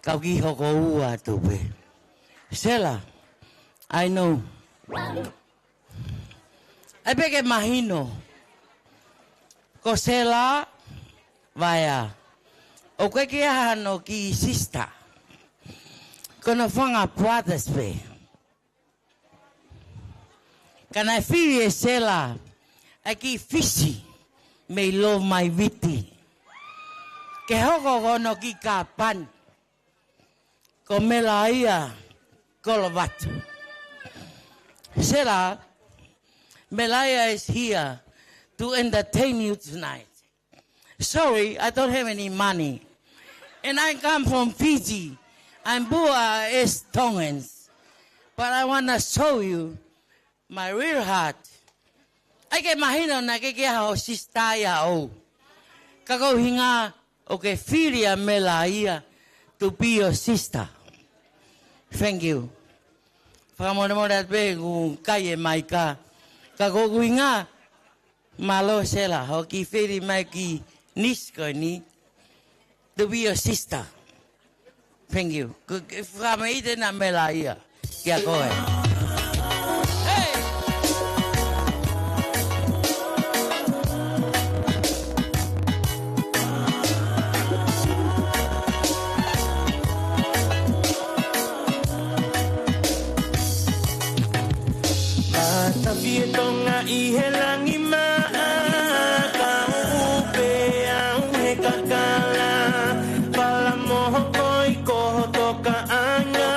Kau kiʻi hoko ua atu pē. Sela, I know. ʻAi pē ke mahino. Ko Sela, Vaea. ʻOku ʻikai ke ʻi ai hano kiʻi sister. Ko hono fanga brothers pē. Ka naʻe fili ʻe Sela ʻa e kiʻi fisi mei Lomai Viti ke hoko ko hono kiʻi kāpani. Ko Melaia Kolovatu. Sela, Melaia is here to entertain you tonight. Sorry, I don't have any money. And I come from Fiji. I'm poor as Tongans. But I wanna show you my real heart. ʻAi ke mahino naʻe ʻikai ke ʻi ai haʻo sister ʻia ʻou. Ka ko e ʻuhinga ʻoku ke fili ʻa Melaia to be your sister. Thank you. Fakamolemole atu pē ʻoku kai e maika. Ka ko e ʻuhinga, mālō Sela, hoʻo kiʻi fili mai ki nisi ko eni. To be your sister. Thank you. Ko, ko, fakamolemole atu ʻa Melaia. Kia koe. Hey! Matafi e Tonga ʻi he langi maʻa, ka upe au he kakala. Fala moho koi ko ho tokaʻanga.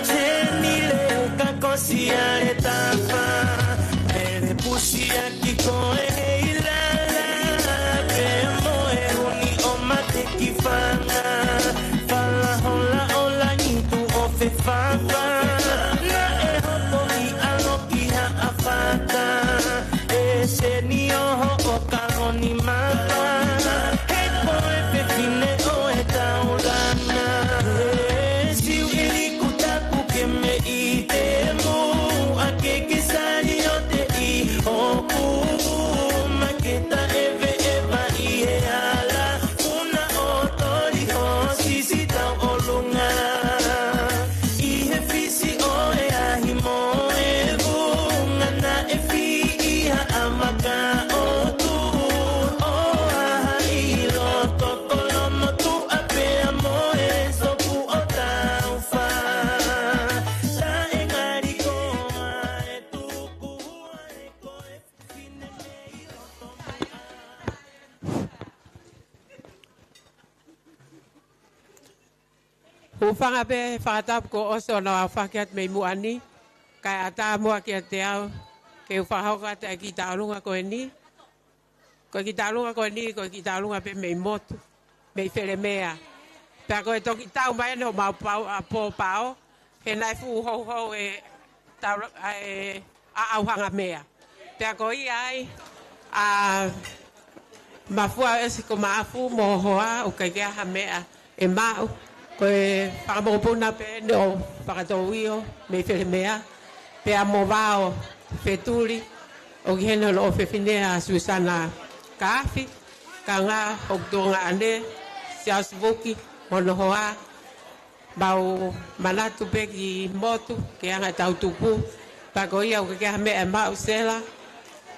Seni le ka kosi ʻa e tafa. Pele pusi ʻaki koe he ʻilala. Pea mo e uni ʻo mate ki fanga. Fala hola ʻo langi tuʻo fefafa. Naʻe hopo ʻi ʻalo ki haʻa fata. ʻE Seni ʻo hoʻo kaloni mata. He ko e fefine ʻo e taulanga. ʻE Siu ʻi liku tapu ke me ʻi te mu. ʻA ke ke sali ʻo te ʻi hoku. Ma ke ta ʻeve ʻeva ʻi he ala. Una ʻo toli ho sisi tau ʻolunga. ʻI he fisi ʻo e ahi mo e vunga naʻe fiʻi haʻa maka ʻo tu. ʻO aha ʻi loto kolomo tuʻa pea mo e sopu ʻo taufa. Taʻe ngali koa e tuku ai ko e fine mei loto mai ʻa. Hūfanga pē he fakatapu kuo ʻosi hono aofaki atu mei muʻa ni, kae ʻatā muʻa kiate au ke u fakahoko atu e kiʻi taulunga ko eni. Ko e kiʻi taulunga ko eni, ko e kiʻi taulunga pē mei motu, mei Felemea. Pea ko e toki tau mai eni homau pau, ʻa, pōpao, he naʻe fuʻu houhou e tau-, ʻa e ʻaʻau hanga meʻa. Pea ko ia ai, ʻa Mafua ʻEsi ko Maʻafu mo Hoa, ʻoku ʻikai ke ʻi ai ha meʻa ʻe maʻu. Ko e fanga mokopuna pē eni ʻo Fakatouio mei Felemea. Pea mo Vao Fetuli, ʻoku ʻi heni hono ʻofefine ʻa Susana Kaafi, kae ʻumaʻā hoku tuongaʻane, Siaosi Vuki, mo hono hoa, mau manatu pē ki motu, ke anga ʻetau tupu. Pea ko ia ʻoku ʻikai ke ʻi ai ha meʻa ʻe maʻu Sela,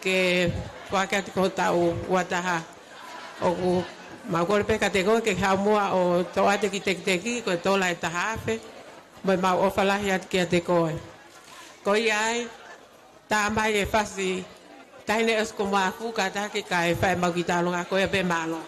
ke foaki atu ki hotau ua taha. ʻOku mau kole pē kiate koe ke haʻu muʻa ʻo toʻo atu e kiʻi tekiteki, ko e tola ʻe taha afe, mo ʻemau ʻofa lahi atu kiate koe. Ko ia ai, tā mai e fasi Taʻahine ʻEsi ko Maʻafu kātaki kae fai ʻemau kiʻi taulunga, ko ia pē, mālō.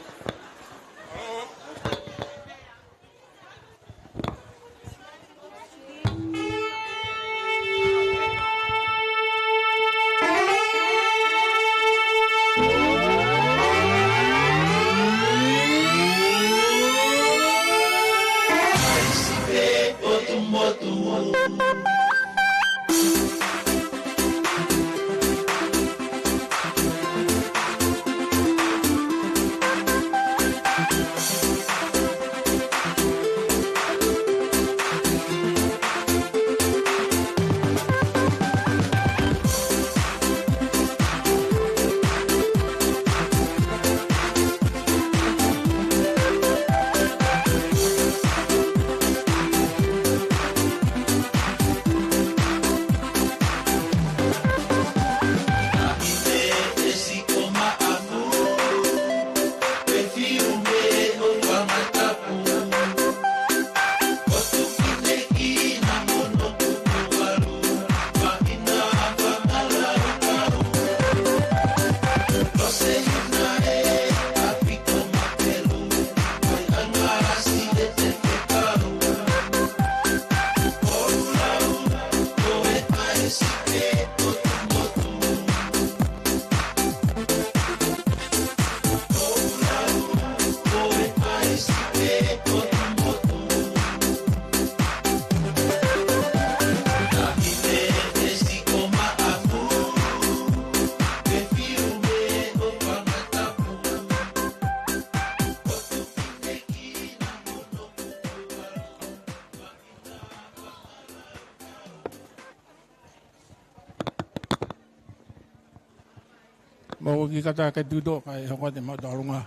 Mou kiʻi kātaki tuʻu kae hoko atu ʻemau tauʻolunga.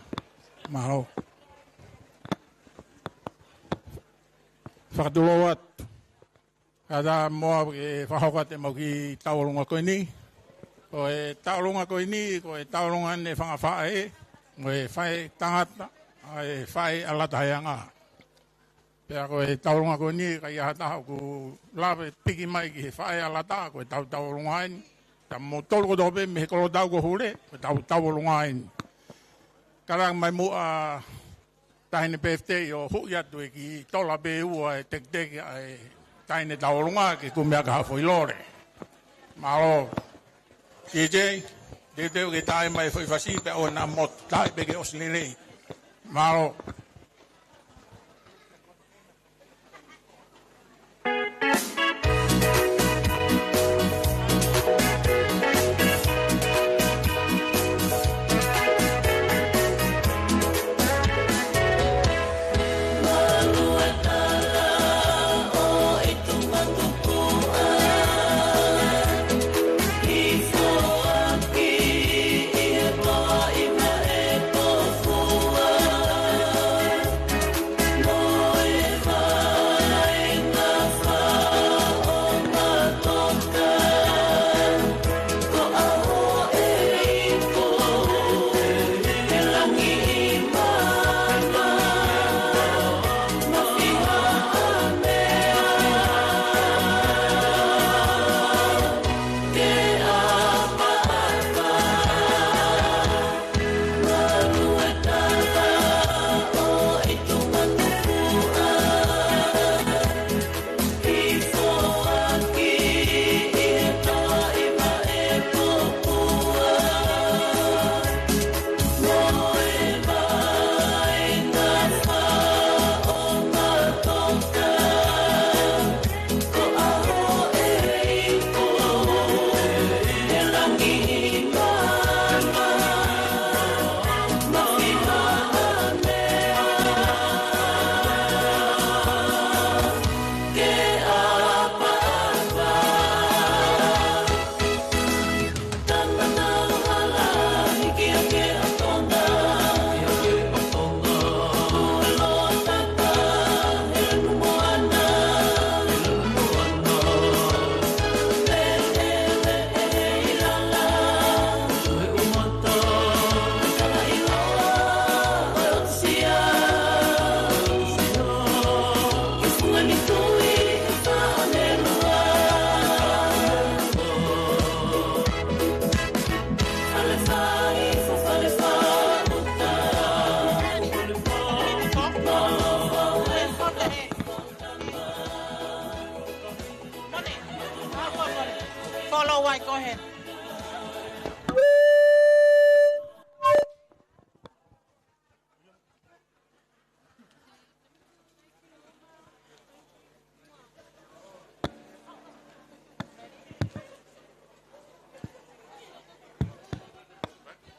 Mālō. Fakatulou atu. Kātaki muʻa ke fakahoko atu ʻemau kiʻi tauʻolunga ko eni. Ko e tauʻolunga ko eni, ko e tauʻolunga ʻa e fanga faʻē, mo e faʻē tangata, ʻa e faʻē ʻa Lata Heanga. Pea ko e tauʻolunga ko eni, ʻikai ha taha ʻoku lave piki mai ki he faʻē ʻa Lata, ko e tau tauʻolunga eni. Ka moutolu kotoa pē mei he kolo tau ko Hule, ko e tau tauʻolunga eni. Kātaki mai muʻa Taʻahine Pefitei ʻo huʻi atu e kiʻi tola pē ʻe ua e tekiteki ʻa e taʻahine tauʻolunga ke kumi ʻaki ha foʻi lole. Mālō. T J, teuteu ke tā mai e foʻi fasi pea ʻoua naʻa motu, tā pē ke ʻosi lelei. Mālō. Follow, go ahead.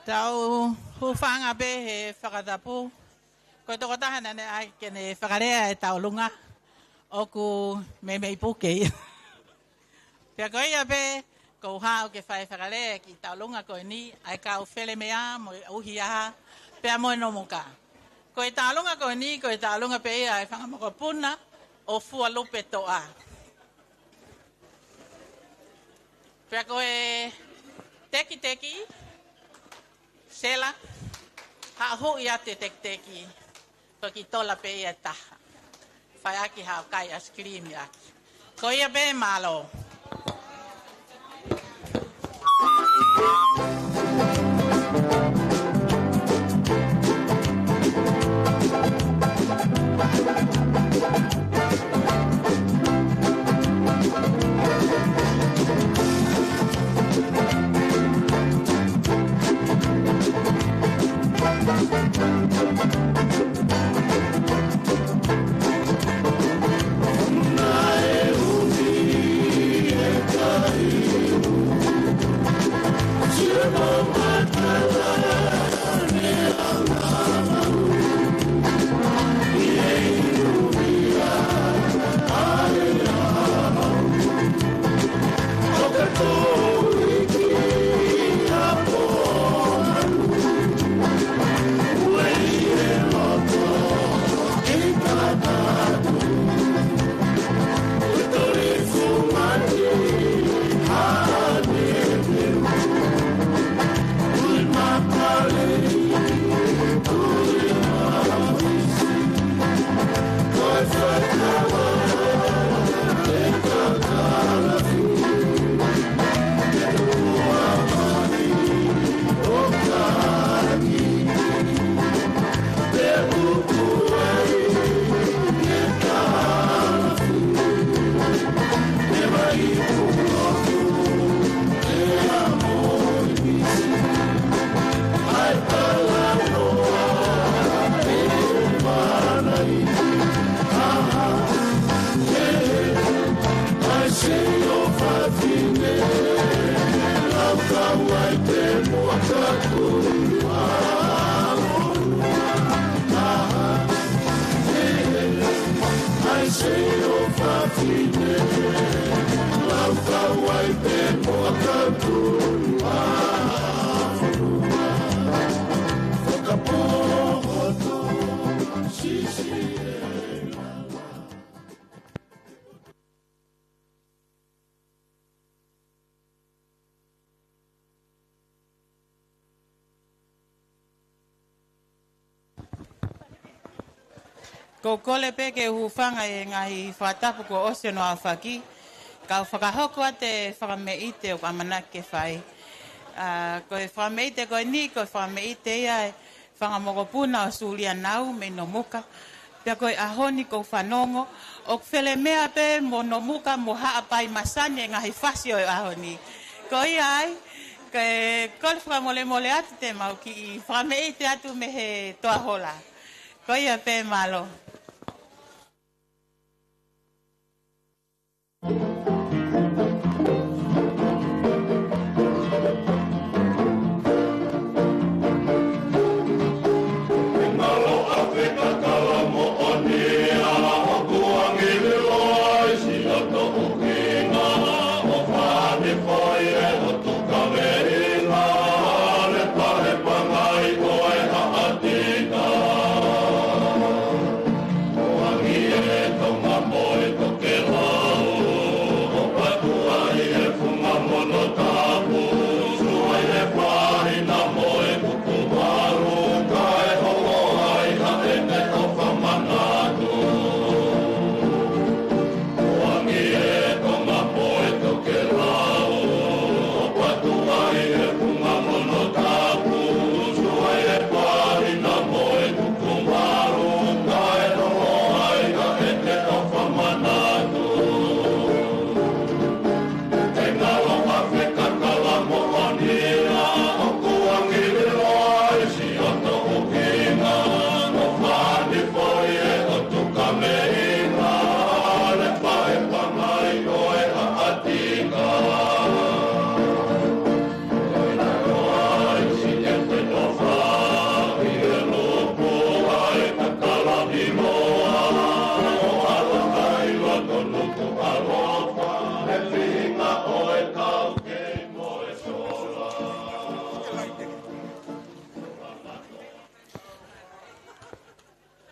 Tau hūfanga pē he fakatapu. Ko e tokotaha naʻa ne ʻai ke ne fakalea e tauʻolunga ʻoku meimei puke ia. Pea ko ia pē, ʻoku ou haʻu ke fai fakalea e kiʻi tauʻolunga ko eni, ʻa e kau Felemea mo e ʻUhiʻaha, pea mo e Nomoka. Ko e tauʻolunga ko eni, ko e tauʻolunga pē ia ʻa e fanga mokopuna ʻo Fualupe Toʻa. Pea ko e tekiteki, Sela, haʻu ʻo huʻi atu e tekiteki, ko e kiʻi tola pē ia ʻe taha. Fai ʻaki haʻo kai ʻaisikilimi ʻaki. Ko ia pē, mālō. Ko e kole pē ke u hūfanga he ngaahi fakatapu kuo ʻosi hono aofaki, ka u fakahoko atu e fakameʻite ʻoku ʻamanaki ke fai. ʻA, ko e fakameʻite ko eni, ko e fakameʻite ia ʻa e fanga mokopuna ʻo Sulianau mei Nomuka. Pea ko e ʻaho ni ʻoku ou fanongo ʻoku felemea pē mo Nomuka mo Haʻapai Masani e ngaahi fasi ʻo e ʻaho ni. Ko ia ai, ko e kole fakamolemole atu te mau kiʻi fakameʻite atu mei he toa hola. Ko ia pē, mālō.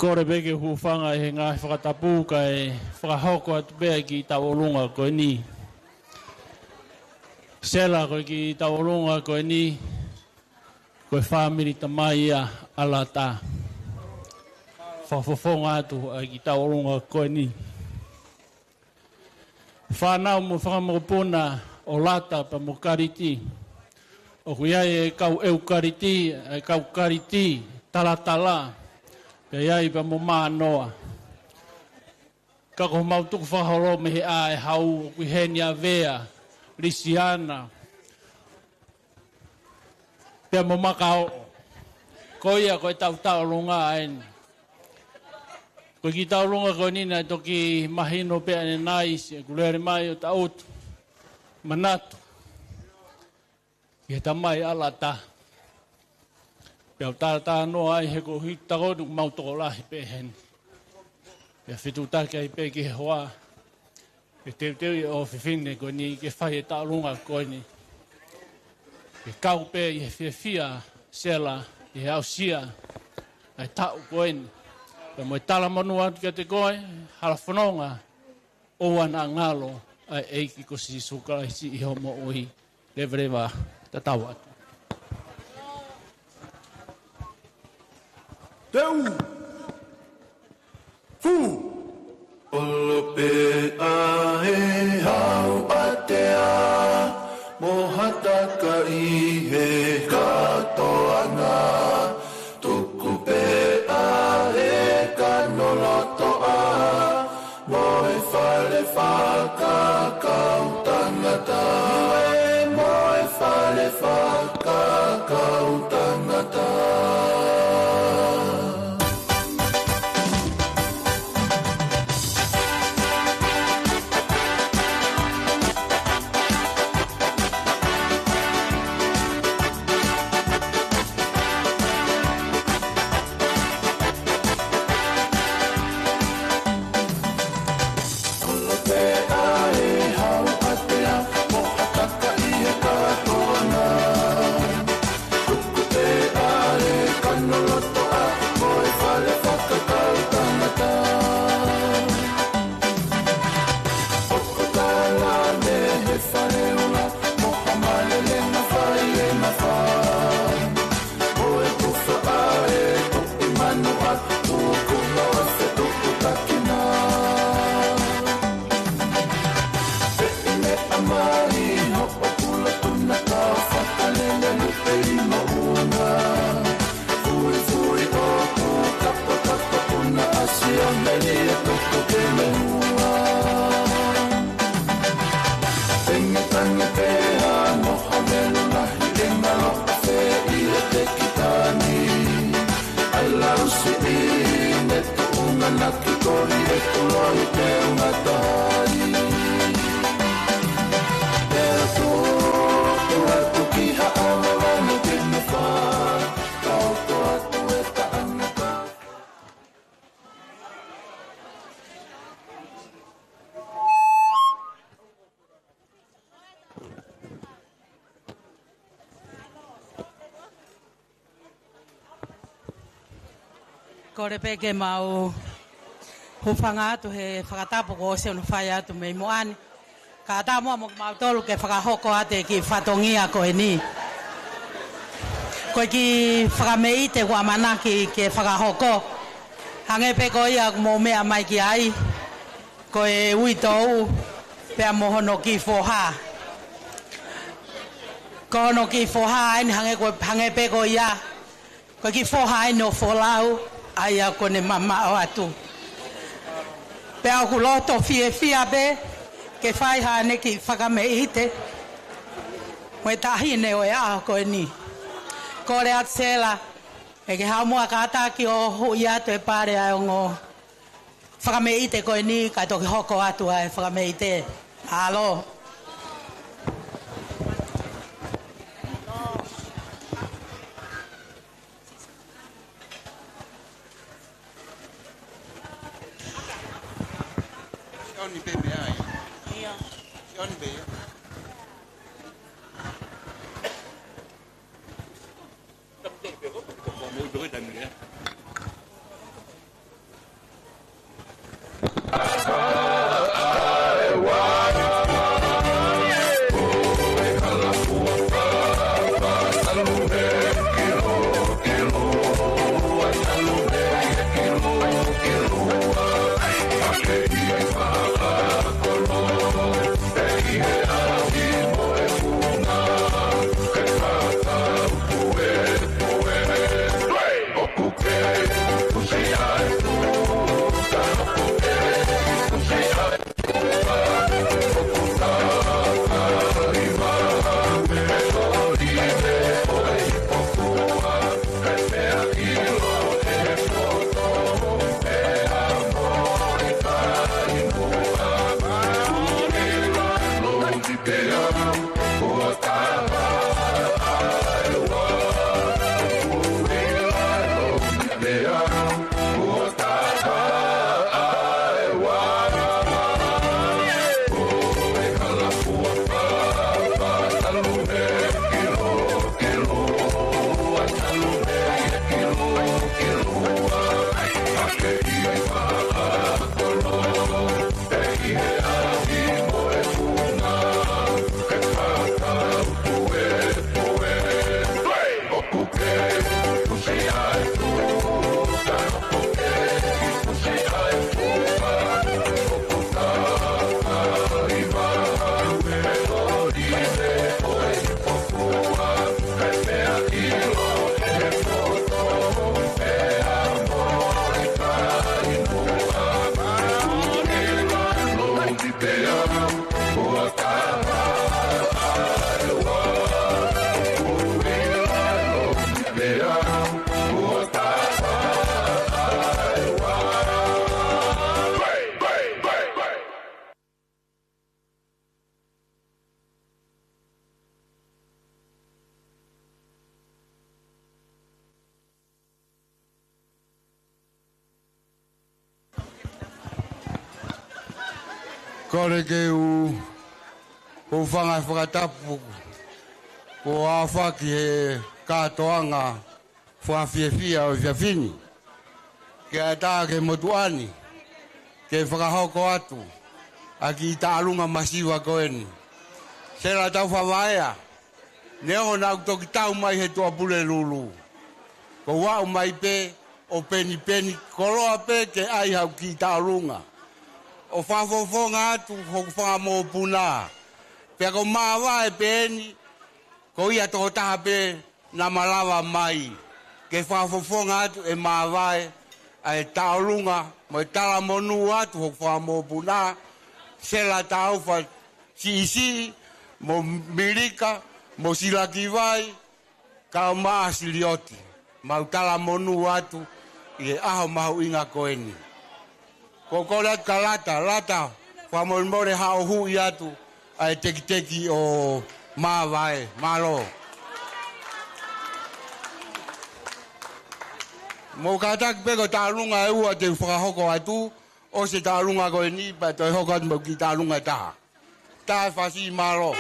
Kole pē ke u hūfanga he ngaahi fakatapu kae fakahoko atu pē ʻa e kiʻi tauʻolunga ko eni. Sela, ko e kiʻi tauʻolunga ko eni, ko e fāmili tamai ia ʻa Lata. Fakafofonga atu ʻa e kiʻi tauʻolunga ko eni. Fānau mo e fanga mokopuna ʻo Lata pea mo Kaliti. ʻOku ʻi ai e kau ʻEukaliti, e kau Kaliti, Talatala, pea ʻi ai pea mo Mānoa. Ka ko homau tukufakaholo mei he ʻā ʻe hau, ʻoku ʻi heni ʻa Vea, Lisiana, pea mo Makaoʻo. Ko ia ko e tau tauʻolunga eni. Ko e kiʻi tauʻolunga ko eni naʻe toki mahino pē ʻanenai siʻeku lele mai ʻo taʻutu manatu ki he tamai ʻa Lata. Pea u talatalanoa ai he ko e hiki takotu ʻoku mau tokolahi pē heni. Pea fetuʻutaki ai pē ki he hoa. Ke teuteuʻi ʻofefine ko eni ke fai e tauʻolunga ko eni. Ke kau pē ʻi he fiefia Sela ʻi he aʻusia ʻa e taʻu ko eni. Pea mo e talamonū atu kiate koe, hala fononga, ʻoua naʻa ngalo ʻa e ʻEiki ko Sīsū Kalaisi ʻi hoʻo moʻui. Leveleva, tatau atu. Teu! Fū! ʻOlo pē ʻa e hau ʻatea, mo hataka ʻi he kātoanga. Tuku pē ʻa e kano lotoʻa, mo e fale fakakaukau tangata. Mo e fale fakakaukau tangata. Kole pē ke mau hūfanga atu he fakatapu kuo ʻosi hono fai atu mei muʻa ni. Kae ʻatā muʻa mo kimautolu ke fakahoko atu e kiʻi fatongia ko eni. Ko e kiʻi fakameʻite ʻoku ʻamanaki ke fakahoko, hangē pē ko ia ʻoku mou meʻa mai ki ai, ko e uitou pea mo hono kiʻi foha. Ko hono kiʻi foha eni hangē ko, hangē pē ko ia ko e kiʻi foha eni ʻo Folau, ʻa ia kuo ne mamaʻo atu. Pea ʻoku loto fiefia pē ke fai haʻane kiʻi fakameʻite mo e taʻahine ʻo e ʻaho ko eni. Kole atu Sela, ʻe ke haʻu muʻa kātaki ʻo huʻi atu e pale ʻa e ongo fakameʻite ko eni kae toki hoko atu ʻa e fakameʻite. Mālō. Sione pē meʻa ia. Ia. Sione pē ia. Kole ke u hūfanga he fakatapu kuo aofaki he kātoanga fakafiefia ʻo e efiafi ni, ke ʻatā ki he motuʻa ni ke fakahoko atu ʻa e kiʻi taʻalunga masiva ko eni. Sela Taufavaea, neongo naʻá ku toki tau mai he Tuʻapulelulu, ko u aʻu mai pē ʻo penipeni koloa pē ke ʻai haʻaku kiʻi taʻalunga ʻo fakafofonga atu hoku fanga mokopuna. Pea ko Māvae pē eni, ko ia tokotaha pē naʻá ma lava mai ke fakafofonga atu ʻe Māvae ʻa e taʻalunga mo e talamonū atu hoku fanga mokopuna, Sela Taufa Siʻisiʻi, mo Milika, mo Silakivai, kae ʻumaʻā Silioti. Mau talamonū atu ʻi he ʻaho mahuʻinga ko eni. Ko u kole atu kia Lata, Lata, fakamolemole haʻo huʻi atu ʻa e tekiteki ʻo Māvae, mālō. Mou kātaki pē ko e taʻalunga ʻe ua te u fakahoko atu, ʻosi e taʻalunga ko eni, pea toe hoko atu mo e kiʻi taʻalunga ʻe taha. Taʻe fasi, mālō.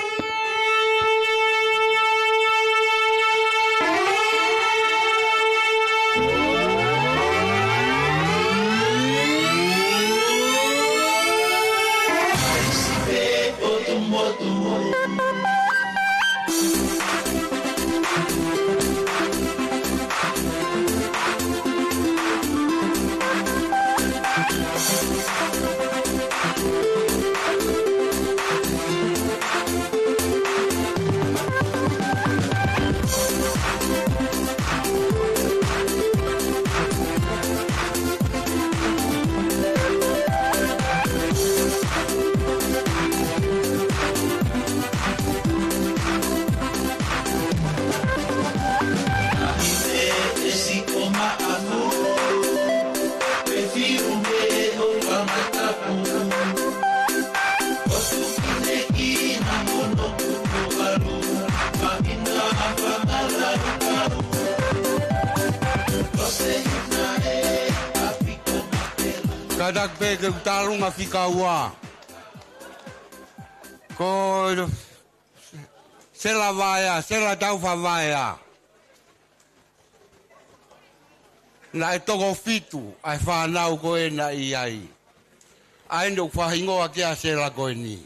Kātaki pē ke u tālunga fika ua. Ko Sela Vaea, Sela Taufa Vaea. Naʻe toko fitu ʻa e fānau ko ē naʻe ʻi ai. ʻA ē naʻe faʻa hingoa ki ai ʻa Sela ko eni.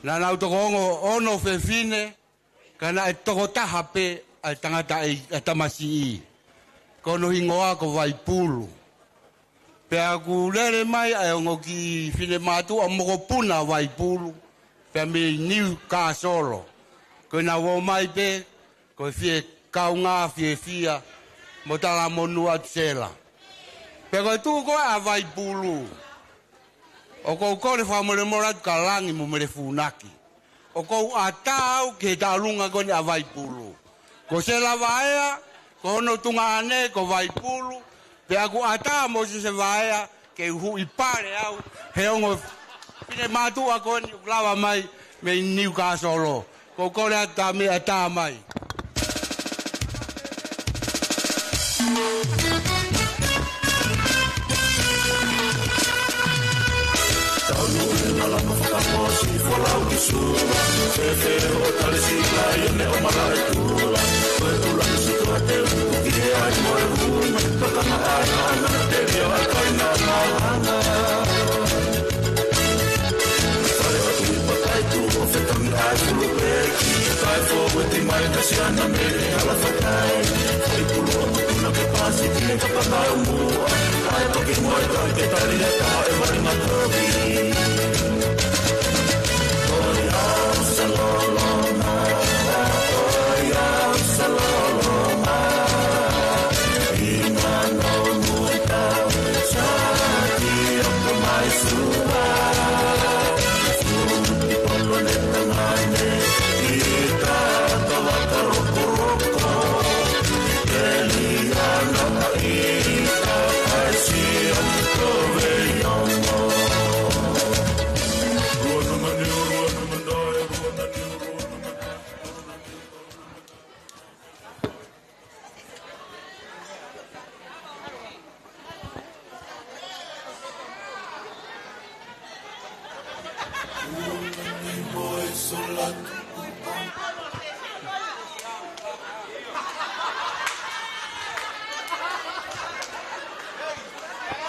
Naʻa nau toko ono, ono fefine, ka naʻe toko taha pē ʻa e tangata ʻi, ʻa e tamasiʻi. Ko hono hingoa ko Vaipulu. Pea ʻoku lele mai ʻa e ongo kiʻi finemātuʻa mokopuna ʻo Vaipulu, pea mei Niukāsolo. Ko ʻenau ō mai pē, ko e fie kaungā fiefia mo talamonū atu Sela. Pea ko e tuʻu ko ē ʻa Vaipulu, ʻoku ou kole fakamolemole atu kia Langi mo Melefunaki. ʻOku ou ʻatā au ki he tālunga ko eni ʻa Vaipulu. Ko Sela Vaea, ko hono tuongaʻane ko Vaipulu, pea ʻoku ʻatā Mōsese Vaea ke u huʻi pale au he ongo finemātuʻa ko eni ʻoku lava mai mei Niukāsolo. ʻOku ou kole atu ha meʻa ʻatā mai.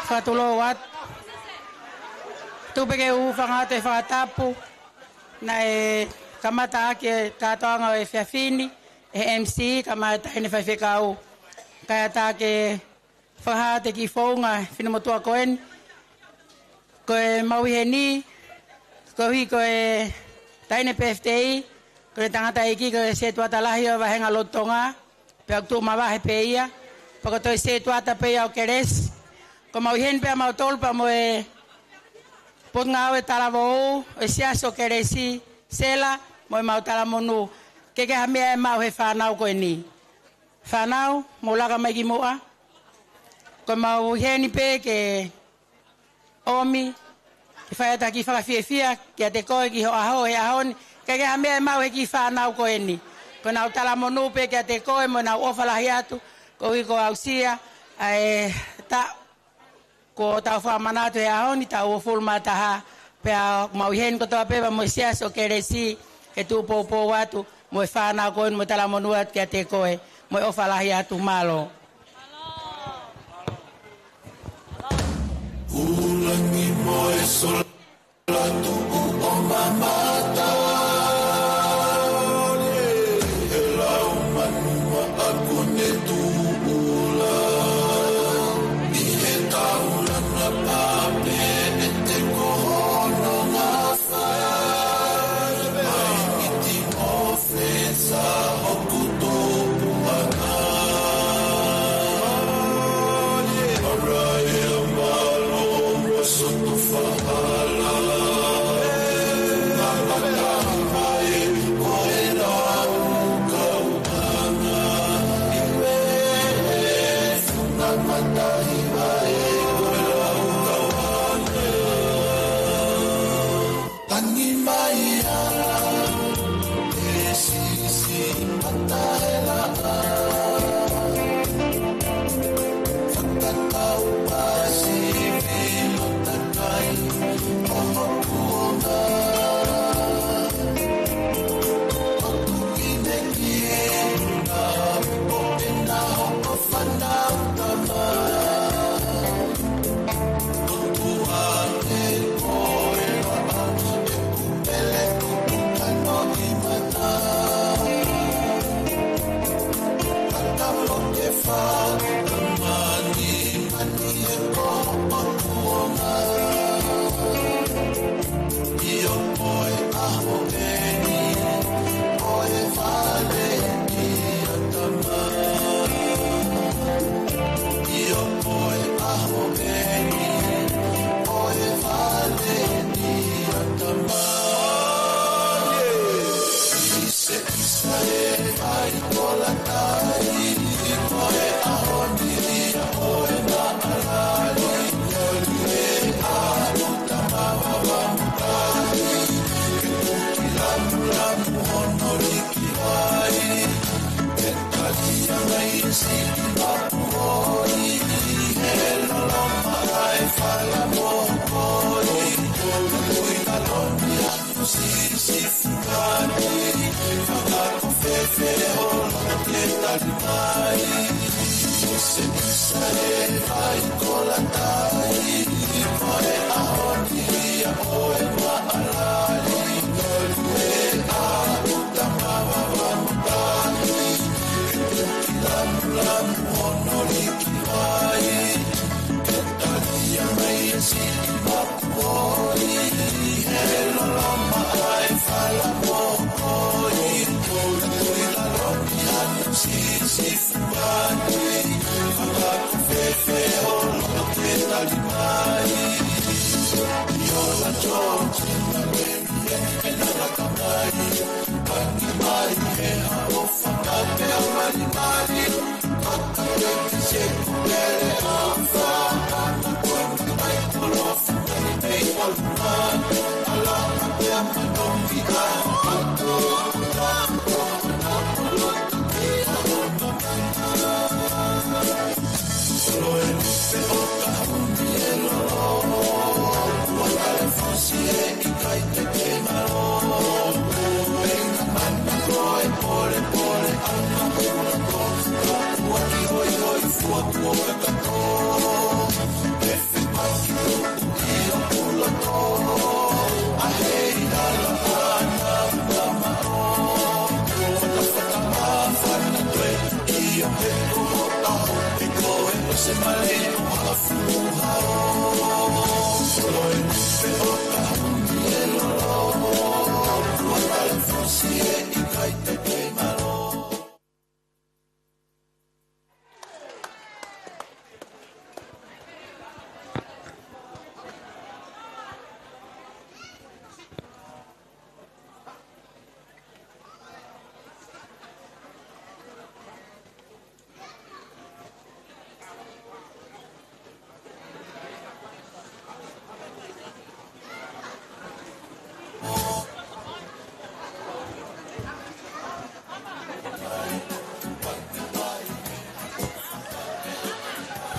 Fakatulou atu. Tuku pē ke u hūfanga atu he fakatapu naʻe kamata ʻaki e kātoanga ʻo e efiafi ni ʻe he M C, kae ʻumaʻā e taʻahine faifekau. Kae ʻatā ke fakahā atu e kiʻi founga finemotuʻa ko eni. Ko ʻemau ʻi heni, koeʻuhi ko e taʻahine pefitei, ko e tangataʻeiki, ko e setuata lahi ʻo e vāhenga lotu Tonga, pea ʻoku tuʻu mavahe pē ia, pea ko e toe setuata pē ia ʻo Kelesi. Ko ʻemau ʻi heni pē ʻa mautolu pea mo e potungāue talavou ʻo e Siasi ʻo Kelesi, Sela, mo ʻemau talamonū. ʻIkai ke ʻi ai ha meʻa ʻe maʻu he fānau ko eni. Fānau, mou laka mai ki muʻa. Ko ʻemau ʻi heni pē ke ʻomi, ke fai atu ha kiʻi fakafiefia kiate koe ki ho ʻaho, he ʻaho ni. ʻIkai ke ʻi ai ha meʻa ʻe maʻu he kiʻi fānau ko eni. Ko ʻenau talamonū pē kiate koe mo ʻenau ʻofa lahi atu, koeʻuhi ko e aʻusia ʻa e taʻu kuo tau fakamanatu he ʻaho ni, taʻu uofulu mā taha, pea ʻoku mau ʻi heni kotoa pē pea mo e Siasi ʻo Kelesi, ke tuʻu poupou atu mo e fānau ko eni mo e talamonū atu kiate koe, mo e ʻofa lahi atu, mālō. Kulangi mo e sola tuʻu ʻo mamata. He lau manu maʻa ko ne tuʻula. ʻI he taulanga pape ʻe te kohono ngafa. Mai iti mo fesa hoku tupu ana. Araia malo mo sotu fahala. Mamata mai ko e lau kau ana. Iwe, funga matahi mai ko e lau kau ana. Tangi mai ā, e sisi mata e laʻā. Fakatau pasi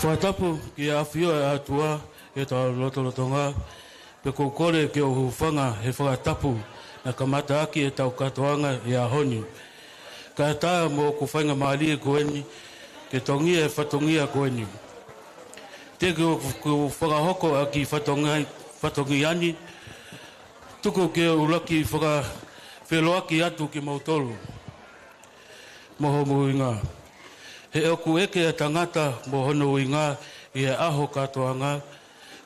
Fakatapu ki he ʻafio ʻa e ʻOtua ʻi hotau lotolotonga, pea ʻoku ou kole ke u hūfanga he fakatapu naʻe kamata ʻaki ʻetau kātoanga ʻi he ʻaho ni. Kae ʻatā mo hoku faingamālie ko eni ke tongia e fatongia ko eni. Teʻeki ke u fakahoko ʻa e kiʻi fatongia, fatongia ni, tuku ke u ʻuluaki fakafeʻiloaki atu kimoutolu mo homo ʻuhinga. He ʻoku ʻeke ʻa e tangata mo hono ʻuhinga ʻi he ʻaho kātoanga,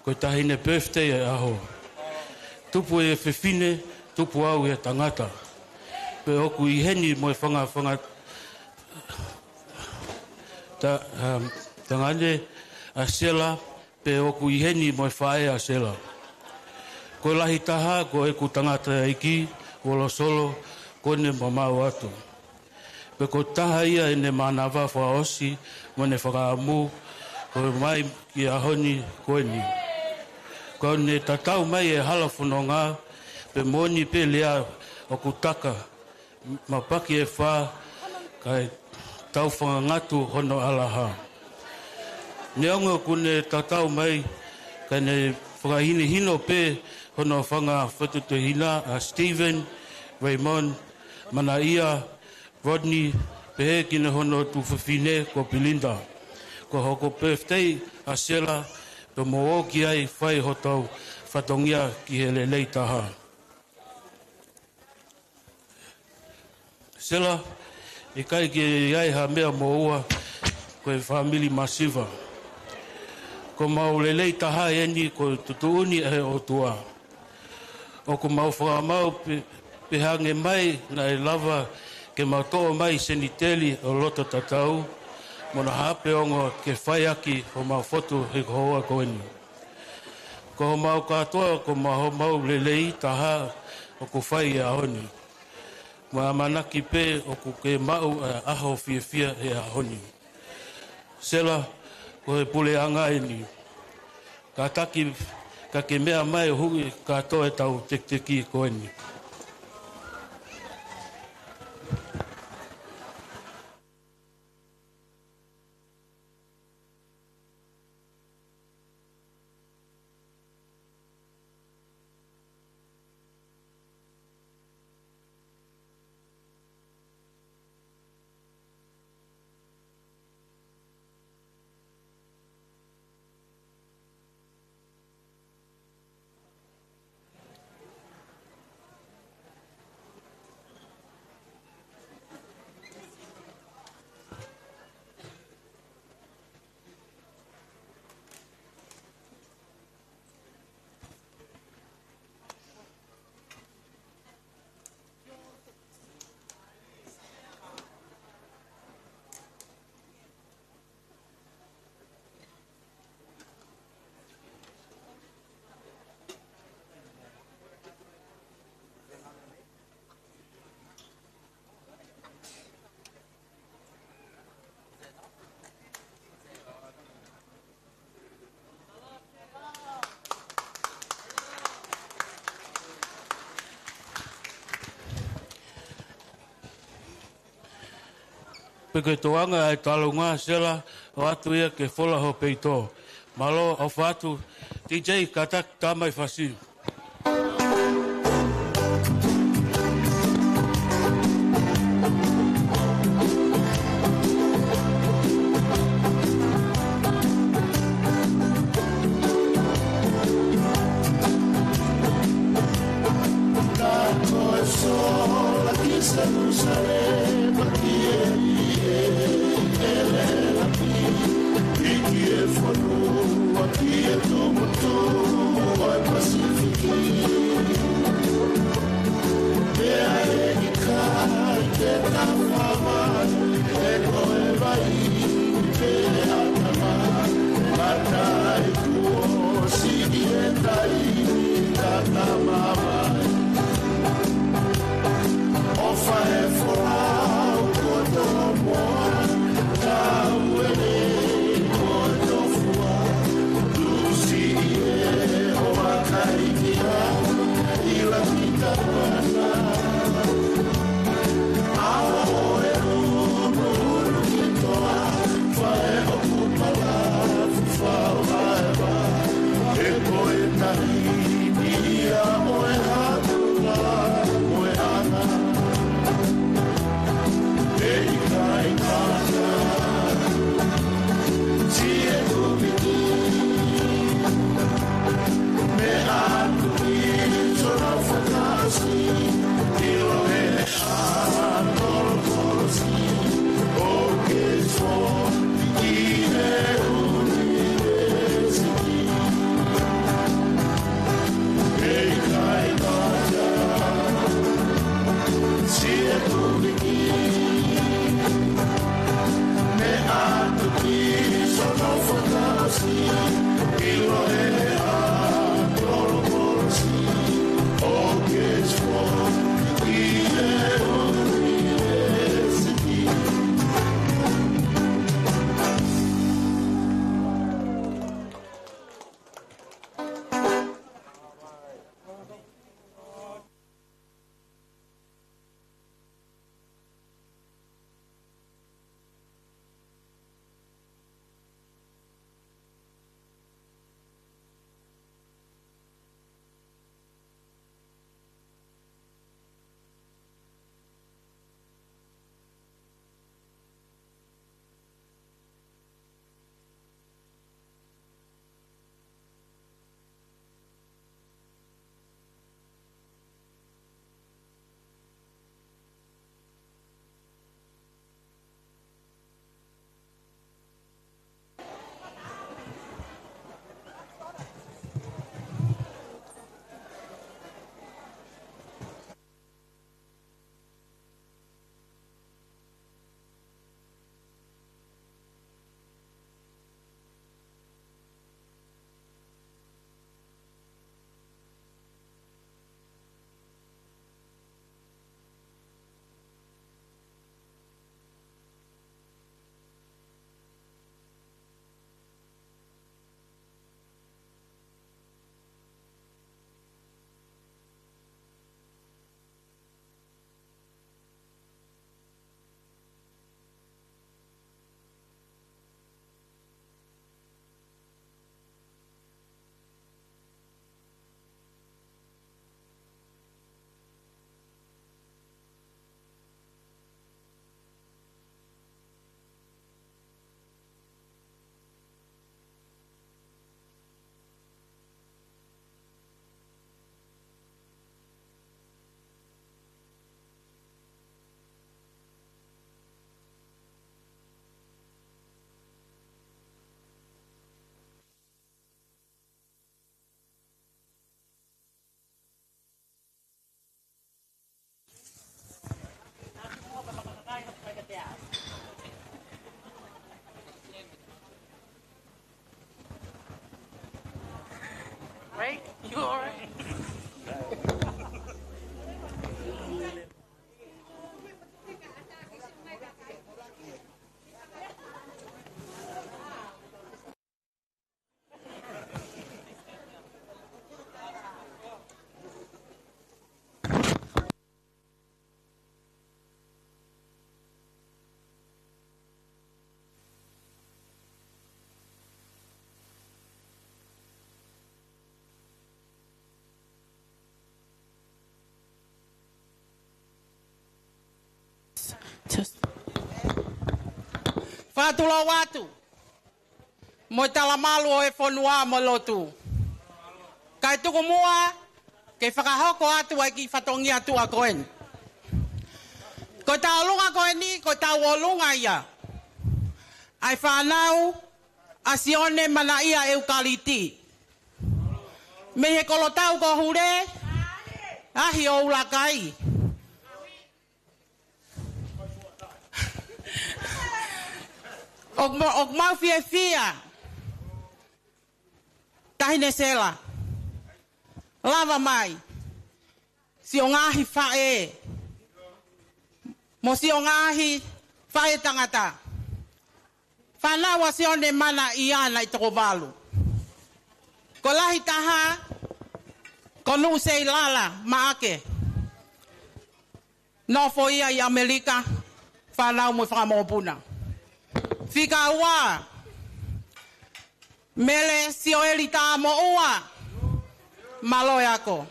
ko e taʻahine birthday ʻa e ʻaho. Tupu ʻi he fefine, tupu au ʻi he tangata. Pea ʻoku ʻi heni mo e fanga, fanga ta-, um, tangane ʻa Sela, pea ʻoku ʻi heni mo e faʻē ʻa Sela. Ko e lahi taha, ko ʻeku tangataʻeiki, Uolosolo, kuo ne mamao atu. Pea ko e taha ia ʻene mānava fakaʻosi mo ʻene fakaʻamu, ko e mai ki he ʻaho ni ko eni. Kuo ne tatau mai e hala fononga, pea moʻoni pē lea ʻoku taka, mapaki e fā, kae tau fakangatu hono ʻalaha. Neongo kuo ne tatau mai, ka ne fakahinohino pē hono fanga fatutuhina ʻa Stephen, Raymond, Manaia, Rodney, pehē ki he hono tuofefine ko Belinda. Ko hoku birthday ʻa Sela, pea mou ō ki ai fai hotau fatongia ki he lelei taha. Sela, ʻikai ke ʻi ai ha meʻa moʻua, ko e fāmili masiva. Ko homau lelei taha eni ko e tuʻutuʻuni ʻa e ʻOtua. ʻOku mau fakamaau pē, pehē ange mai naʻe lava ke mau toʻo mai seniteli ʻo loto tatau, mo ha ʻapi ongo ke fai ʻaki homau fotu he houa ko eni. Ko homau kātoa, ko homau lelei taha ʻoku fai he ʻaho ni. Mo e ʻamanaki pē ʻoku ke maʻu ʻa e ʻaho fiefia he ʻaho ni. Sela, ko e puleʻanga eni. Kātaki, ka ke meʻa mai ʻo huʻi kātoa ʻetau tekiteki ko eni. Ko e toʻonga ʻa e talunga sela ʻo ʻoatu ia ke fola ho peito. Mālō, ʻofa atu, D J, kātaki tā mai fasi. Ka ko e sola ki Selusalema, ki he ʻi he ʻelelapi, ki he fonua, ki he tumutumu ʻo e Pasifiki. Pea ʻe ʻikai ke tafa mai, he ko e vai pē ʻa Tama, matai kuo siʻi he taimi ka Tama mai. ʻOfa he fola Fakatulou atu mo e talamalu ʻo e fonua mo e lotu. Kae tuku muʻa ke fakahoko atu ʻa e kiʻi fatongia tuʻa ko eni. Ko e tauʻolunga ko eni, ko e tauʻolunga ia ʻa e fānau ʻa Sione Manaia ʻEukaliti mei he kolotau ko Hule, ʻaʻahi ʻo ʻUlakai. ʻOku mau, ʻoku mau fiefia, Taʻahine Sela. Lava mai siʻo ngaahi faʻē mo siʻo ngaahi faʻētangata, fānau ʻa Sione Manaia naʻe toko valu. Ko e lahi taha ko Nuʻuseilala Maʻake, nofo ia ʻi ʻAmelika, fānau mo e fanga mokopuna. Fika ua, Mele Sioeli Tamoʻua, mālō e ako.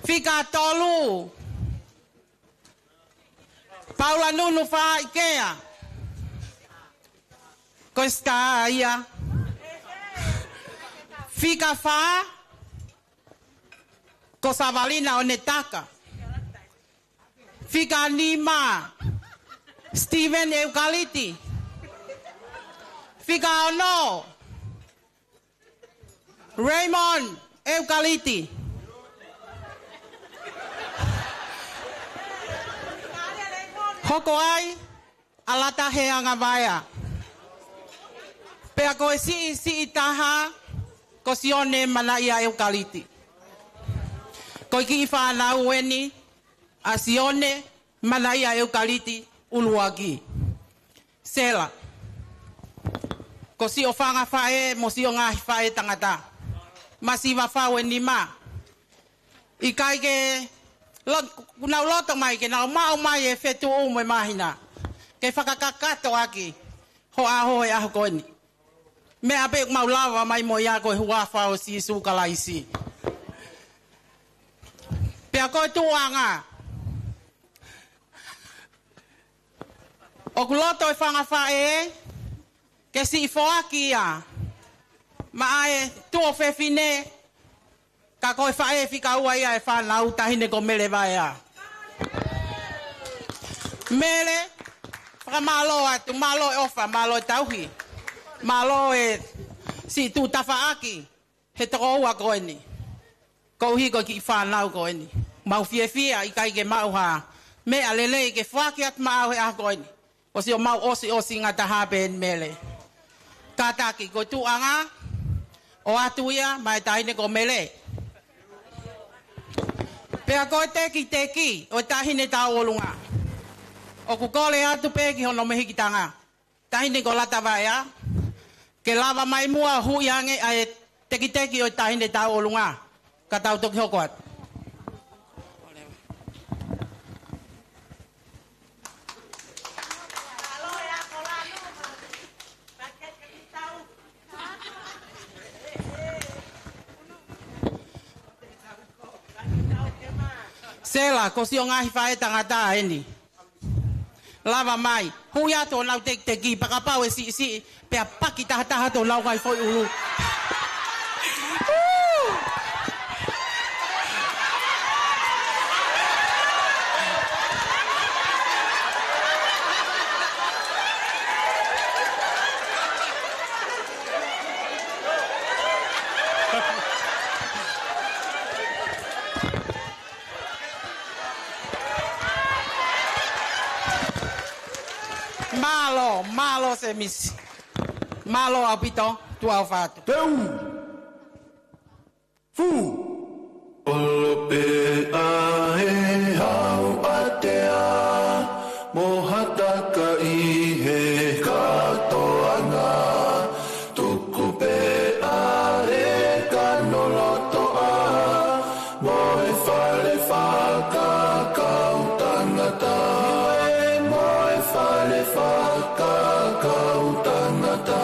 Fika tolu, Paula Nunu Faikea, ko e sitā ia. Fika fā, ko Savalina ʻOnetaka. Fika nima, Steven ʻEukaliti. Fika ono, Raymond ʻEukaliti. Hoko ai ʻa Lata Heanga Vaea. Pea ko e siʻisiʻi taha ko Sione Manaia ʻEukaliti. Ko e kiʻi fānau eni ʻa Sione Manaia ʻEukaliti ʻUluaki. Sela, ko siʻo fanga faʻē mo siʻo ngaahi faʻētangata, masiva fau ʻe nima. ʻIkai ke lo-, kuo nau loto mai ke nau maʻu mai e fetuʻu mo e māhina ke fakakakato ʻaki ho ʻaho he ʻaho ko eni. Meʻa pē ʻoku mau lava mai mo ia ko e huafa ʻo Sīsū Kalaisi. Pea ko e tuʻuʻanga, ʻoku loto e fanga faʻē ke siʻi foaki ia maʻa e tuofefine, ka ko e faʻē fika ua ia e fānau, Taʻahine ko Mele Vaea. Mele, fakamālō atu, mālō e ʻofa, mālō e tauhi, mālō e siʻi tuʻu tafaʻaki he tokoua ko eni, koeʻuhi ko e kiʻi fānau ko eni. Mau fiefia, ʻikai ke maʻu ha meʻa lelei ke foaki atu maʻau he ʻaho ko eni. ʻOsi ʻo mau ʻosiʻosi ngataha pē eni Mele. Kātaki, ko e tuʻuʻanga ʻoatu ia maʻa e Taʻahine ko Mele. Pea ko e tekiteki ʻo e Taʻahine Tauʻolunga, ʻoku kole atu pē ki hono mehikitanga, Taʻahine ko Lata Vaea, ke lava mai muʻa ʻo huʻi ange ʻa e tekiteki ʻo e Taʻahine Tauʻolunga, ka tau toki hoko atu. Sela, ko siʻo ngaahi faʻētangata eni. Lava mai, huʻi atu honau tekiteki, pea kapau ʻe siʻisiʻi, pea paki tahataha atu honau ngaahi foʻi ʻulu. Mālō, mālō Semisi. Mālō ʻaupito, tuʻa ʻofa atu. Teu! Fū! ʻOlo pē ʻa e hau ʻatea, mo hataka ʻi he kātoanga. Tuku pē ʻa e kano lotoʻa, mo e fale fakakaukau tangata. Mo e fale fakakaukau tangata.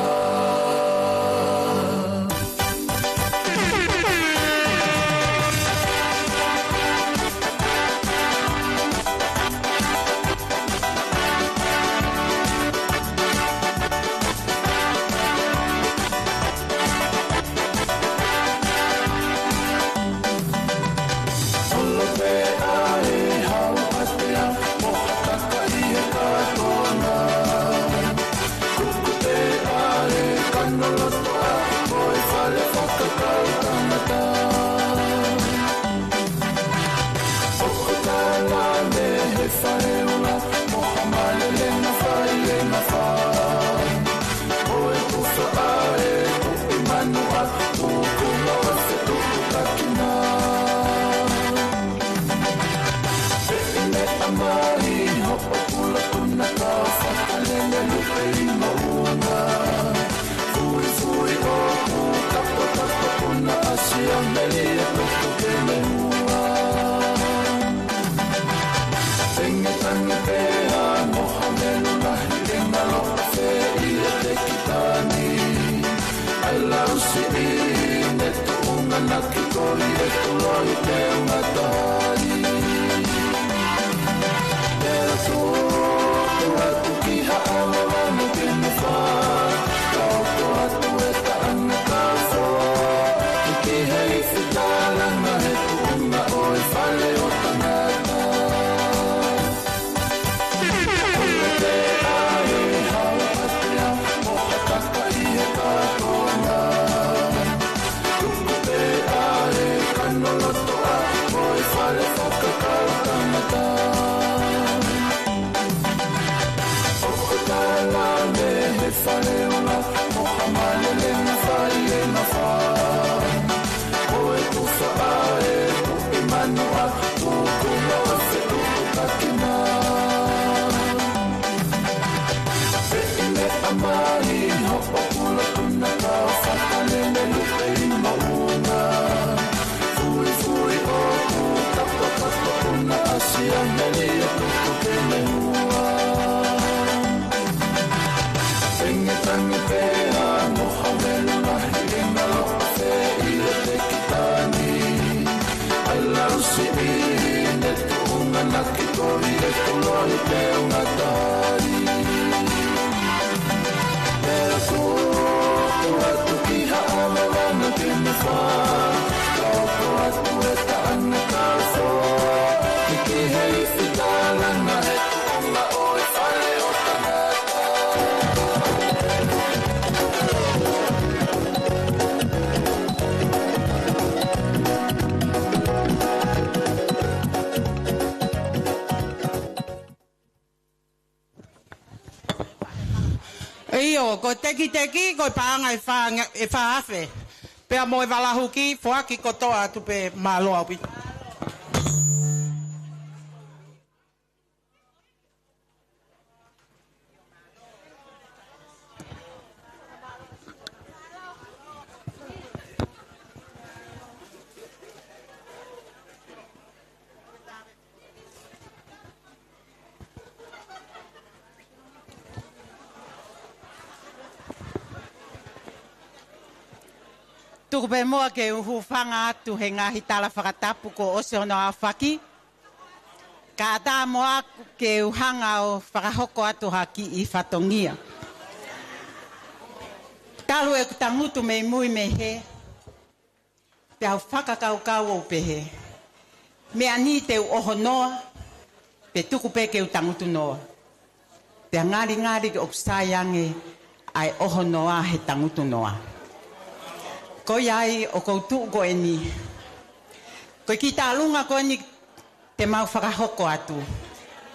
ʻIo, ko e tekiteki, ko e paʻanga ʻe fā, ʻe fā afe. Pea mo e valahuki, foaki kotoa atu pē, mālō ʻaupito. Tuku pē muʻa ke u hūfanga atu he ngaahi tala fakatapu kuo ʻosi hono aofaki. Kae ʻatā mo au ke u hanga ʻo fakahoko atu ha kiʻi fatongia. Talu ʻeku tangutu mei mui mei hē, pea u fakakaukau ʻo pehē, meʻa ni te u ʻoho noa, pe tuku pē ke u tangutu noa. Pea ngalingali ʻoku sai ange ʻa e ʻoho noa he tangutu noa. Ko ia ai ʻoku ou tuʻu ko eni. Ko e kiʻi taʻalunga ko eni te mau fakahoko atu.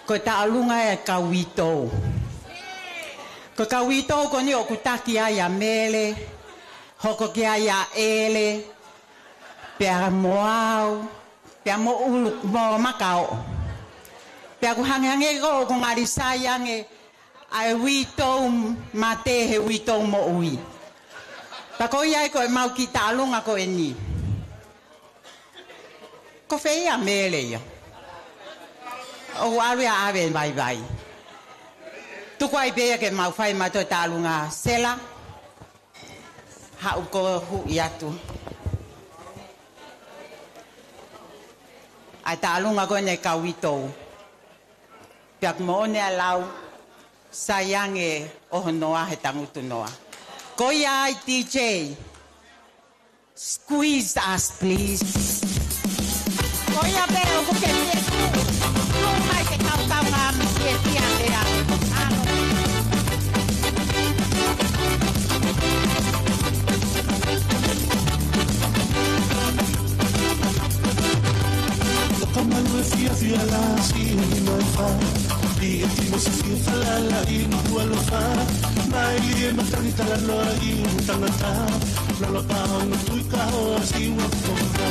Ko e taʻalunga ʻa e kau uitou. Ko e kau uitou ko eni ʻoku taki ai ʻa Mele, hoko ki ai ʻa ʻEle, pea mo au, pea mo ʻUlu, mo Makaoʻo. Pea ʻoku hangehangē ko ʻoku ngali sai ange ʻa e uitou mate he uitou moʻui. Pea ko ia ai ko e mau kiʻi taʻalunga ko eni. Ko fē ia Mele ia? ʻOku ʻalu ia ʻave vaivai. Tuku ai pē ia ke mau fai mautolu e taʻalunga Sela. Haʻu ko ē ʻo huʻi atu. ʻA e taʻalunga ko eni ʻa e kau uitou. Pea ʻoku moʻoni ʻa e lau, sai ange ʻoho noa he tangutu noa. Ko ia ai D J. Squeeze us, please. Ko ia pē ʻoku ke pie tu. Tu mai ke kau kau ngā mi pie pia pea. Ano. Toka malu e fiafia la si uni mai fa. Di e timo se fia falala i ni kualofa. Mai li e matani talanoa i ni tangata. Lolo pao no tui ka o a si ua koka.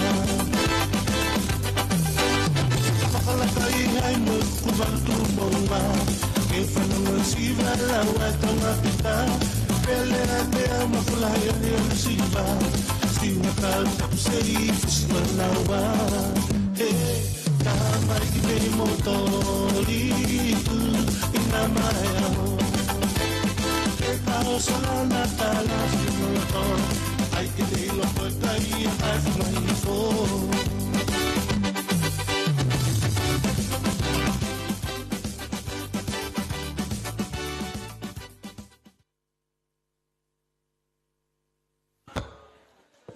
Fakalaka i hai mo kuvalu tu mo ua. Ke fanongo si vala ua tonga pita. Pele a te a ma kula hai a ni a si va. Si ua ka tapu se i fusi vala ua. He. Tamai ki te moto i tu i nā mai aho. Ke tau solana tala si moto. Ai ke te ilo ko tai ai mai fo.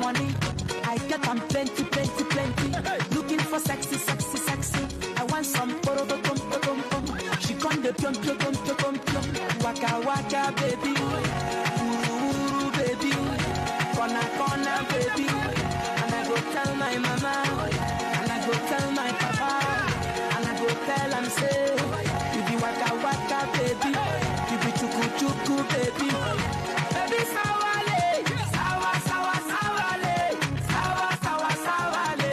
Money, I get am plenty, plenty, plenty. Looking for sexy, sexy, sexy. I want some poro, pom, pom, pom, pom. She come the pium, pium, pium, pium, pium, pium. Waka, waka, baby. Uru, uru, baby. Corner, corner, baby. And I go tell my mama. And I go tell my papa. And I go tell am say, you be waka, waka, baby. You be chuku, chuku, baby. Baby, sawale. Sawa, sawa, sawale. Sawa, sawa, sawale.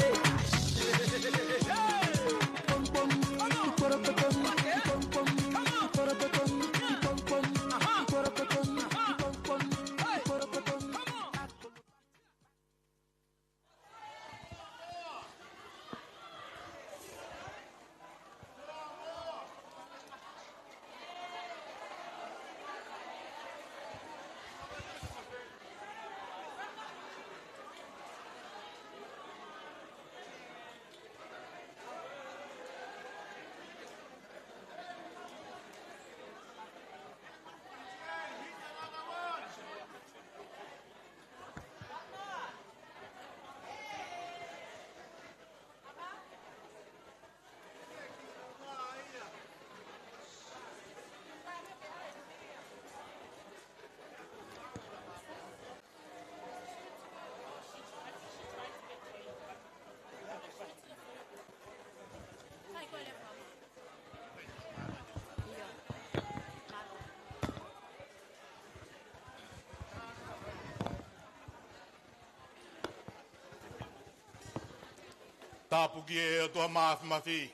Tapu ki he ʻOtua Māfimafi.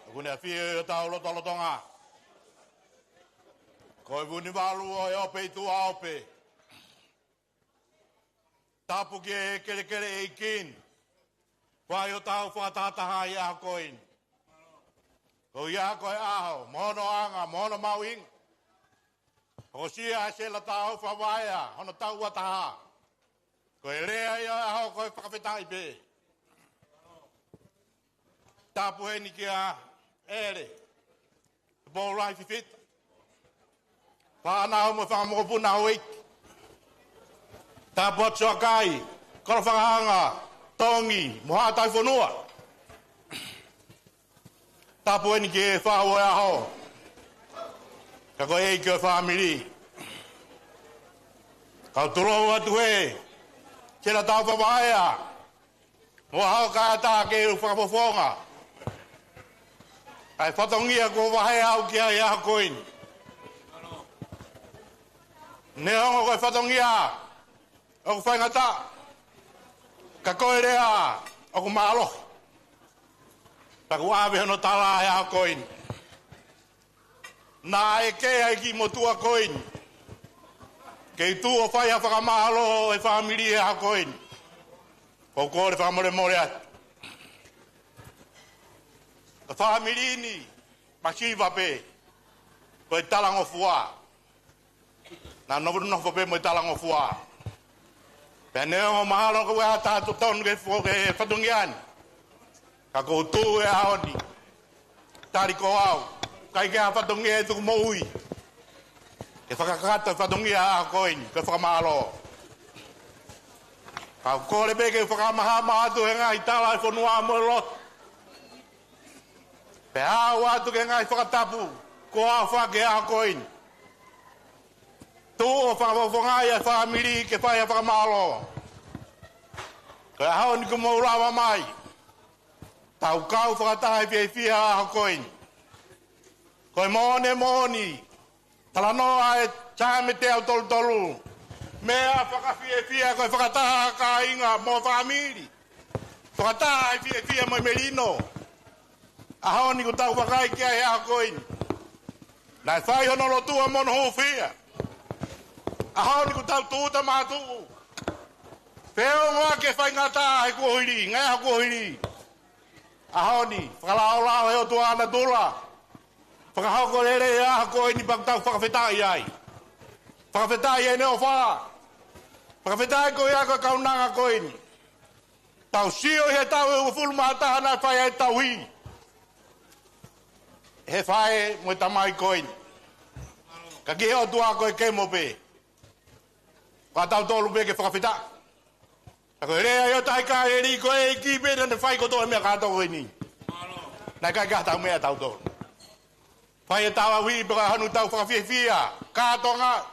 ʻOku ne ʻafio ʻi hotau lotolotonga. Ko e Vunivalu ʻo e ʻope ʻi tuʻa ʻope. Tapu ki he kelekele ʻEiki ni. Kuo ʻi ai hotau fakatahataha ʻi he ʻaho ko eni. Ko ia ko e ʻaho, mo hono anga, mo hono mahuʻinga. Hokosia ʻe Sela Taufa Vaea hono taʻu ua taha. Ko e lea ia ʻo e ʻaho ko e fakafetaʻi pē. Tapu heni kia ʻEle Tupou Lahi Fifita. Fānau mo e fanga mokopuna ʻo e ʻEiki. Tapu atu Soakai, Kolofangaʻanga, Tongi, mo Haʻa Taifonua. Tapu heni ki he faʻu ʻo e ʻaho. Ka ko e ʻEiki ʻo e fāmili. Kau tulou atu ē, Sela Taufa Vaea. Mo e ʻaho ka ʻatā ke u fakafofonga. ʻA e fatongia kuo vahe au ki ai he ʻaho ko eni. Neongo ko e fatongia ʻoku faingataʻa. Ka ko e lea ʻoku mālohi. Pea kuo ʻave hono tala he ʻaho ko eni. Naʻe ʻeke ai ki motuʻa ko eni. Ke u tuʻu ʻo fai ha fakamālō ʻo e fāmili he ʻaho ko eni. Ko e kole fakamolemole atu. Ko e fāmili ni, masiva pē. Ko e talangofua. Naʻa nau nofo pē mo e talangofua. Pea neongo mahalo ko e ʻatā totonu ke fo-, ke fatongia ni. Ka ko u tuʻu he ʻaho ni. Tali ko au. ʻIkai ke ʻi ai ha fatongia ʻe tuku moʻui. Ke fakakakato e fatongia ʻaho ko eni. Ke fakamālō. Ka u kole pē ke u fakamaama atu he ngaahi tala ʻa e fonua mo e lotu. Pea u ʻoatu ke ngaahi fakatapu, kuo u fai he ʻaho ko eni. Tuʻu ʻo fakafofongaʻi ʻa e fāmili ke fai ha fakamālō. Ko e ʻaho ni kuo mou lava mai. Tau kau fakataha he fiefia ʻaho ko eni. Ko e moʻoni moʻoni. Talanoa ʻa e Saame teau tolu tolu. Meʻa fakafiefia ko e fakataha ʻa e kāinga mo e fāmili. Fakataha ʻa e fiefia mo e melino. ʻAho ni kuo tau vakai ki ai he ʻaho ko eni. Naʻe fai hono lotua mo hono hūfia. ʻAho ni kuo tau tūʻuta mātuʻu. Feʻunga ke faingataʻa he kuohili, ngaahi ʻaho kuohili. ʻAho ni, fakalaolao he ʻOtua natula. Fakahoko lelei ʻa e ʻaho ko eni pea tau fakafetaʻi ai. Fakafetaʻi ʻene ʻofa. Fakafetaʻi ko ia ko e kaunanga ko eni. Tau sio he taʻu ʻe uofulu mā taha naʻe fai ai e tauhi. He faʻē mo e tamai ko eni. Ka ki he ʻOtua ko e kemo pē. Ka tautolu pē ke fakafetaʻi. Ka ko e lea ia ʻo e tangata ko eni, ko e ʻEiki pē naʻa ne fai kotoa e meʻa kātoa ko eni. Naʻe ʻikai ke ʻi ai haʻatau meʻa ʻatautolu. Fai ʻetau ʻahiʻahi pē ka hanu tau fakafiefia, kātoanga.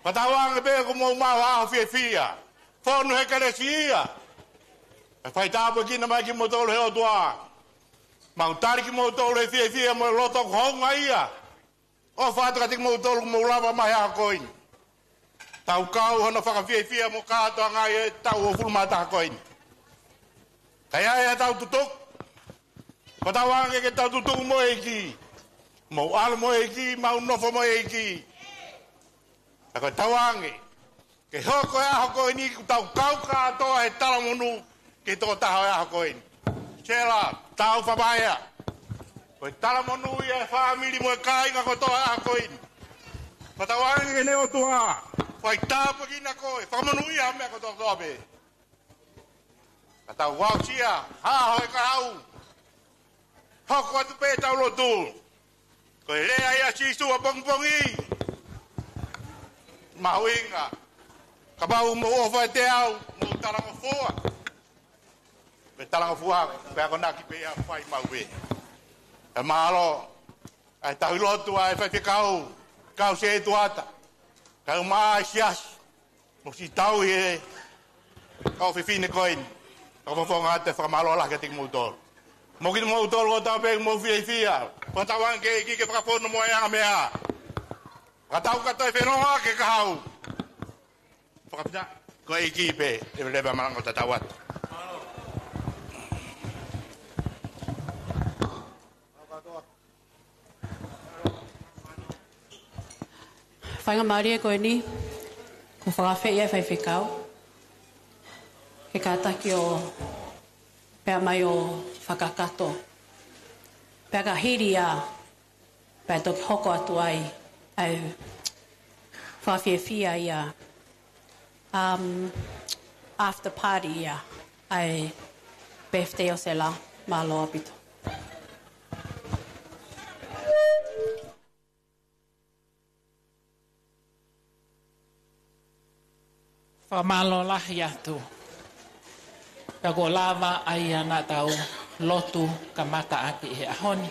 Fakatauange pē kuo mou maʻu ha ʻaho fiefia. Fonu he kelesi ia. Kae fai tāpuekina mai kimoutolu ʻe he ʻOtua. Mau tali kimoutolu he fiefia mo e loto houngaʻia. ʻOfa atu kiate kimoutolu kuo mou lava mai he ʻaho ko eni. Tau kau hono fakafiefia mo kātoangaʻi e taʻu hongofulu mā taha ko eni. Ka ʻi ai haʻatau tutuku, fakatauange ke tau tutuku mo e ʻEiki. Mou ʻalu mo e ʻEiki, mau nofo mo e ʻEiki. Ka ko e tauange ke hoko e ʻaho ko eni kuo tau kau kātoa he talamonū ki he tokotaha ʻo e ʻaho ko eni. Sela, tau fakapaea. Ko e talamonū ia e fāmili mo e kāinga kotoa he ʻaho ko eni. Fakatauange ke ne ʻOtua, fai tāpuekina koe, fakamonūʻia e meʻa kotoa kotoa pē. Ka tau aʻusia ha ʻaho ʻe kahaʻu. Hoko atu pē ʻetau lotu. Ko e lea ia ʻa Sīsū ʻapongipongi. Mahuʻinga. Kapau ʻoku mou ʻofa ʻiate au, mou talangofua. Pea talangofua, pea akonaki pē ia fai maʻu pē. Ka mālō, ʻa e tauhi lotu ʻa e faifekau, kau setuata. Kau mai siasi. Mo siʻi tauhi e kau fefine ko eni. Ka ko e fofonga ʻo e fakamālō lahi kiate kimoutolu. Mo kimoutolu kotoa pē ʻoku mou fiefia. Fakatauange ke ʻEiki ke fakafonu mo e anga meʻa. Fakatau kātoa e fenua ke kahaʻu. Fakafetaʻi, ko e ʻEiki pē, ʻe leva malanga tatau atu. Faingamālie ko eni, kuo fakaafeʻi ʻa e faifekau ke kātaki ʻo pea mai ʻo fakakakato. Pea ka hili ia, pea toki hoko atu ai ʻa e fakafiefia ia, um, after party ia ʻa e birthday ʻo Sela. Mālō ʻaupito. Fakamālō lahi atu. Pea kuo lava ʻa ia naʻa tau lotu kamata ʻaki he ʻaho ni.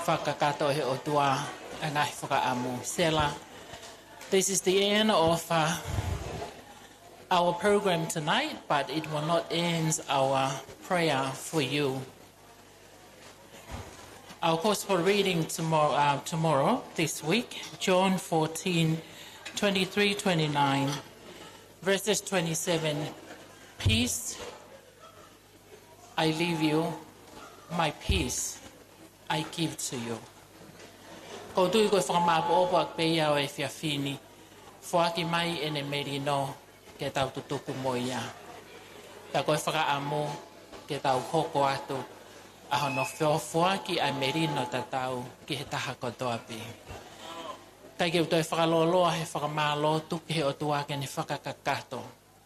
Fakakakato ʻe he ʻOtua ʻa e ngaahi fakaʻamu. Sela, this is the end of, uh, our program tonight, but it will not end our prayer for you. Our gospel reading tomorrow, uh, tomorrow, this week, John fourteen, twenty-three, twenty-nine, verses twenty-seven. Peace I leave you, my peace I give to you. ʻOku ou tui ko e fakamāʻopoʻopo ʻaki pē ia ʻo e efiafi ni, foaki mai ʻene melino ke tau tutuku mo ia. Pea ko e fakaʻamu ke tau hoko atu ʻa hono fo-, foaki ʻa e melino tatau ki he taha kotoa pē. Kae ke u toe fakalōloa he fakamālō atu ki he ʻOtua ke ne fakakakato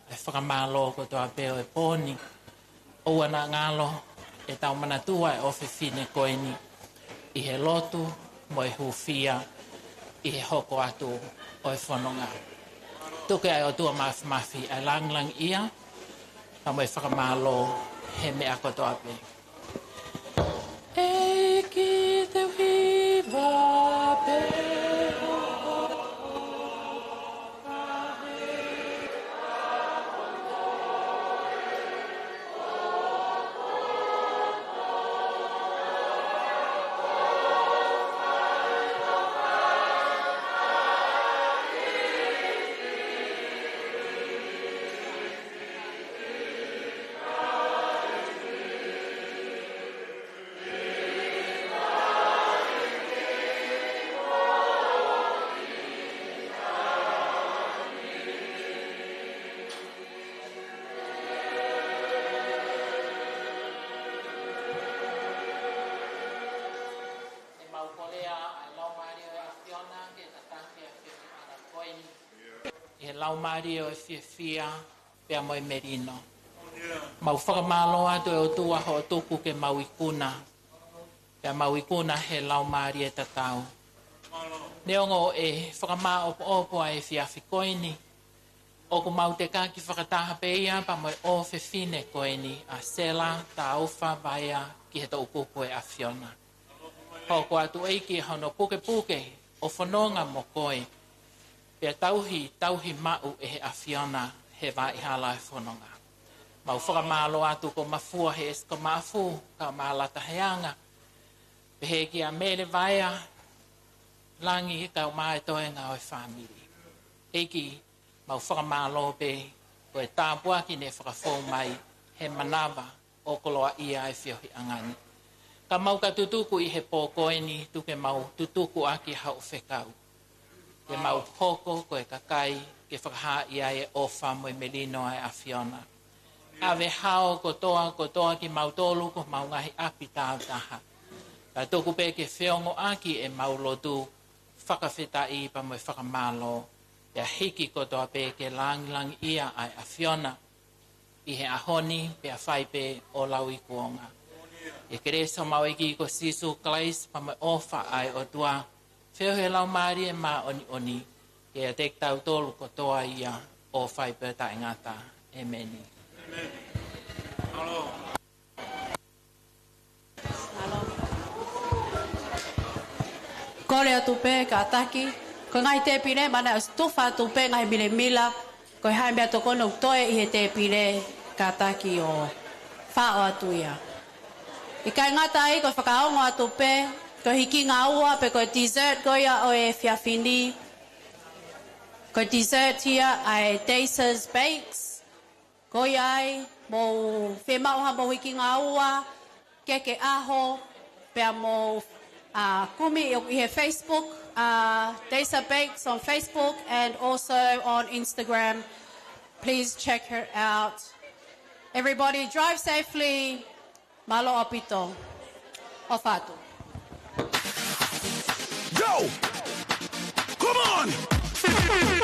ʻa e fakamālō kotoa pē ʻo e pō ni. ʻOua naʻa ngalo ʻetau manatua e ʻofefine ko eni ʻi he lotu mo e hūfia ʻi he hoko atu ʻo e fononga. Tuku ʻe he ʻOtua Māfimafi ʻa e lāngilangiʻia pea mo e fakamālō he meʻa kotoa pē. ʻEiki, te u hiva pē. ʻE mau kolea ʻa e laumālie ʻo e ʻAfiona ke tataki ʻa e fefiʻanga ko eni ʻi he laumālie ʻo e fiefia pea mo e melino. Mau fakamālō atu ʻe ʻOtua hoʻo tuku ke mau ikuna, pea mau ikuna he laumālie tatau. Neongo ʻe fakamāʻopoʻopo ʻa e efiafi ko eni, ʻOku mau tekaki fakataha pē ia pea mo e ʻofefine ko eni ʻa Sela Taufa Vaea ki he toʻukupu ʻo e ʻAfiona. Hoko atu ʻEiki hono pukepuke ʻo fononga mo koe, pea tauhi, tauhi maʻu ʻe he ʻAfiona he vaʻa hala ʻo e fononga. Mau fakamālō atu ko Mafua he ʻEsi ko Maʻafu, ka Mālata he anga, pehē kia Mele Vaea Langi, kae ʻumaʻā e toenga ʻo e fāmili. ʻEiki, mau fakamālō pē, ko e tāpuaki ne fakafou mai he manava ʻo koloaʻia e feohiʻanga ni. Ka mau ka tutuku ʻi he pō ko eni, tuku ke mau tutuku ʻaki haʻo fekau. Ke mau hoko ko e kakai ke fakahaaʻi ai e ʻofa mo e melino ʻa e ʻAfiona. ʻAve hao kotoa, kotoa kimautolu ki homau ngaahi ʻapi tāutaha. Ka tuku pē ke feongoʻaki ʻemau lotu fakafetaʻi pea mo e fakamālō, pea hiki kotoa pē ke langilangiʻia ʻa e ʻAfiona ʻi he ʻaho ni pea fai pē ʻo lauikuonga. ʻI he kelesi ʻa homau ʻEiki ko Sīsū Kalaisi pea mo e ʻofa ʻa e ʻOtua, feohi ʻa e Laumālie Māʻoniʻoni, ke ʻiate kitautolu kotoa ia ʻo fai pē taʻengata. ʻEmeni. Kole atu pē kātaki, ko e ngaahi tēpile, manatuʻi ʻosi tufa atu pē ngaahi milemila, ko e hā e meʻatokoni ʻoku toe ʻi he tēpile, kātaki ʻo faʻo atu ia. ʻIkai ngata ai, ko e fakaongo atu pē, ko e hikingaua pe ko e dessert ko ia ʻo e efiafi ni, ko e dessert ia ʻa e Daisa's Bakes. Ko ia ai, mou fiemaʻu haʻamou hikingaua, keke ʻaho, pea mou, uh, kumi ʻi he Facebook, uh, Daisa Bakes on Facebook and also on Instagram. Please check her out. Everybody drive safely. Mālō ʻaupito. ʻOfa atu. Yo! Come on! Come on!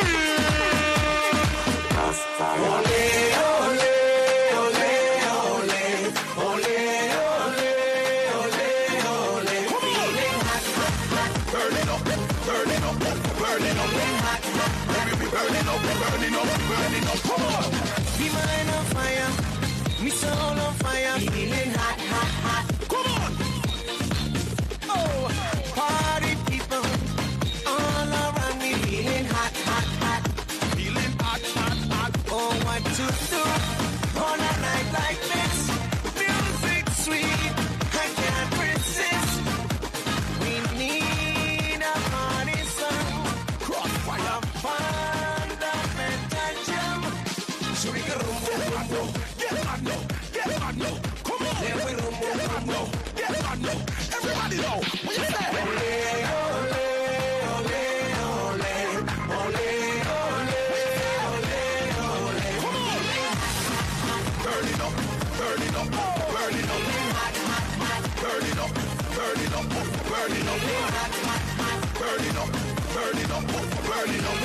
Burn it up, burn it up, burn it up. Baby, we burn it up, we burn it up, we burn it up. Come on! Be mine on fire, me soul on fire, feeling hot, hot, hot. Come on! Oh, party people all around me, feeling hot, hot, hot. Feeling hot, hot, hot. Oh, what to do on a night like this? Music sweet, I can't resist. We need a party song. Crossfire. A fundamental jam. Should we go room, room, room, room? Get mad now, get mad now. Come on. Let we room, room, room, room. Get mad now. Everybody now. What you say? Come on. Burn it up, burn it up, burn it up. Burn it up, burn it up, burn it up. Burn it up, burn it up, burn it up.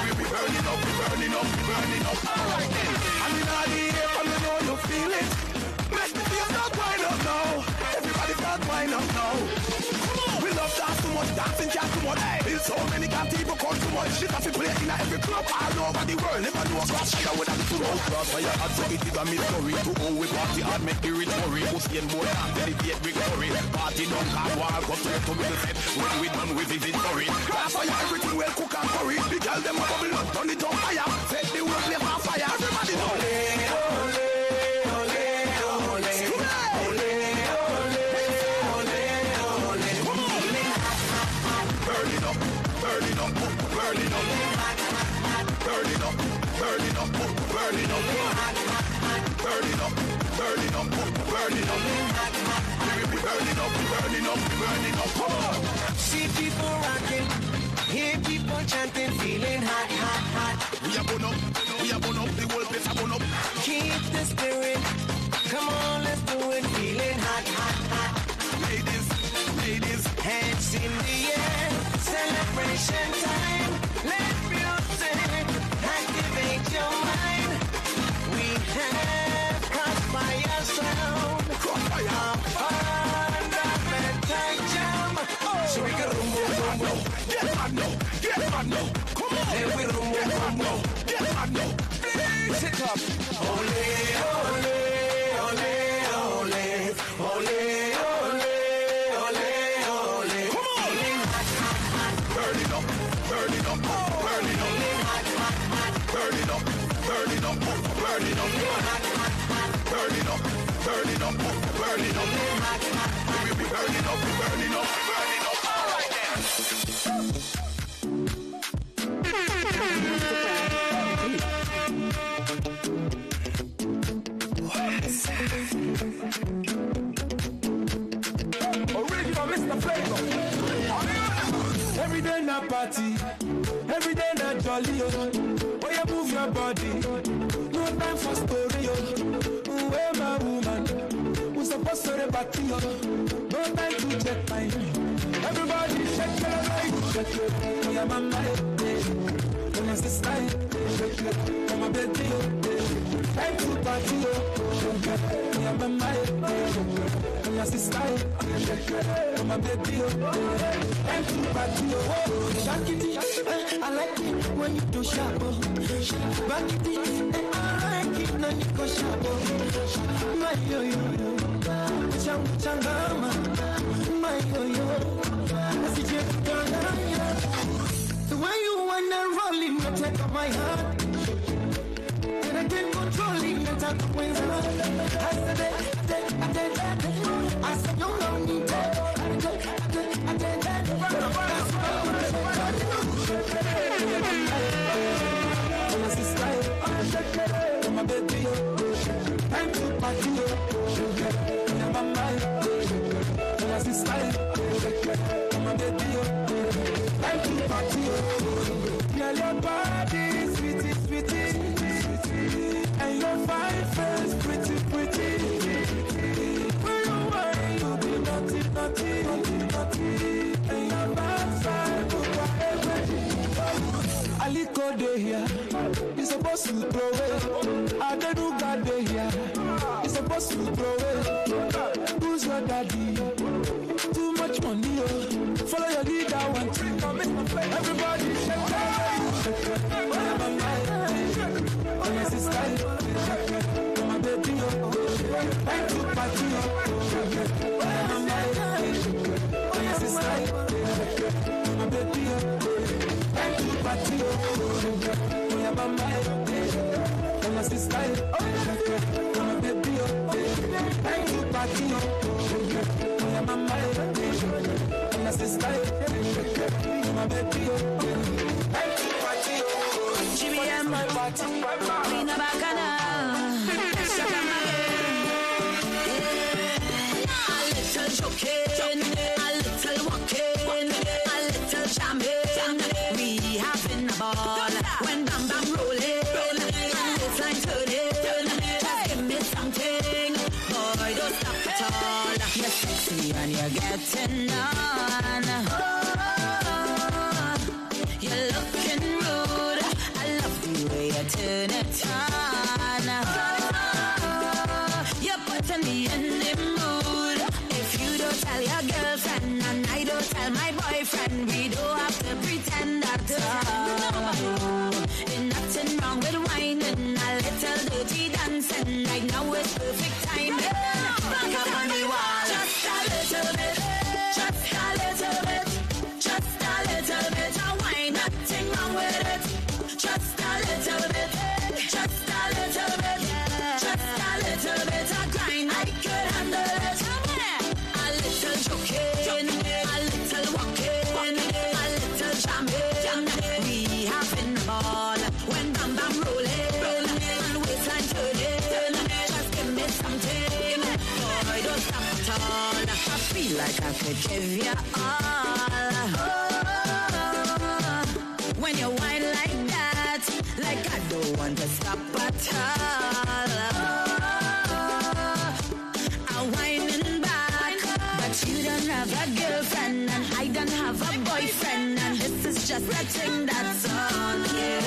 We, we burn it up, we burn it up, we burn it up. All right then. And in all the air, and you know you feel it. Make the place start wind up now. Everybody start wind up now. Come on. We love dance too much, dancing cat too much. Hey. Feel so many cat people come too much. Shit, I feel play in every club all over the world. Never know Crossfire would have to roll. Crossfire hot, so it is a mystery. To all we party hard, make the rich worry. Who see and boy can't dedicate victory. Party don't call war, go straight to middle set. When we done with the victory. Crossfire, everything well cook and curry. The girl them a bubble up, turn it on fire. Set the whole place on fire. Everybody know. Ole, ole, ole, ole. Come on. Burn it up, burn it up, burn it up. Burn it up, burn it up, burn it up. Burn it up, burn it up, burn it up. We, we burn it up, we burn it up, we burn it up. Come on. See people rocking, hear people chanting, feeling hot, hot, hot. We a burn up, we a burn up, the whole place a burn up. Keep the spirit, come on, let's do it, feeling hot, hot, hot. Ladies, ladies. Hands in the air, celebration time. Let music activate your mind. We have Crossfire sound. Crossfire. A fundamental jam. Oh. So we go room, room, room, room. Get mad now, get mad now. Come on. Let we room, room, room, room. Get mad now, get Ole, ole, ole, ole. Ole, ole, ole, ole. Come on! Burn it up, burn it up, burn it up. Burn it up, burn it up, burn it up. Burn it up, burn it up, burn it up. We, we, we burn it up, we burn it up, burn it up. All right then. Original Mister Flavor. Every day na party, every day na jolly, oh. Oh yeah, move your body. No time for story, oh. Who am I, woman? Who's supposed to the party, oh? No time to check time. Everybody shake your leg, shake it. Oh yeah, mama, eh, eh. Oh yeah, sister, eh, shake it. Oh my baby, oh, eh. Time to party, oh, shake it. Oh yeah, mama, eh, eh. Oh yeah, sister, eh, shake it. Oh my baby, oh, eh. Time to party, oh, oh. Shake it, eh, I like it when you do sharp, oh. Back it, eh, I like it when you go sharp, oh. My yo yo yo, chang changama. My yo yo, asije kudanganya. The way you wanna roll it, you take up my heart. And I can't control it, you take up my heart. I said it, I did, I did, I did. I said no, no, need to. I did, I did, I did, I did. That's what I'm gonna do. Shake it, shake it, my baby, oh. Time to party, oh. Shake it, my mama, oh. Shake it, my sister, oh. Shake it, my baby, oh. Time to party, oh. Girl, your body is sweetie, sweetie, sweetie. And your fine face, pretty, pretty. When you whine, you be naughty, naughty, naughty, naughty. And your backside, look like everything. Aliko dey here, you supposed to throw it. Adenuga dey here, you supposed to throw it. Who's your daddy? Too much money, oh. Follow your leader, one, two. Everybody shake it, shake it. Oh yeah, mama, eh. Oh yeah, sister, eh. Shake it. Oh my baby, oh. Time to party, oh. Shake it. Oh yeah, mama, eh. Oh yeah, sister, eh. Shake it. Oh my baby, oh. Time to party, oh. Shake it. Oh yeah, mama, eh. Oh yeah, sister, eh. Shake it. Oh my baby, oh. Time to party, oh. Shake it. Oh yeah, mama, eh. Oh yeah, sister, eh. Shake it. Oh my baby, oh. Time to party, oh. G B M, Rina Bacana. Shaka Mare. Yeah. A little joking, a little walking, a little jamming. We having a ball when bam bam rolling and waistline turning. Just give me something, boy, don't stop at all. You're sexy and you're getting on. Oh, you're looking rude. I love the way you turn it on. You're putting me in the mood. If you don't tell your girlfriend and I don't tell my boyfriend, we don't have to pretend at all. Ain't nothing wrong with whining, a little dirty dancing. Right now is perfect timing. Back up on the wall. Just a little bit, just a little bit, just a little bit of wine. Nothing wrong with it. Just a little bit, just a little bit, just a little bit of grind. I could handle it. A little joking, a little walking, a little jamming. We having a ball when bam bam rolling and waistline turning. Just give me something, boy, don't stop at all. I feel like I could give you all. When you whine like that, like I don't want to stop at all. I'm whining back, but you don't have a girlfriend, and I don't have a boyfriend, and this is just a thing that's on, yeah.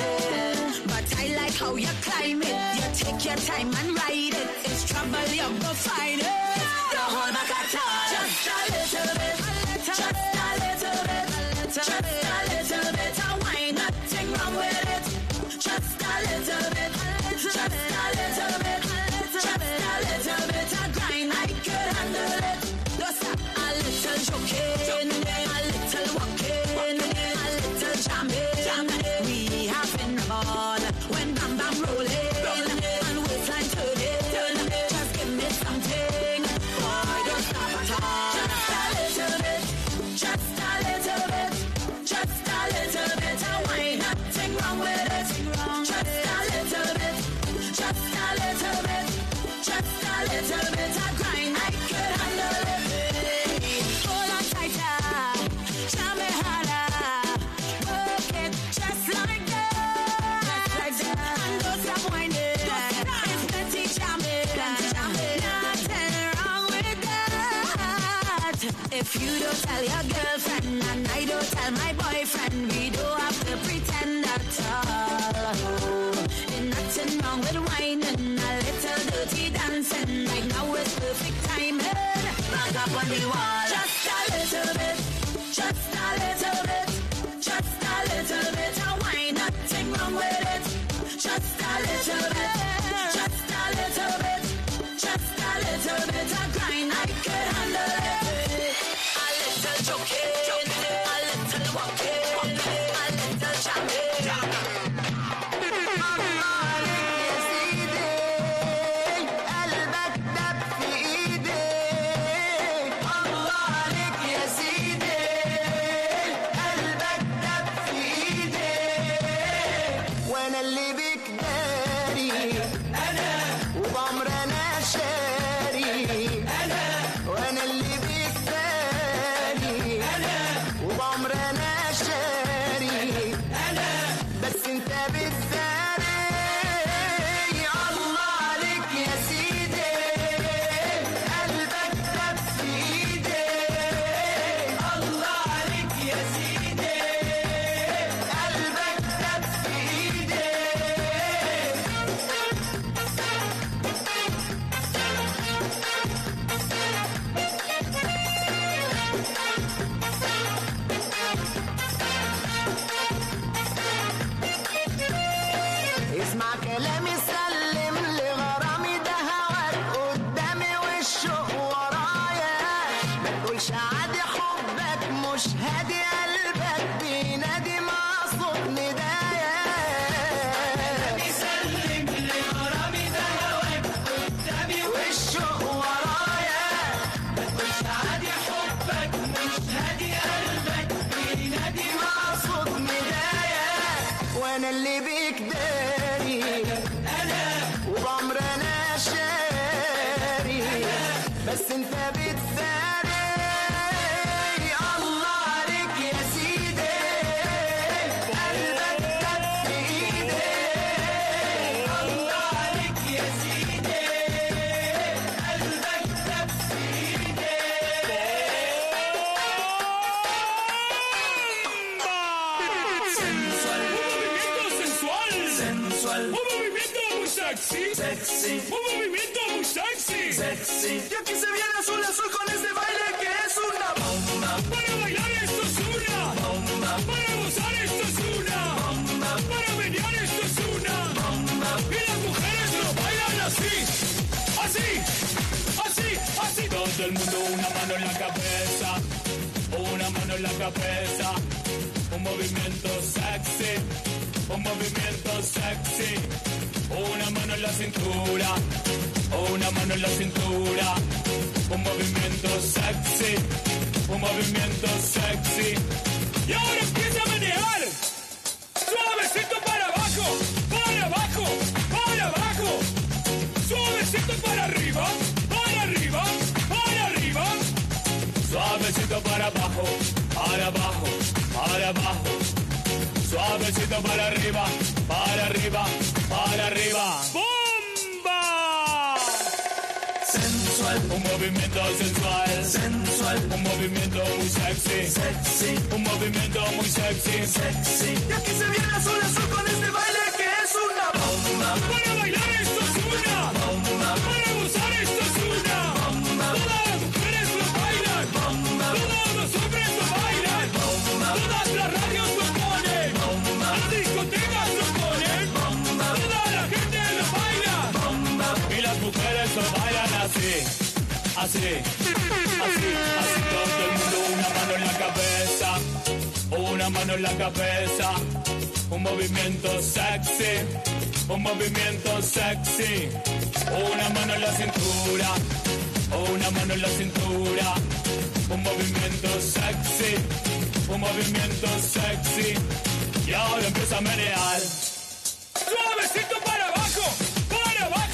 But I like how you climb it, you take your time and ride it. It's trouble, you go find it. Don't hold back at all. Just a little bit, just a little bit, just a little bit of wine. Nothing wrong with it. Just a little bit, just a A little bit, just a little bit of grind, I could handle it. Hold on tighter, jam it harder, work it just like that. And don't stop whining, it's plenty jamming, nothing wrong with that. If you don't tell your girlfriend and I don't tell my boyfriend, we don't have to pretend at all. There's nothing wrong with whining, a little dirty dancing. Right now is perfect timing. Back up on the wall. Just a little bit, just a little bit, just a little bit of wine. Nothing wrong with it. Just a little bit, just a little bit, just a little bit of grind. I could handle it. A little joking, a little walking, a little jumping. الله عليك يا سيدي، قلبك دب في إيدي. الله عليك يا سيدي، قلبك دب في إيدي. وأنا اللي بيك داري، أنا، وبعمر أنا شاري، أنا، وأنا اللي بيك داري، أنا، وبعمر أنا شاري، أنا، بس أنت بتداري. الله عليك يا سيدي، قلبك دب في إيدي. الله عليك يا سيدي، قلبك دب في إيدي. اسمع كلامي، سلم لغرامي، ده هواك قدامي والشوق ورايا. ما تقولش عادي حبك مش هادي، قلبك بينادي مقصود ندايا. كلامي سلم لغرامي، ده هواك قدامي والشوق ورايا. ما تقولش عادي حبك مش هادي، قلبك بينادي مقصود ندايا. وأنا اللي بيك داري، أنا، وبعمر أنا شاري، بس أنت بتداري. الله عليك يا سيدي، قلبك دب في إيدي. الله عليك يا سيدي، قلبك دب في إيدي. Sensual. Un movimiento sensual. Sensual. Un movimiento muy sexy. Sexy. Un movimiento muy sexy. Sexy. Y aquí se viene Azul Azul con este baile que es una bomba. Para bailar esto es una bomba. Para gozar esto es una bomba. Para menear esto es una bomba. Y las mujeres lo bailan así, así, así, así. Todo el mundo una mano en la cabeza, una mano en la cabeza. Un movimiento sexy, un movimiento sexy. Una mano en la cintura, una mano en la cintura. Un movimiento sexy, un movimiento sexy. Y ahora empieza a menear. Suavecito para abajo, para abajo, para abajo. Suavecito para arriba, para arriba, para arriba. Suavecito para abajo, para abajo, para abajo. Suavecito para arriba, para arriba, para arriba. ¡Bomba! Sensual, un movimiento sensual. Sensual, un movimiento muy sexy. Sexy, un movimiento muy sexy. Sexy. Y aquí se viene Azul Azul con este baile que es una bomba. Para bailar esto es una bomba. Para gozar esto es una bomba. Todas las mujeres lo bailan. Bomba. Todos los hombres lo bailan. Bomba. Todas las radios lo ponen. Bomba. Las discotecas lo ponen. Bomba. Toda la gente lo baila. Bomba. Y las mujeres lo bailan así. Así, así, así, todo el mundo una mano en la cabeza, una mano en la cabeza, un movimiento sexy, un movimiento sexy, una mano en la cintura, una mano en la cintura, un movimiento sexy, un movimiento sexy, y ahora empieza a menear. Suavecito para abajo, para abajo.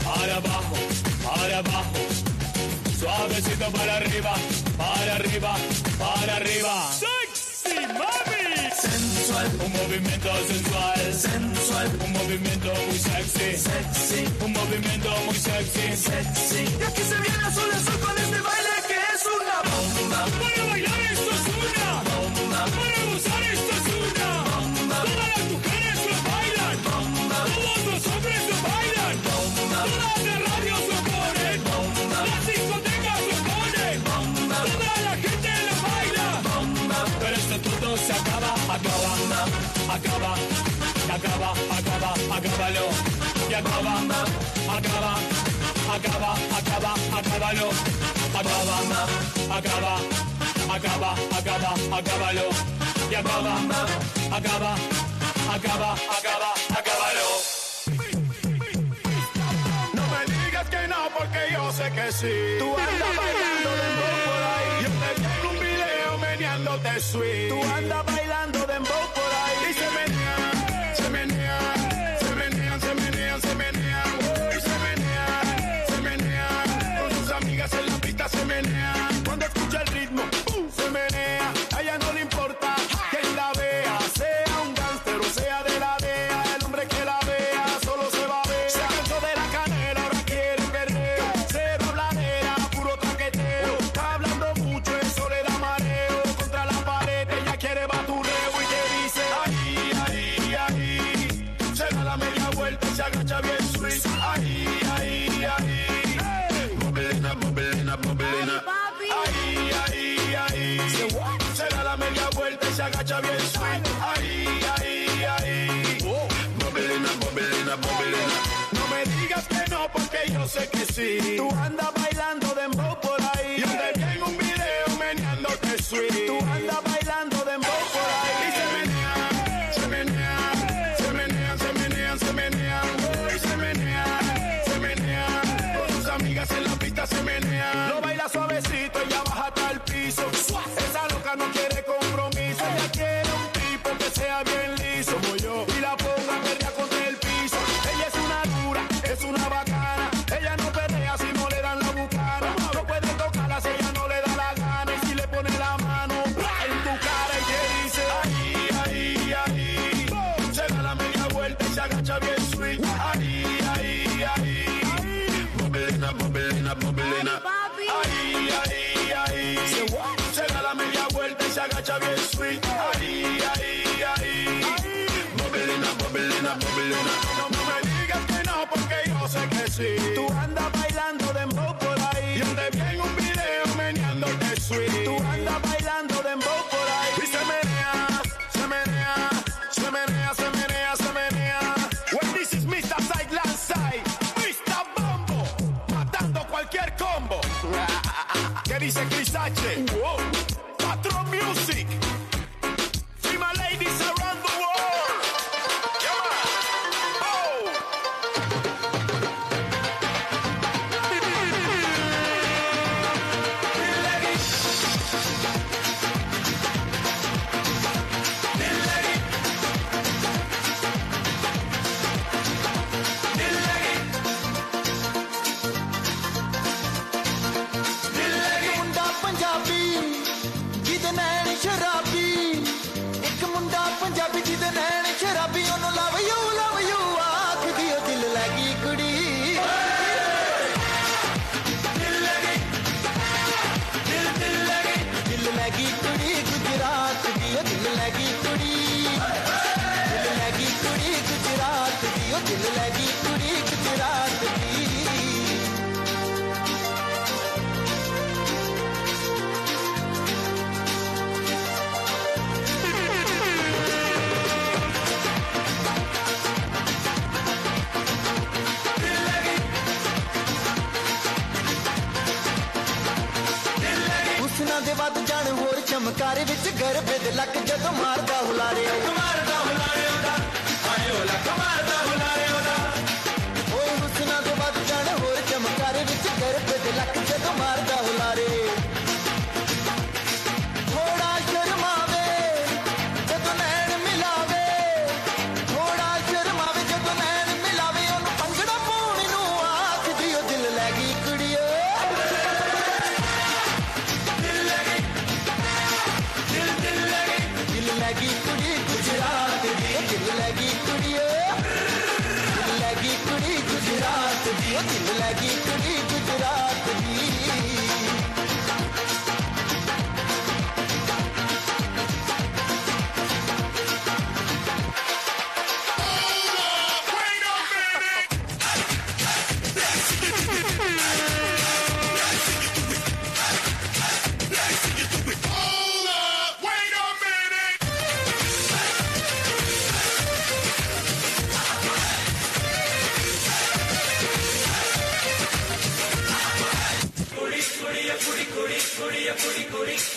Para abajo, para abajo. Suavecito para arriba, para arriba, para arriba. Sexy mami. Sensual. Un movimiento sensual. Sensual. Un movimiento muy sexy. Sexy. Un movimiento muy sexy. Sexy. Y aquí se viene Azul Azul con este baile que es una bomba. Para bailar esto es una bomba. Para gozar esto es una bomba. Todas las mujeres lo bailan. Todos los hombres lo bailan. Todas las radios lo ponen. Las discotecas lo ponen. Toda la gente lo baila. Pero esto todo se acaba, acaba, acaba, acaba, acaba, acábalo. Y acaba, acaba, acaba, acaba, acábalo. Acaba, acaba, acaba, acaba, acábalo. Y acaba, acaba, acaba, acaba, acábalo. No me digas que no, porque yo sé que sí. Tú andas bailando dembow por ahí. Yo te tengo un video meneándote sweet. Tú andas bailando dembow por ahí. Y se menean, se menean, se menean, se menean, se menean. Uy, se menean, se menean. Con sus amigas en la pista se menean. Cuando escucha el ritmo, ¡pum! Se menea, a ella no le importa quién la vea, sea un gángster o sea de la D E A, el hombre que la vea solo se va a ver. Se cansó de la canela, ahora quiere perreo, cero habladera, puro traqueteo, está hablando mucho, eso le da mareo, contra la pared ella quiere baturreo y te dice, ay, ay, ay. Se da la media vuelta y se agacha bien sweet. Ay, ay, ay. Bobelina, bobelina, bobelina. Ay, ay, ay. Se da la media vuelta y se agacha bien sweet. Ay, ay, ay. Bobelina, bobelina, bobelina. No me digas que no, porque yo sé que sí. Tú andas bailando dembow por ahí. Yo te tengo un video meneándote sweet. Tú andas bailando dembow por ahí. Y se menea, se menea, se menea, se menea, se menea. Uy, se menea, se menea. Con sus amigas en la pista se menea. Lo baila suavecito, ella baja hasta el piso. Esa loca no quiere compromiso. Ella quiere un tipo que sea bien liso. Como yo. Y la ponga a perrear contra el piso. Ella es una dura, es una bacana. Ella no perrea si no le dan la botana. No puede tocarla si ella no le da la gana. Y si le pone la mano en tu cara y te dice, ay, ay, ay. Se da la media vuelta y se agacha bien sweet. Ay, ay, ay. Bobelina, bobelina, bobelina. Ay, ay, ay. Se da la media vuelta y se agacha bien sweet. Ay, ay, ay. Bobelina, bobelina, bobelina. No, no me digas que no, porque yo sé que sí. Tú andas bailando dembow por ahí. Yo te vi en un video meneándote sweet. Tú andas bailando dembow por ahí. Y se menea, se menea, se menea, se menea, se menea. Well, this is Mister Sideline Side, Mister Bombo, matando cualquier combo. ¿Qué dice Chris H? Wow. Patrón Music. Female ladies around the world. Come on. Oh. ਮੁੰਡਾ ਪੰਜਾਬੀ ਜਿਹਦੇ ਨੈਣ ਸ਼ਰਾਬੀ, ਇੱਕ ਮੁੰਡਾ ਪੰਜਾਬੀ ਜਿਹਦੇ ਨੈਣ ਸ਼ਰਾਬੀ, ਉਹਨੂੰ love you, love you ਆਖਦੀ ਓ ਦਿਲ ਲੈ ਗਈ ਕੁੜੀ। ਦਿਲ ਲੈ ਗਈ, ਦਿਲ, ਦਿਲ ਲੈ ਗਈ। ਦਿਲ ਲੈ ਗਈ ਕੁੜੀ ਗੁਜਰਾਤ ਦੀ, ਓ ਦਿਲ ਲੈ ਗਈ ਕੁੜੀ। ਦਿਲ ਲੈ ਗਈ ਕੁੜੀ ਗੁਜਰਾਤ ਦੀ, ਓ ਦਿਲ ਲੈ ਗਈ ਕੁੜੀ ਗੁਜਰਾਤ ਦੀ। حسناں دے ودھ جاݨ ہور چمکارے، وچ گربے دے لک جدوں ماردا ہولارے۔ لک ماردا ہولارے اوندا، ہائے او لک ماردا ہولارے اوندا۔ اوئے حسناں دے ودھ جاݨ ہور چمکارے، وچ گربے دے لک جدوں ماردا ہولارے۔ تھوڑا شرماوے جدوں نین ملاوے، تھوڑا شرماوے جدوں نین ملاوے، اونوں بھنگڑا پاوݨ نوں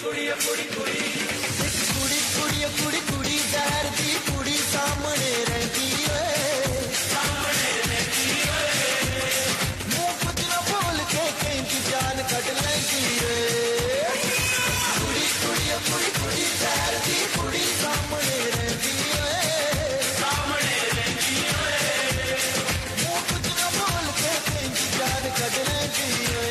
ਕੁੜੀ, ਕੁੜੀ, ਕੁੜੀ, ਕੁੜੀ, ਕੁੜੀ, ਕੁੜੀ, ਜ਼ਹਿਰ ਦੀ ਕੁੜੀ ਸਾਹਮਣੇ ਰਹਿੰਦੀ ਏ। ਮੂੰਹ ਕੁਝ ਨਾ ਬੋਲ ਕੇ ਕਹਿੰਦੀ ਜਾਨ ਕੱਢ ਲੈਂਦੀ ਏ। ਕੁੜੀ, ਕੁੜੀ, ਕੁੜੀ, ਕੁੜੀ, ਜ਼ਹਿਰ ਦੀ ਕੁੜੀ ਸਾਹਮਣੇ ਰਹਿੰਦੀ ਏ। ਮੂੰਹ ਕੁਝ ਨਾ ਬੋਲ ਕੇ ਕਹਿੰਦੀ ਜਾਨ ਕੱਢ ਲੈਂਦੀ ਏ।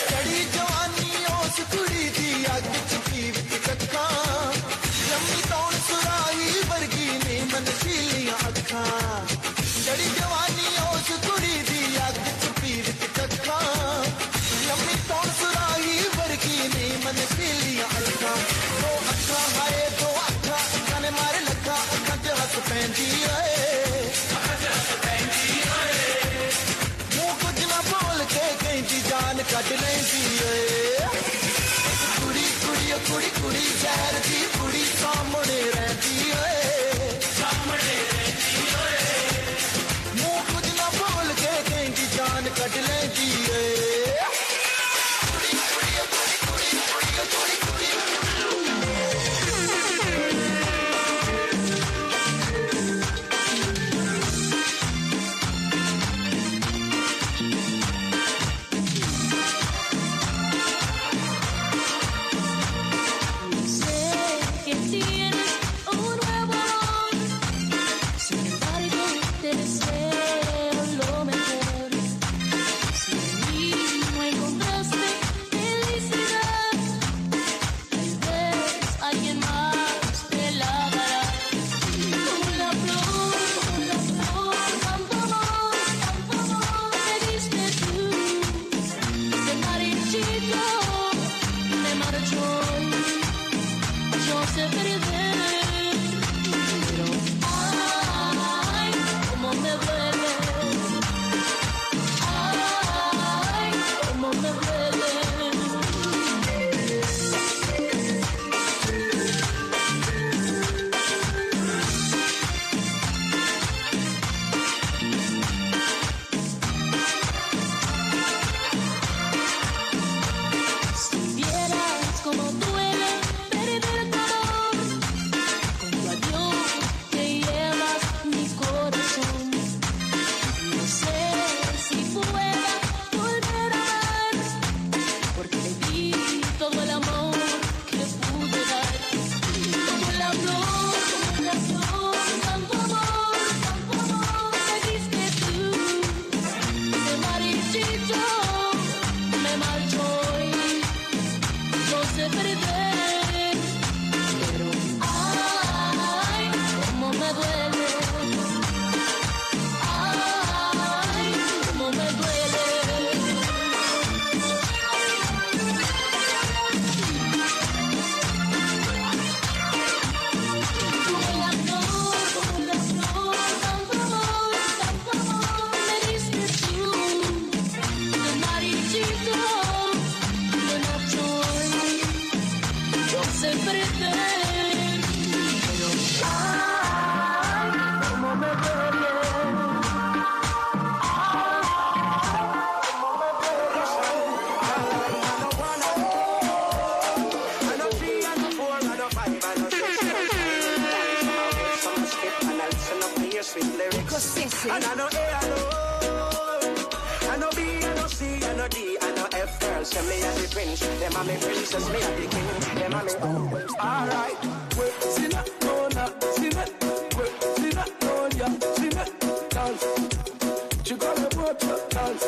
ਚੜੀ ਜਵਾਨੀ ਉਸ ਕੁੜੀ ਦੀ ਅੱਗ ਚ ਪੀ ਵਿੱਚ ਕੱਖਾਂ। ਲੰਮੀ ਤੌਣ ਸੁਰਾਹੀ ਵਰਗੀ ਨੀ ਮਨਸ਼ੀਲੀਆਂ ਅੱਖਾਂ। ਚੜੀ ਜਵਾਨੀ ਉਸ ਕੁੜੀ ਦੀ ਅੱਗ ਚ ਪੀ ਵਿੱਚ ਕੱਖਾਂ। ਲੰਮੀ ਤੌਣ ਸੁਰਾਹੀ ਵਰਗੀ ਨੀ ਮਨਸ਼ੀਲੀਆਂ ਅੱਖਾਂ। ਦੋ ਅੱਖਾਂ ਹਾਏ ਦੋ ਅੱਖਾਂ, ਅੱਖਾਂ ਨੇ ਮਾਰੇ ਲੱਖਾਂ, ਅੱਖਾਂ ਚ ਹੱਸ ਪੈਂਦੀ ਏ। ਮੂੰਹ ਕੁਝ ਨਾ ਬੋਲ ਕੇ ਕਹਿੰਦੀ ਜਾਨ ਕੱਢ ਲੈਂਦੀ ਏ। ਕੁੜੀ, ਕੁੜੀ, ਓ ਕੁੜੀ, ਕੁੜੀ, ਜ਼ਹਿਰ ਦੀ ਕੁੜੀ ਸਾਹਮਣੇ ਰਹਿੰਦੀ ਏ। ਮੂੰਹ ਕੁਝ ਨਾ ਬੋਲ ਕੇ ਕਹਿੰਦੀ ਜਾਨ ਕੱਢ ਲੈਂਦੀ ਏ। Sé que tienes un nuevo amor. Sin embargo, te deseo lo mejor. Si en mí no encontraste felicidad, tal vez alguien más te la dará. Como la flor, como la flor, tanto amor, tanto amor me diste tú. Se marchito, me marcho, yo sé perder, pero ay, cómo me duele, ay, cómo me duele. Si vieras cómo duele perder tu amor, con tu adiós te llevas mi corazón. No sé si pueda volver a amar, porque te di todo el amor que pude dar. Como la flor, como la flor, tanto amor, tanto amor me diste tú. Se marchito, me marcho y yo sé perder. Pero ay, cómo me duele. Ay, cómo me duele. Como la flor, como la flor, tanto amor, tanto amor me diste tú. De marchito, de marchón, yo sé perder. Pero ay, cómo me duele. Sweet lyrics. And I know A alone. I know B, I know C, I know D, I know F, girl. Say me a the prince, them a me princess, me a the king, them a me. Alright. Wait, see that, no, not see that. Wait, see that, no, yeah, see that. Dance. Chico, the boat, dance.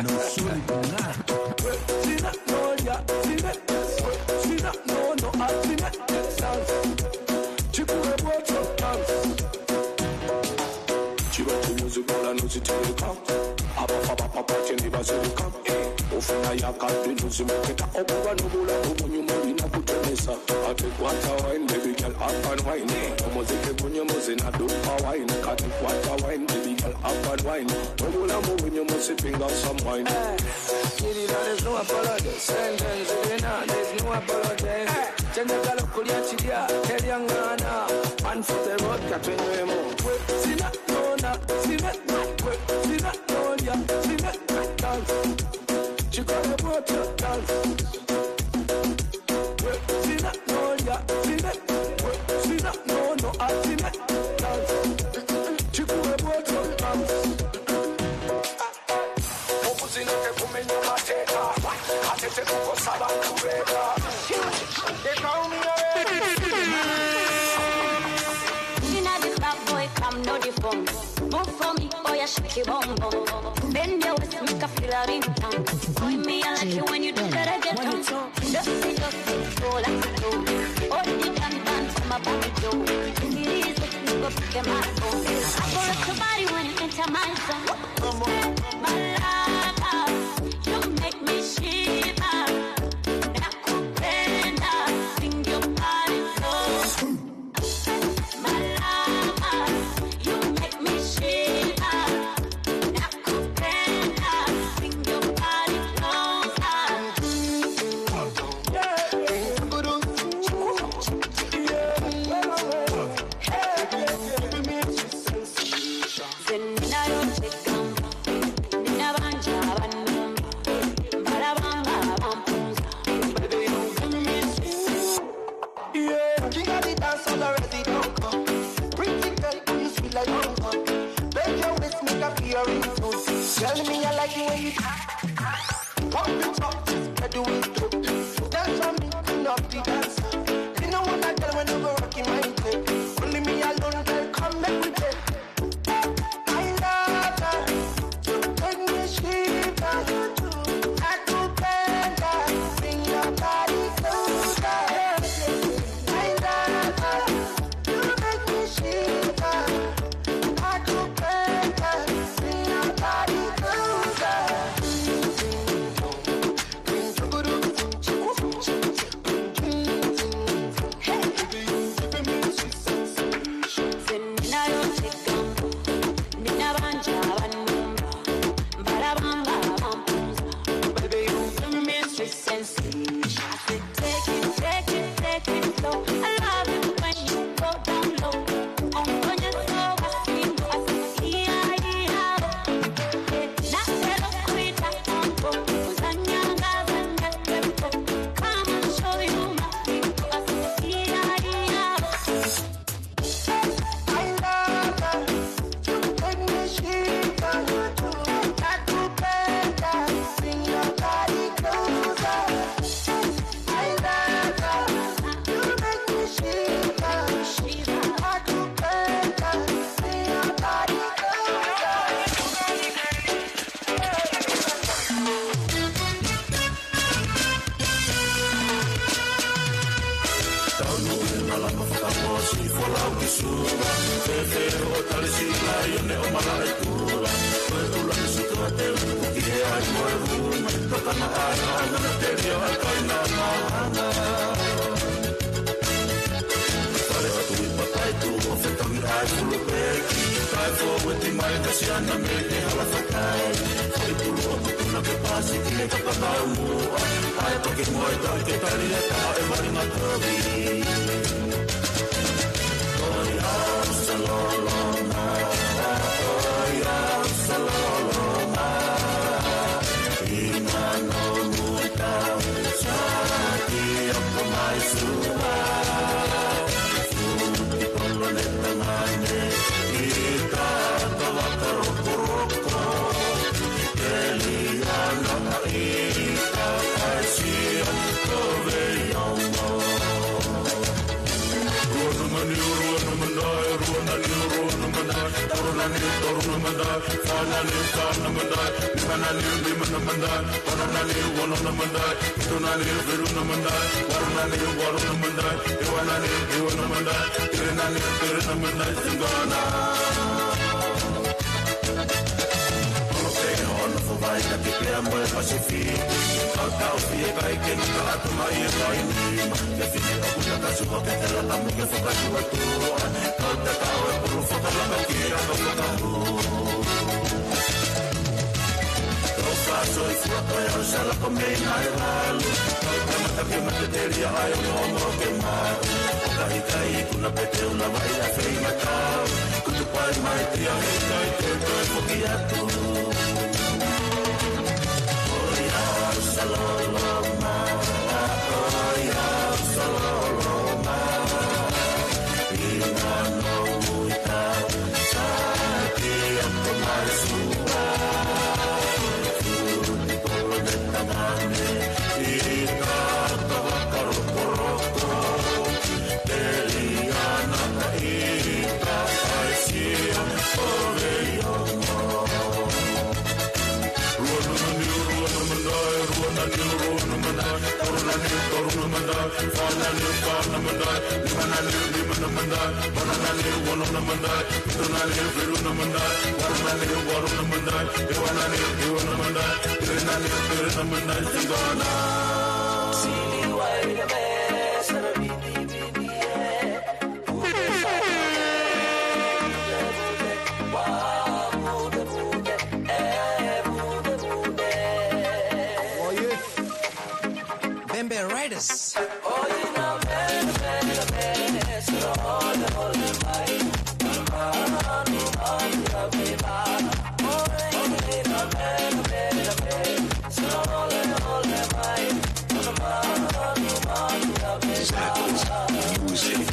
No, sorry, not. Wait, see that, no, yeah, see that. Wait, see that, no, no, I see that. Dance. Chico, the boat, dance. Kiba tu music bola no si tele ka. Aba fa ba pa pa teni ba zulu ka. Eh, o fina ya ka de no si mo ke ta. O buba no bula o mo nyu mo ina ku te mesa. A te kwata wine, baby girl, up and wine. O mo se ke mo nyu mo se na do pa wine. Ka te kwata wine, baby girl, up and wine. O bula mo nyu mo se pinga some wine. Kiri, there's no apology. Sentence, there's no apology. Chenja kalo kulia chidia, keliangana. Man for the road, katwenywemo. Wait, sina, no, na, sina, wait, sina, no, ya, sina, dance. Chicora bota, dance. Wait, sina, no, ya, sina, wait, sina, no, no, ah, sina, dance. Chicora bota, dance. Ofisina ke kumenya mateka, atete kuko saba kubeka. They call me already. Sina the bad boy, come no the phone. Move for me, oh yeah, shake your bum bum. Bend your waist, make a feel a ring tongue. Boy, me, I like it when you do that, I get drunk. Just see, just see, go like a go. Oh, the dan dan, come up on the door. It is the thing of the my phone. I go up to body when you enter my zone. My lover, you make me shiver. Nakupenda, sing your body so. My lover, you make me shiver. Nakupenda, sing your body closer. Yeah, king of the dance all already don't come. Pretty girl, you sweet like don't come. Bend your waist, make a feel ringtone. Tell me I like it when you pop it up, just do it. Dance for me, queen of the dance. You know what I tell when you go rocking my tail. Only me alone, girl, come make we play. I love her. You make me shiver. Nakupenda, bring your body closer. I love her. You make me shiver. Nakupenda, bring your body closer. Take it, take it, take it slow. I love it when you go down low. Mo e Pasifiki, kau tau fie kai ke naka atu mai e kai nima. Te fine ka kuna ka suka ke te laka mo ke fakatuatua. Kau te kau e pulu fakalaka ki a kau fakahū. Kau ka soi fua ko e au sala ko mei nai valu. Kau te mata ke mata te lia ai o mo ke mau. Ka hikai kuna pe te ula vai a fei matau. Kutu pai mai te a hikai te te foki atu. Rua nani, rua nani, rua nani, tolu nani, tolu nani, fā nani, fā nani, lima nani, lima nani, ono nani, ono nani, fitu nani, fitu nani, valu nani, valu nani, hiva nani, hiva nani, tiri nani, tiri nani, singana. Bembe Riders. Zappos Music.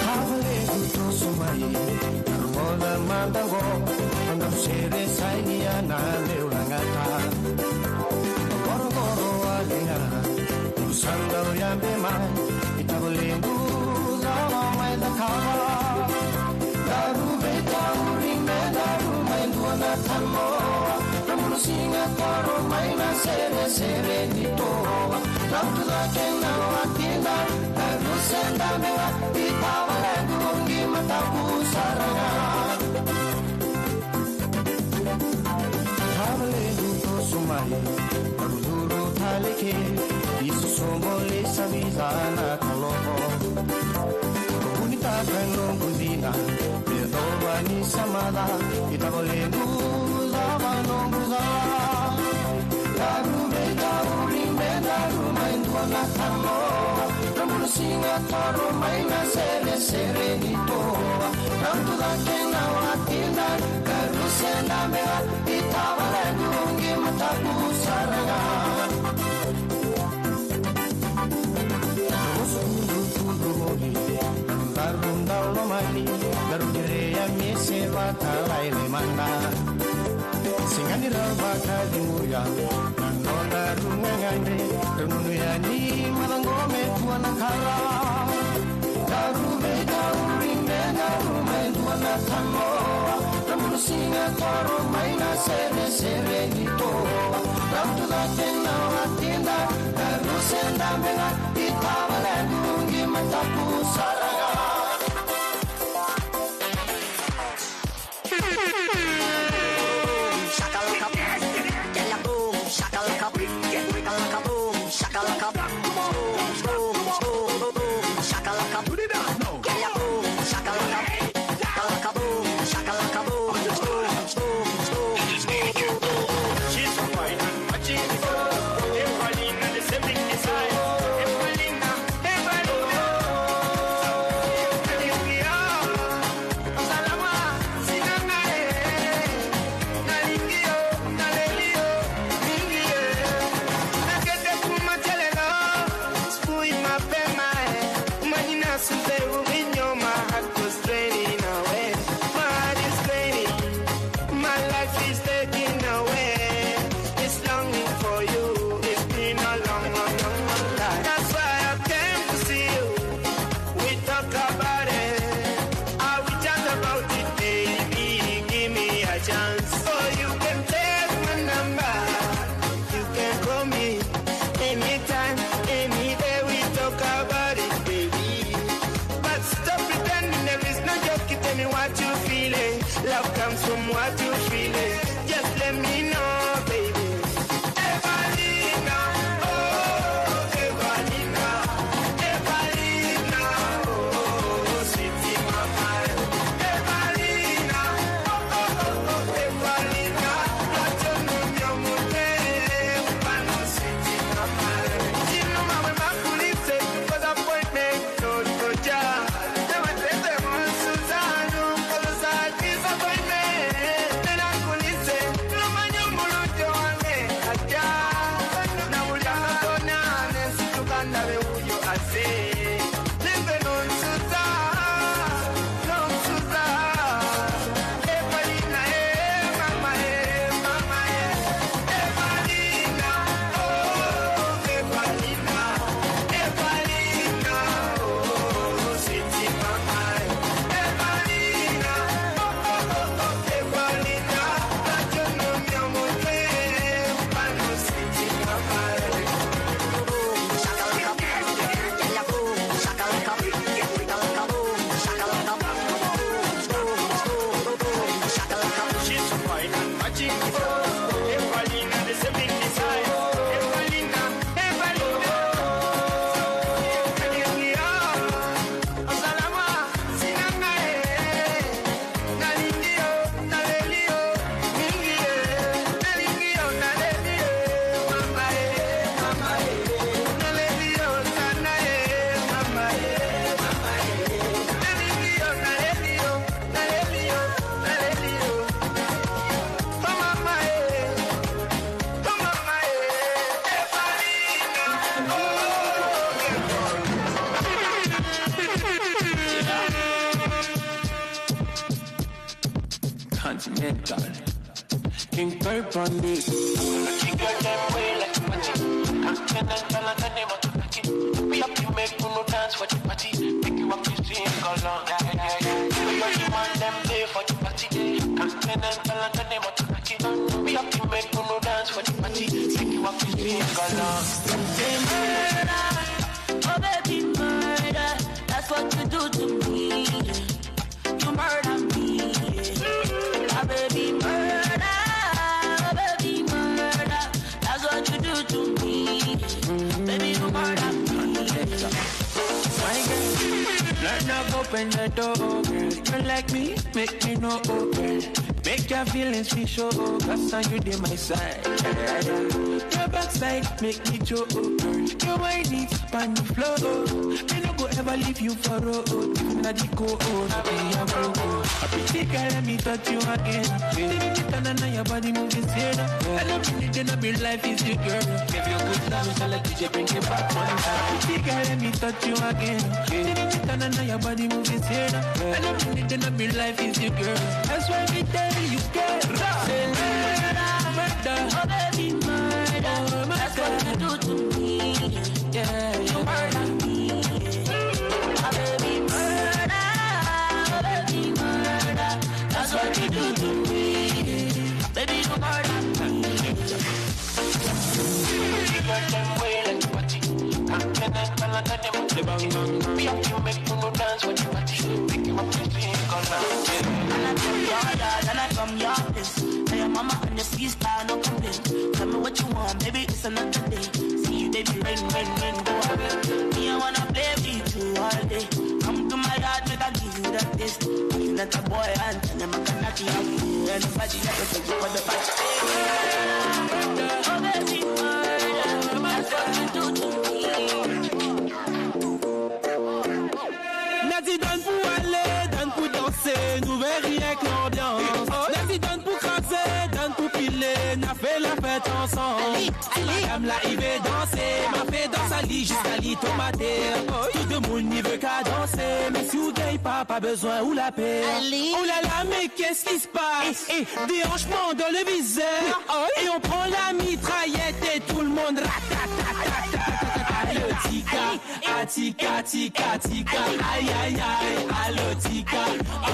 Havale kuto sumai, armona mandango, anda sere sai ni ana leu langata. Ngorongoro alinga, usanga o yambe mai, i Tavolenu, lawa mai na kava. Daru vei tauri me daru mai dua na tamo. Ramunu singa koro mai na sere sere ni toa. Lau tu la ke na wa kina, daru senda me wa i Tavolenu ki Matakusaranga. Havale kuto sumai, lulu taleke, isu somole savizana kaloko. Unitaka nongu dina, pe dova ni samada, i tavalenu dava nongu dava. Daru me dauri me daru mai dua na tanoa, ramunu singa toro mai na sere sere ni toa. Ramtu dake na watina, daru sena mea, i tavalenu ngi matapu saranga. Oso kulu kulu moli, daru ndau lomani, daru kerea mese vaka lai le manda. Singani rava ka di muya, nano daru ngangane, daru nunu ya ni malango me tua na kara. Daru me dauri me daru mai dua na tanoa, ramunu singa toro mai na sere sere ni toa. Ramtu dake na watina, daru sena mea, i tavalenu ngi matapu saranga. Shakalaka, yalla boom, shakalaka, shakalaka boom, shakalaka, boom, boom, boom, boom, shakalaka, yalla boom, shakalaka, shakalaka boom, shakalaka boom, boom, boom, boom, boom, boom. She's so fine and matching. Evalina, the same thing design. Evalina, Evalina. Hallelujah. Salama, sinanga e. Nalingi o, naleli o, mingi e. Nakete kuma telelo, spui mapema e. Manina suze urinyo, my heart was draining away. My heart is draining. My life is taken away. This longing for you, it's been a long, long, long, long time. That's why I came to see you. We talk about it. I will chat about it, baby. Give me a chance. Oh, you can take my number. You can call me anytime, any day. We talk about it, baby. But stop pretending there is no joke. You tell me what you feeling. Love comes from what you feeling. Just let me know, baby. Evalina, oh, Evalina, Evalina, oh, sweetie mama. Evalina, oh, oh, oh, oh, Evalina, sweetie mama. Continental. King Koi Pandit. King Koi dem way like a party. Continental and the name of the party. We have to make uno dance for the party. Make you have to sing along. Yeah, yeah, yeah. Because you want them there for the party. Continental and the name of the party. We have to make uno dance for the party. Make you have to sing along. Say murder, oh baby murder, that's what you do to me. You murder me, yeah. My baby murder, my baby murder. That's what you do to me, yeah. Baby, you murder me, yeah. My girl, Knock open the door, girl. Don't like me, make me know, oh, girl. Make your feelings be sure, 'cause now you dey my side. Yeah, yeah, yeah. Your backside make me choke, oh, girl. Your wine is on the floor. Me no go ever leave you for road. Even at the cold, I be your coco. A pretty girl, let me touch you again. Baby, turn on your body, move it, sit up. I don't really then be life is your girl. Give you good love, so let D J bring it back one time. Pretty girl, let me touch you again. Baby, turn on your body, move it, sit up. I don't really then be life is your girl. That's why we tell you, girl. Say, murder, murder. Oh, baby, murder. Oh, my God. That's what you do to me. Yeah, you murder me. Oh, baby, murder. Oh, baby, murder. That's what you do to me. Baby, you murder me. And I come your yard, and I come your place. Tell your mama and your sister, no complain. Tell me what you want, baby, it's another day. See you, baby, rain, rain, rain, go away. Me, I wanna play with you all day. Come to my yard, make I give you that taste. Looking at a boy and tell him I can knock you out. Anybody that can take you for the back. Oh, baby, oh, that's what you do to me. Nati donne pour aller, donne pour danser, nous veut rien que l'ambiance. Nati donne pour craser, donne pour piler, n'a fait la fête ensemble. Si madame là, il veut danser, m'a fait danser à lui jusqu'à lui tomber à terre. Tout le monde n'y veut qu'à danser, mais si vous gagnez pas, pas besoin ou la paix. Oh là là, mais qu'est-ce qui se passe? Déhanchement dans le viseur. Et on prend la mitraillette et tout le monde ratatata. Allez, tika, atika, tika, tika, aïe, aïe, aïe, alotika,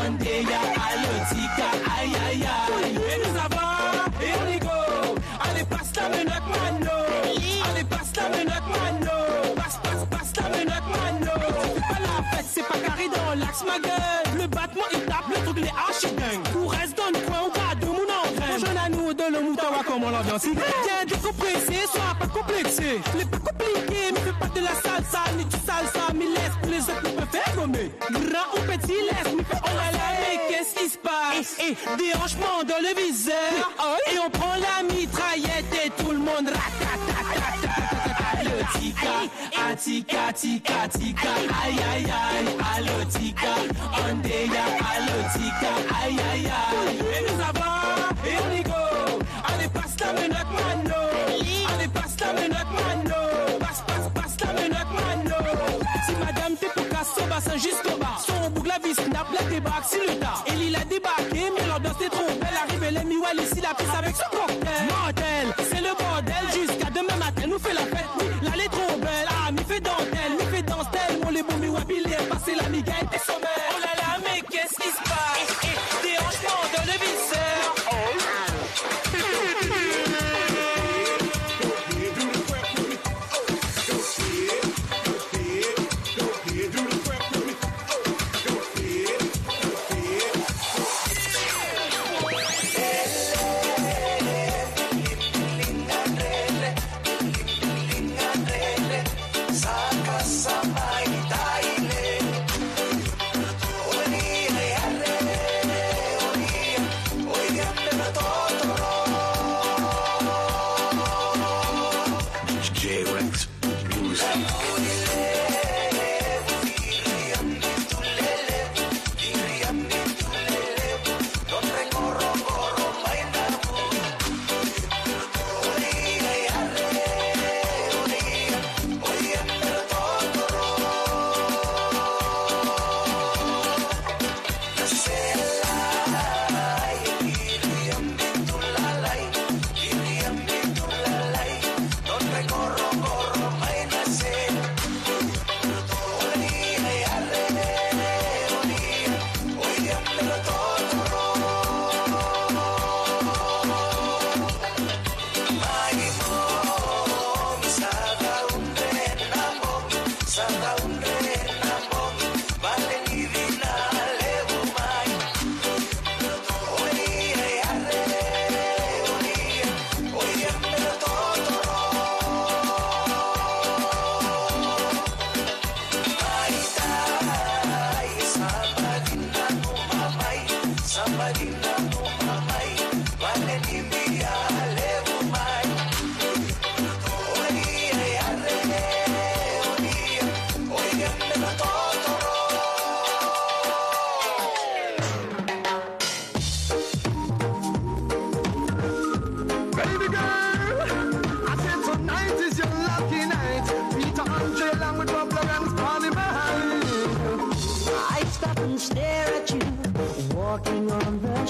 andeya, alotika, aïe, aïe, aïe. Et nous avons, here we go. Allez, passe la menotte, mano. Allez, passe la menotte, mano. Passe, passe, passe la menotte, mano. C'est pas la fête, c'est pas carré dans l'axe, ma gueule. Le battement, il tape, le truc, les archidingues. Pour reste dans le coin, on garde mon entrain. Rejoins-nous dans le mouton, on va comment l'ambiance. Viens décompresser, sois pas complexé. Ce n'est pas compliqué, mais fais pas de la salsa, ni du salsa, mais laisse pour les autres, nous peut faire gommer. Grand ou petit, laisse-nous faire. Oh là là, mais qu'est-ce qui se passe? Déhanchement dans le viseur. Et on prend la mitraillette et tout le monde ratatata. Alotika, atika, tika, tika, aïe, aïe, aïe, alotika, andeya, alotika, aïe, aïe, aïe. Et nous avons, here we go. Allez, passe la menotte, mano. Allez, passe la menotte, mano. Passe, passe, passe la menotte, mano. Si madame t'es pour casser au bassin jusqu'au bas, son boucle la vie snap, la débarque, si le tas. Et il a débarqué, mais l'ambiance est trop belle. Arrive, elle est miwali, si la pisse avec son cocktail. Mortel, c'est le bordel. Jusqu'à demain matin, nous fait la fête. Oui, là, elle est trop belle. Ah, mi fait dentelle, mi fait danse tellement. Les bons, mi wapi, les passés, la miga était sommeil. Oh là là, mais qu'est-ce qui se passe? Déhanchement dans le viseur. J-Rex Music.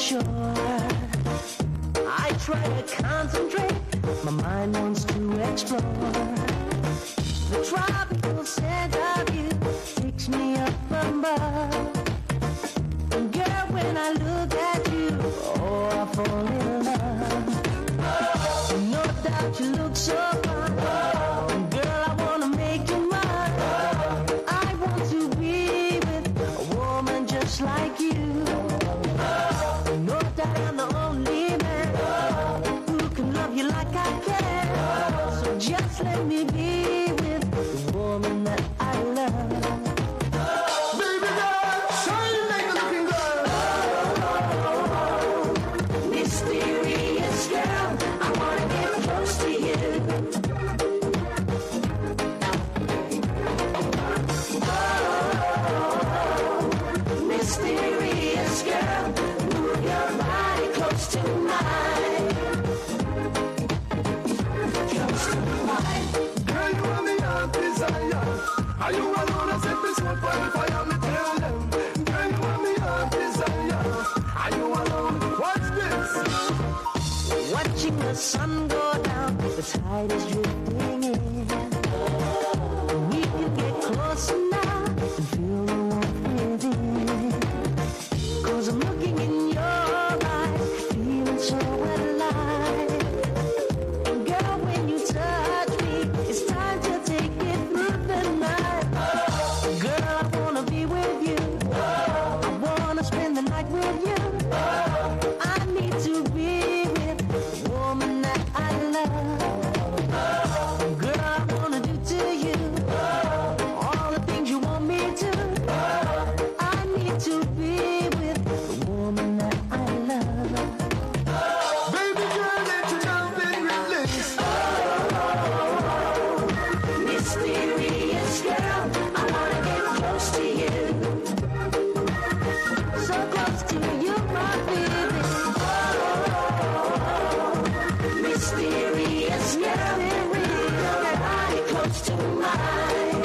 Sure. I try to concentrate, my mind wants to explore. The tropical scent of you takes me up above. And girl, when I look at you, oh, I fall in love. No doubt you look so fine. Girl, I wanna make you mine. I want to be with a woman just like you. No doubt I'm the only man who can love you like I can. So just let me be with the woman that I love. Baby girl, shine like a looking girl. Mysterious girl, I wanna get close to you. Mysterious girl, move your body close to mine. Close to mine. Girl, you are my heart desire. Are you alone? I set this world on fire, me tell them. Girl, you are my heart desire. Are you alone? Watch this. Watching the sun go down, the tide is drifting in. We can get closer now and feel the warmth within. 'Cause I'm looking in your eyes, feeling so alive. And girl, when you touch me, it's time to take it through the night. Girl, I wanna be with you. I wanna spend the night with you. I need to be with the woman that I love. Girl, I wanna do to you all the things you want me to. I need to be with the woman that I love. Baby girl, let your love be released. Mysterious girl, I wanna get close to you. So close to you, my baby. Mysterious girl, bring your body close to mine.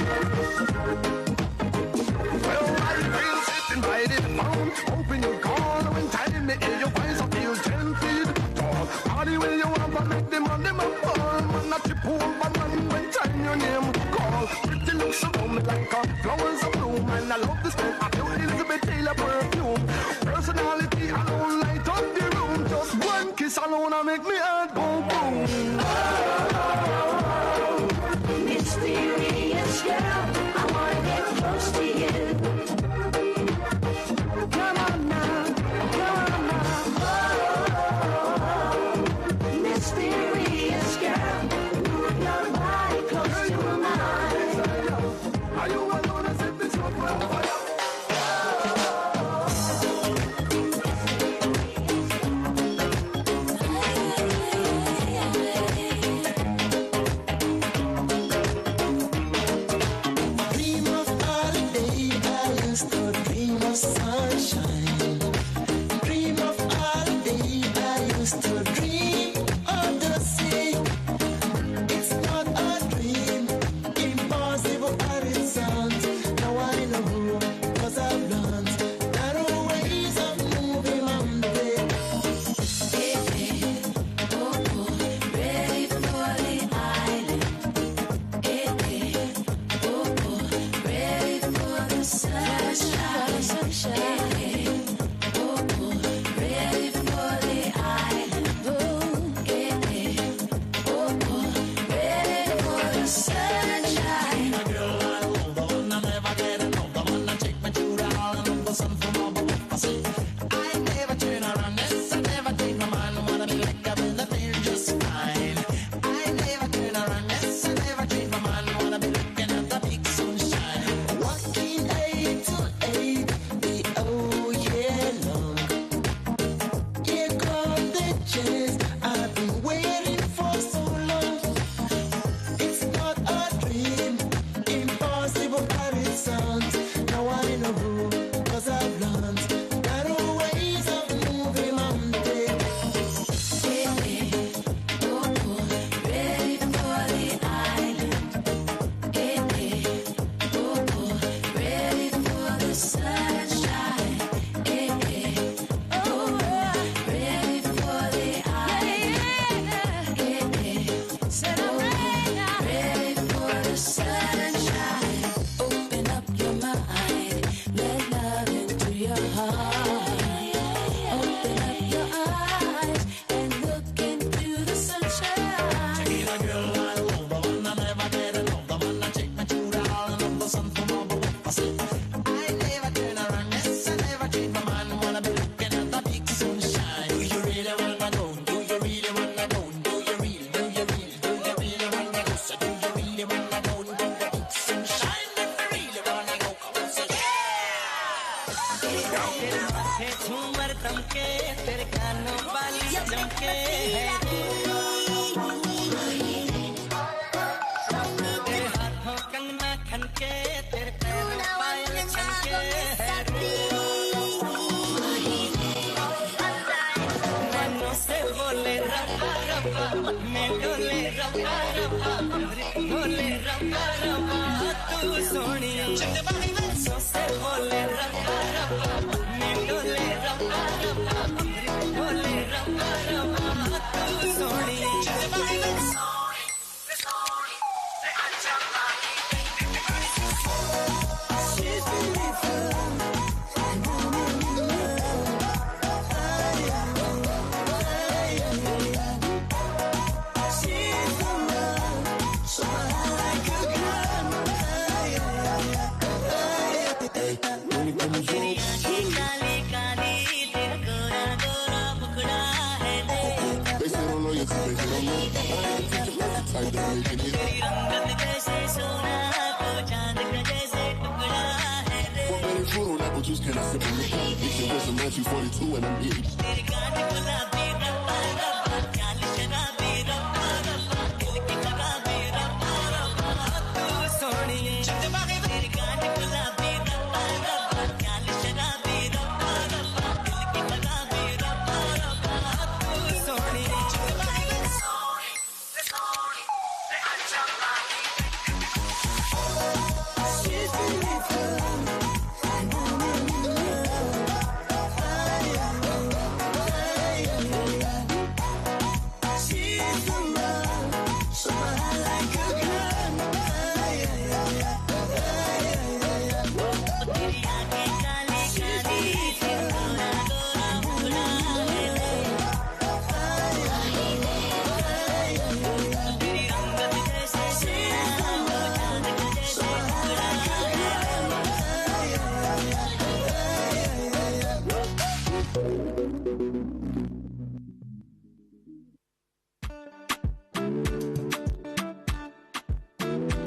Well, I feel sitting by the phone, hoping you call. When time me hear your voice, I feel ten feet tall. Party where you want, but make the man them a fall. Man, not your poor, but man, when time your name call. Pretty looks surround me like a flowers a bloom. And I love the smell of your Elizabeth Taylor perfume. Personality alone light up the room. Just one kiss alone, I make me heart go boom. Mysterious girl, I wanna get close to you. Come on now, come on now. Oh, mysterious girl, move your body close to mine. Are you alone? I set this world on fire. चमके, तेरे कानों वाली चमके है। तेरे हाथों कंगना खनके, तेरे पैरों पायल छनके है। नैनों से बोले रब्बा रब्बा, मैं डोले रब्बा रब्बा, अमृत घोले रब्बा रब्बा, तू सोहणिया। नैनों से बोले रब्बा रब्बा, मैं डोले रब्बा रब्बा, अमृत घोले रब्बा रब्बा, तू सोहणिया। Apple juice, can I sip on the cup? It's your boy, some nineteen forty-two, and I'm here.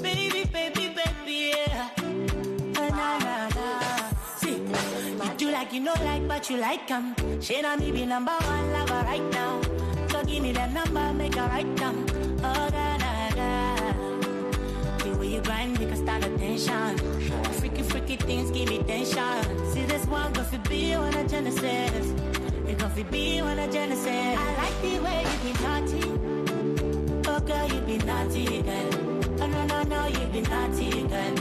Baby, baby, baby, yeah. Na, na, na, na. See, you do like you know like, but you like 'em. She and me be number one lover right now. So give me that number, make her write 'em. Oh, da, da, da. The way you grind, make a start attention. Freaky, freaky things give me tension. See this one, go for be on a Genesis. It go for be on a Genesis. I like the way you be naughty. Oh, girl, you be naughty, girl. Oh, no, no, no, you be naughty, girl.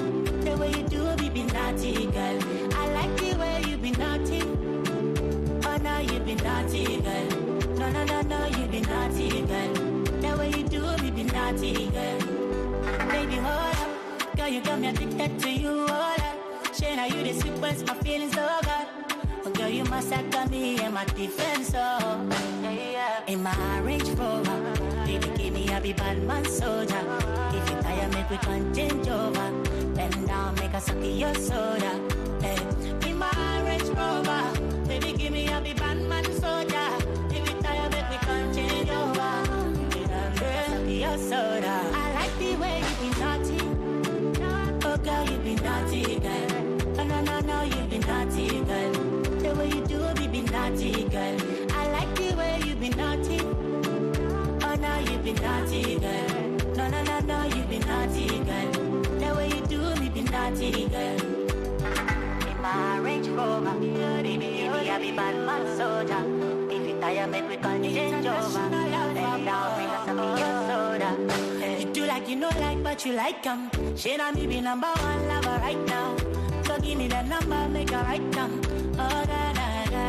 The way you do me be naughty, girl. I like the way you be naughty. Oh, no, you be naughty, girl. No, no, no, no, you be naughty, girl. The way you do me be naughty, girl. Baby, hold up. Girl, you got me addicted to you, hold up. Shey, now you the sequence, my feelings so good. Oh, girl, you must have got me in my defense, oh. Yeah, yeah. In my Range Rover, baby, give me a be bad man soldier. If you tired, make we can change over. Bend down, make a suck your soda. Hey. In my Range Rover, baby, give me a be bad man soldier. If you tired, make we can change over. Bend down, make a suck your soda. I like the way you be naughty. Oh, girl, you be naughty, girl. Oh, no, no, no, you be naughty, girl. The way you do me be naughty, girl. I like the way you be naughty. Oh, no, you be naughty, girl. No, no, no, no, you be naughty, girl. The way you do me be naughty, girl. In my Range Rover, baby, give me a be bad man soldier. If you tired, make we can change over. Bend down, make a suck your soda. You do like you know like, but you like 'em. Shey, now me be number one lover right now. So give me that number, make her write 'em. Oh, da, da, da.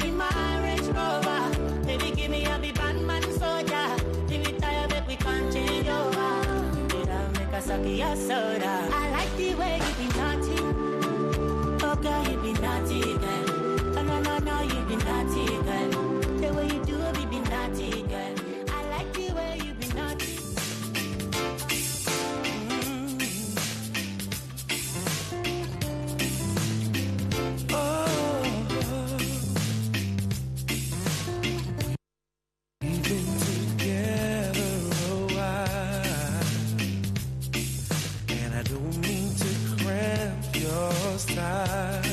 In my Range Rover, baby, give me a be bad man soldier. If you tired, make we can change over. Bend down, make a suck your soda. I like the way you be naughty. Oh, girl, you be naughty, girl. Oh, no, no, no, you be naughty, girl. The way you do me be naughty, girl. I like the way you be naughty. Mm. Oh. We've been together a while, and I don't mean to cramp your style.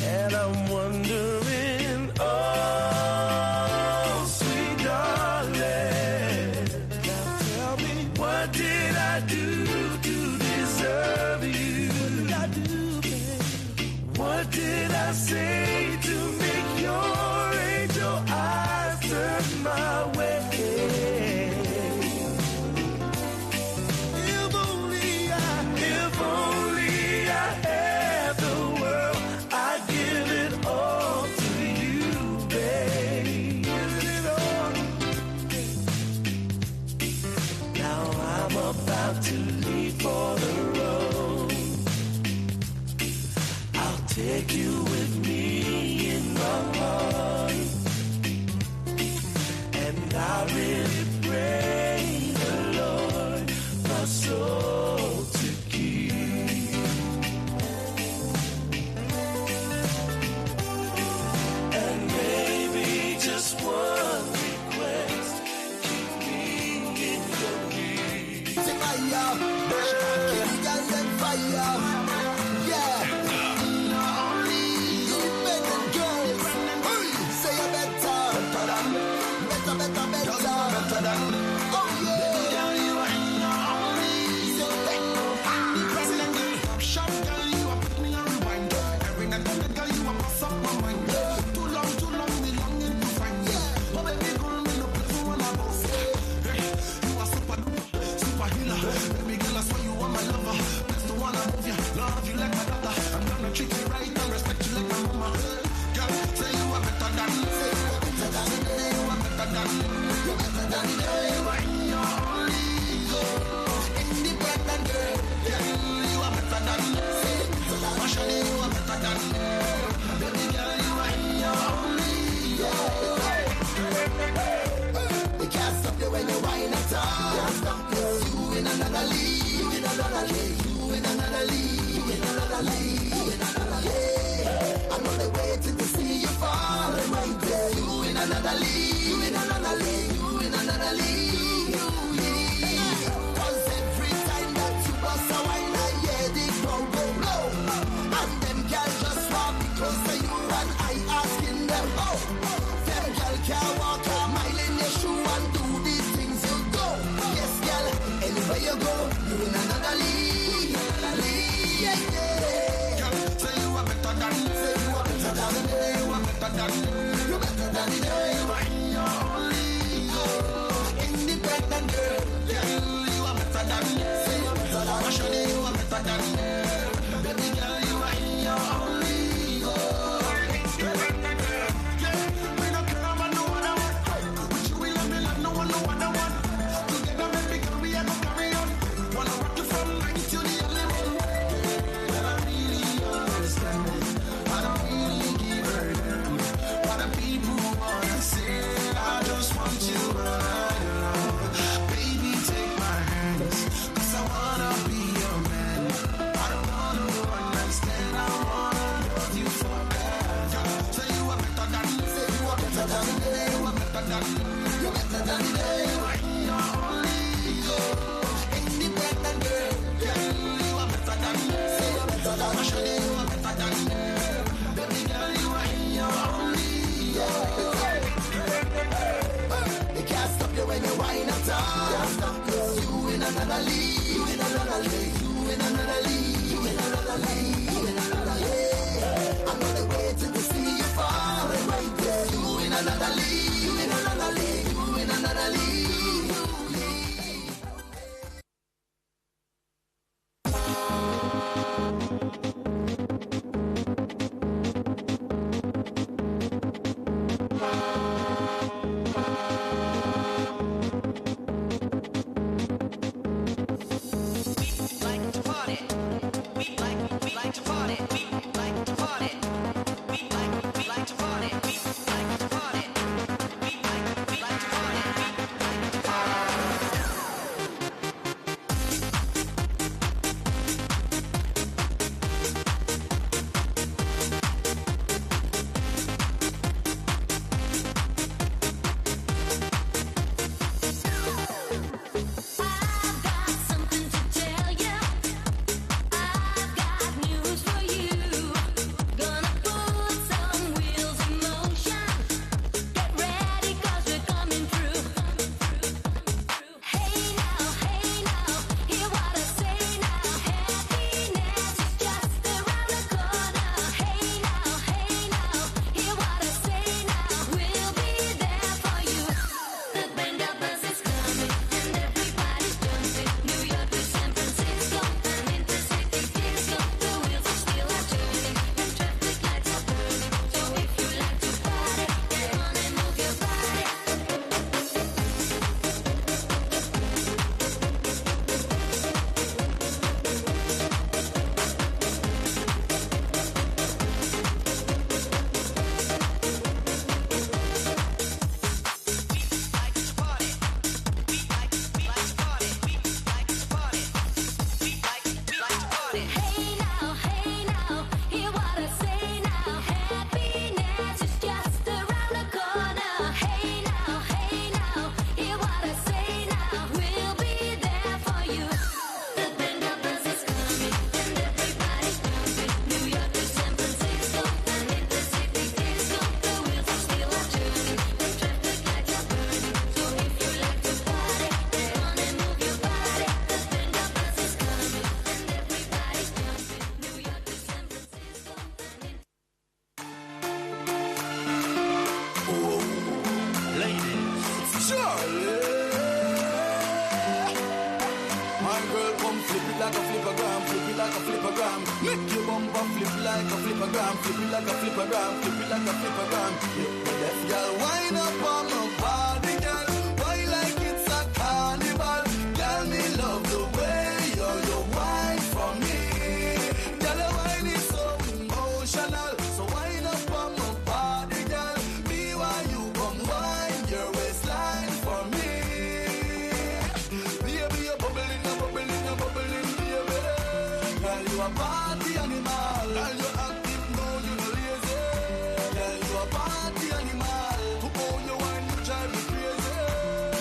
And I'm wondering, oh, sweet darling, now tell me, what did I do to deserve you? What did I do, babe? What did I say to make your angel eyes turn my way? If only I, if only I had the world, I'd give it all to you, babe. Give it all. Now I'm about to leave for the road. I'll take you with me in my heart. And I really pray the Lord my soul to keep. And maybe just one request, keep me in your dreams. Say fire. Kill the girl, then fire. Yeah. Independent girls. Hey, say you better. Better, better, better. Oh, yeah. Say, hey. Independent girl. Shop girl, you a put me on rewind. Every night, girl, you a bust up my mind. Too long, too long, me longing to find you. Oh, baby, girl, me no play for one of those. Hey, you are super duper. Super healer, baby girl, I swear you are my lover. That's the one I love you, love you like my daughter. I'm gonna treat you right and respect you like my mama. Girl, say you are better than, say you are better than, say you are better than, you are better than, girl, you are in your own league. Independent girl, girl, you are better than, say, Marshall, you are better than, baby girl, you are in your own league. They can't stop you when you whine at all. Can't stop you. You in another league. You in another league. You in another league. You in another league. You in another league. Yeah. I know they're waiting to see you fall right there. You in another league. You in another league. You in another league. You league. 'Cause every time that you bust a wine, I hear the crowd go blow. And them girls just want because of you and I asking them, oh. Them girl can't walk a mile in your shoe and do the things you do. Yes, girl, anywhere you go, you in another league. Yeah, yeah. Girl, say you are better than, say you are better than, say you are better than, you better than, yeah, you are in your own league. Independent girl, girl, you are better than, say you are better than, I show you are better than, baby girl, you are in your own league. Yeah, we don't care about no other one. With you, we love, we love, no one, no other one. Together, baby girl, we are gonna carry on. Wanna rock you from night till the early morning. Girl, I really understand. I don't really give a damn what the people wanna say. I just want you all night long. Baby, take my hands. 'Cause I wanna be your man. I don't wanna understand. I wanna love you forever. Say you are better than, say you are better than, say you are better than, you better than, say you are in your own league. Independent girl, girl, you are better than, say you are better than, I show you are better than, baby girl, you are in your own league. They can't stop you when you whine at all. Can't stop you. You in another league. You in another league. You in another league. You in another league. You in another league. Yeah. I know they're waiting to see you fall right there. You in another league. You in another league. You in another league. We like to party. We like, we like to party. Make your bumper flip like a flippergram, flip it like a flippergram, flip it like a flippergram. Make the deaf girl wine up on my body, girl. Wine like it's a carnival. Girl, me love the way you, you wine for me. Girl, your wine is so emotional. So wine up on my body, girl. Me want you come wine your waistline for me. Baby, you're bubbling, you're bubbling, you're bubbling, baby. Girl, you a party animal. Girl, you active, no, you no lazy. Girl, you a party animal. To own your wine, you drive me crazy.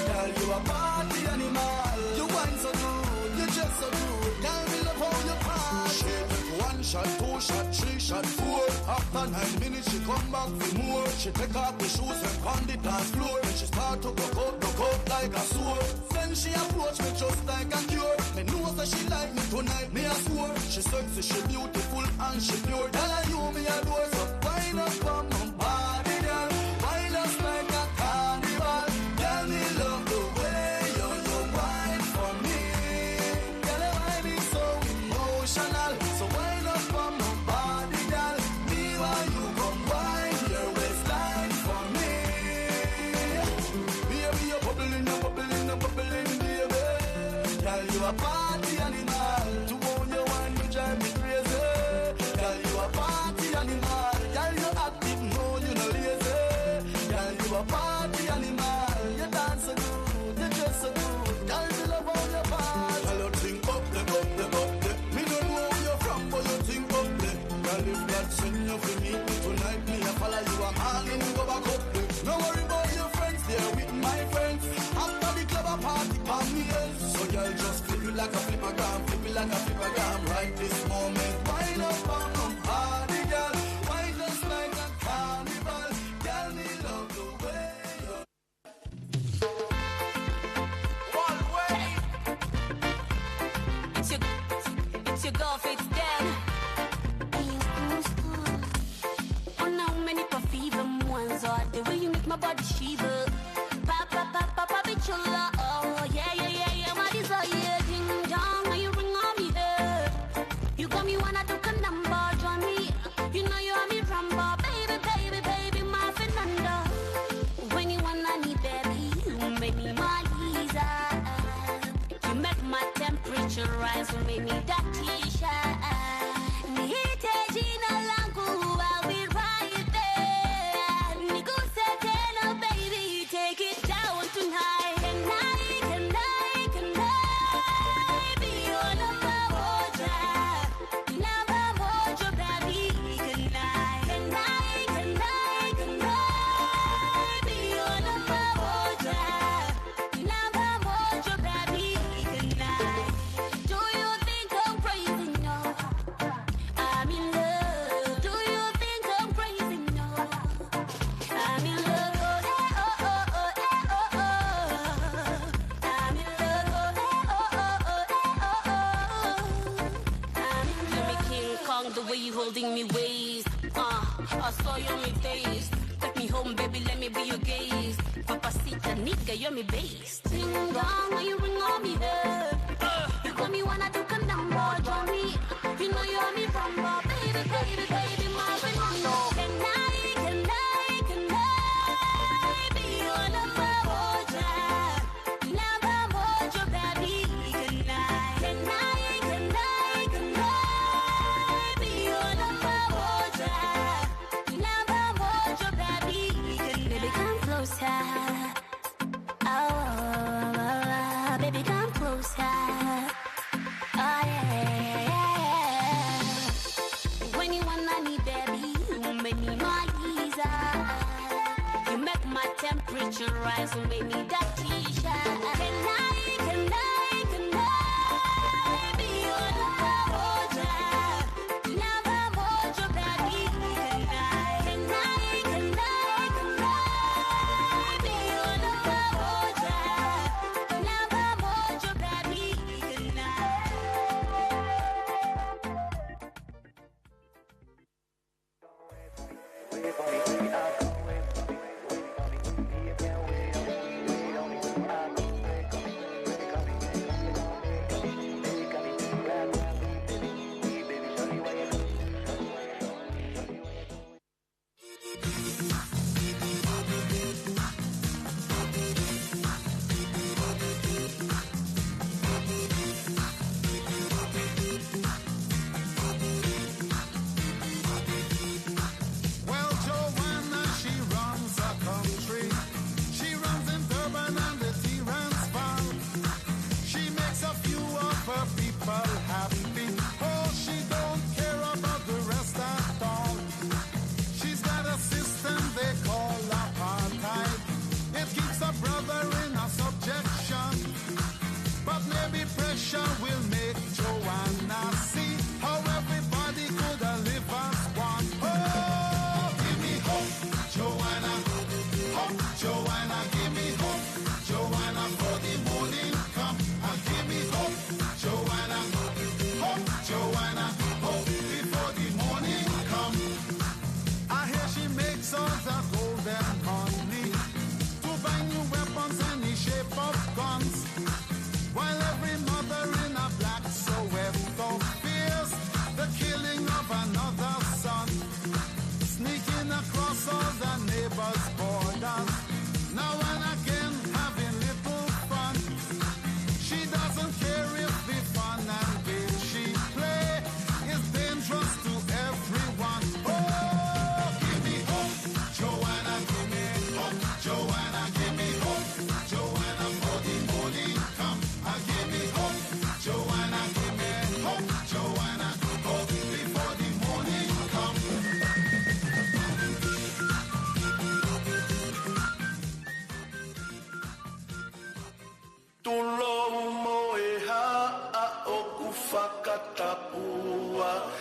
Girl, you a party animal. You wine so good, you dress so good. Girl, me love how you party. She take one shot, two shot, three shot, four. After nine minutes, she come back for more. She take off the shoes and pound the dance floor. Then she start to go out, go out like a sword. Then she approach me just like a cure. Me know that she like me tonight, me a swear. She sexy, she beautiful, and she pure. Tell her you me adore, so wine up on my body, girl. Wine us like a carnival. Girl, me love the way you, you wine for me. Girl, your wine is so emotional. So wine up on my body, girl. Me want you come wine your waistline for me. Baby, you're bubbling, you're bubbling, you're bubbling, baby. Girl, you a party animal. To own your wine, you drive me crazy. Girl, you a party animal. Girl, you active, no, you no lazy. Girl, you a party animal. You dance so good, you dress so good. Girl, me love how you party. Girl, you think up there, up there, up there. Me don't know where you're from, but you think up there. Girl, if God send you for me tonight, me a follow you. I'm all in, go back up there. No worry about your friends, they're with my friends. After the club, a party pon me head. So girl, just flip it like a flippergram, flip it like a flippergram. Right this moment, wine up on my body, girl. Wine just like a carnival. Girl, me love the way you One way. It's your, it's your girl, Fitz Dan. Ona umenipa fiva mwanza, the way you make my body shiver. Pop, pop, pop, pop, pop it, your love. Oh, yeah, yeah, yeah, yeah, my desire. Ding dong, now you ring on me, yeah. You got me wanna do Kanamba, Johnny. You know you have me Rambo, baby, baby, baby, my Fernando. When you want me, baby, you make me Mona Lisa. You make my temperature rise, you make me that T-shirt. Niite jina langu, I'll be right there. Niguse tena, baby, take it down tonight. Can I, can I, can I be your number one? Number one, your baby, can I, can I, can I, can I be your number one? Number one, your baby, can I? Do you think I'm crazy? No. I'm in love. Do you think I'm crazy? No. I'm in love. Oh, eh, oh, oh, oh, eh, oh, oh. I'm in love. Oh, eh, oh, oh, oh, eh, oh, oh. I'm in love. You're my King Kong, the way you holding me waist. Uh, I saw you on my face. Take me home, baby, let me be your gaze. Papacita, nigga, you're my base. Ding dong, now you ring on me, eh. You got me wanna do Kanamba, Johnny. You know you have me Rambo, baby, baby, baby, my Fernando. Can I, can I, can I be your number one? Number one, your baby, can I, can I, can I, can I be your number one? Number one, your baby, can I? Baby, come closer. Oh, oh, oh, oh, baby, come closer. Oh, yeah, yeah, yeah. When you want me, baby, you make me Mona Lisa. You make my temperature rise, you make me that T-shirt. Can I, can I, can I be your number one? Number one, your baby, can I, can I, can I, can I be your number one? Number one, your baby, can I? Papua.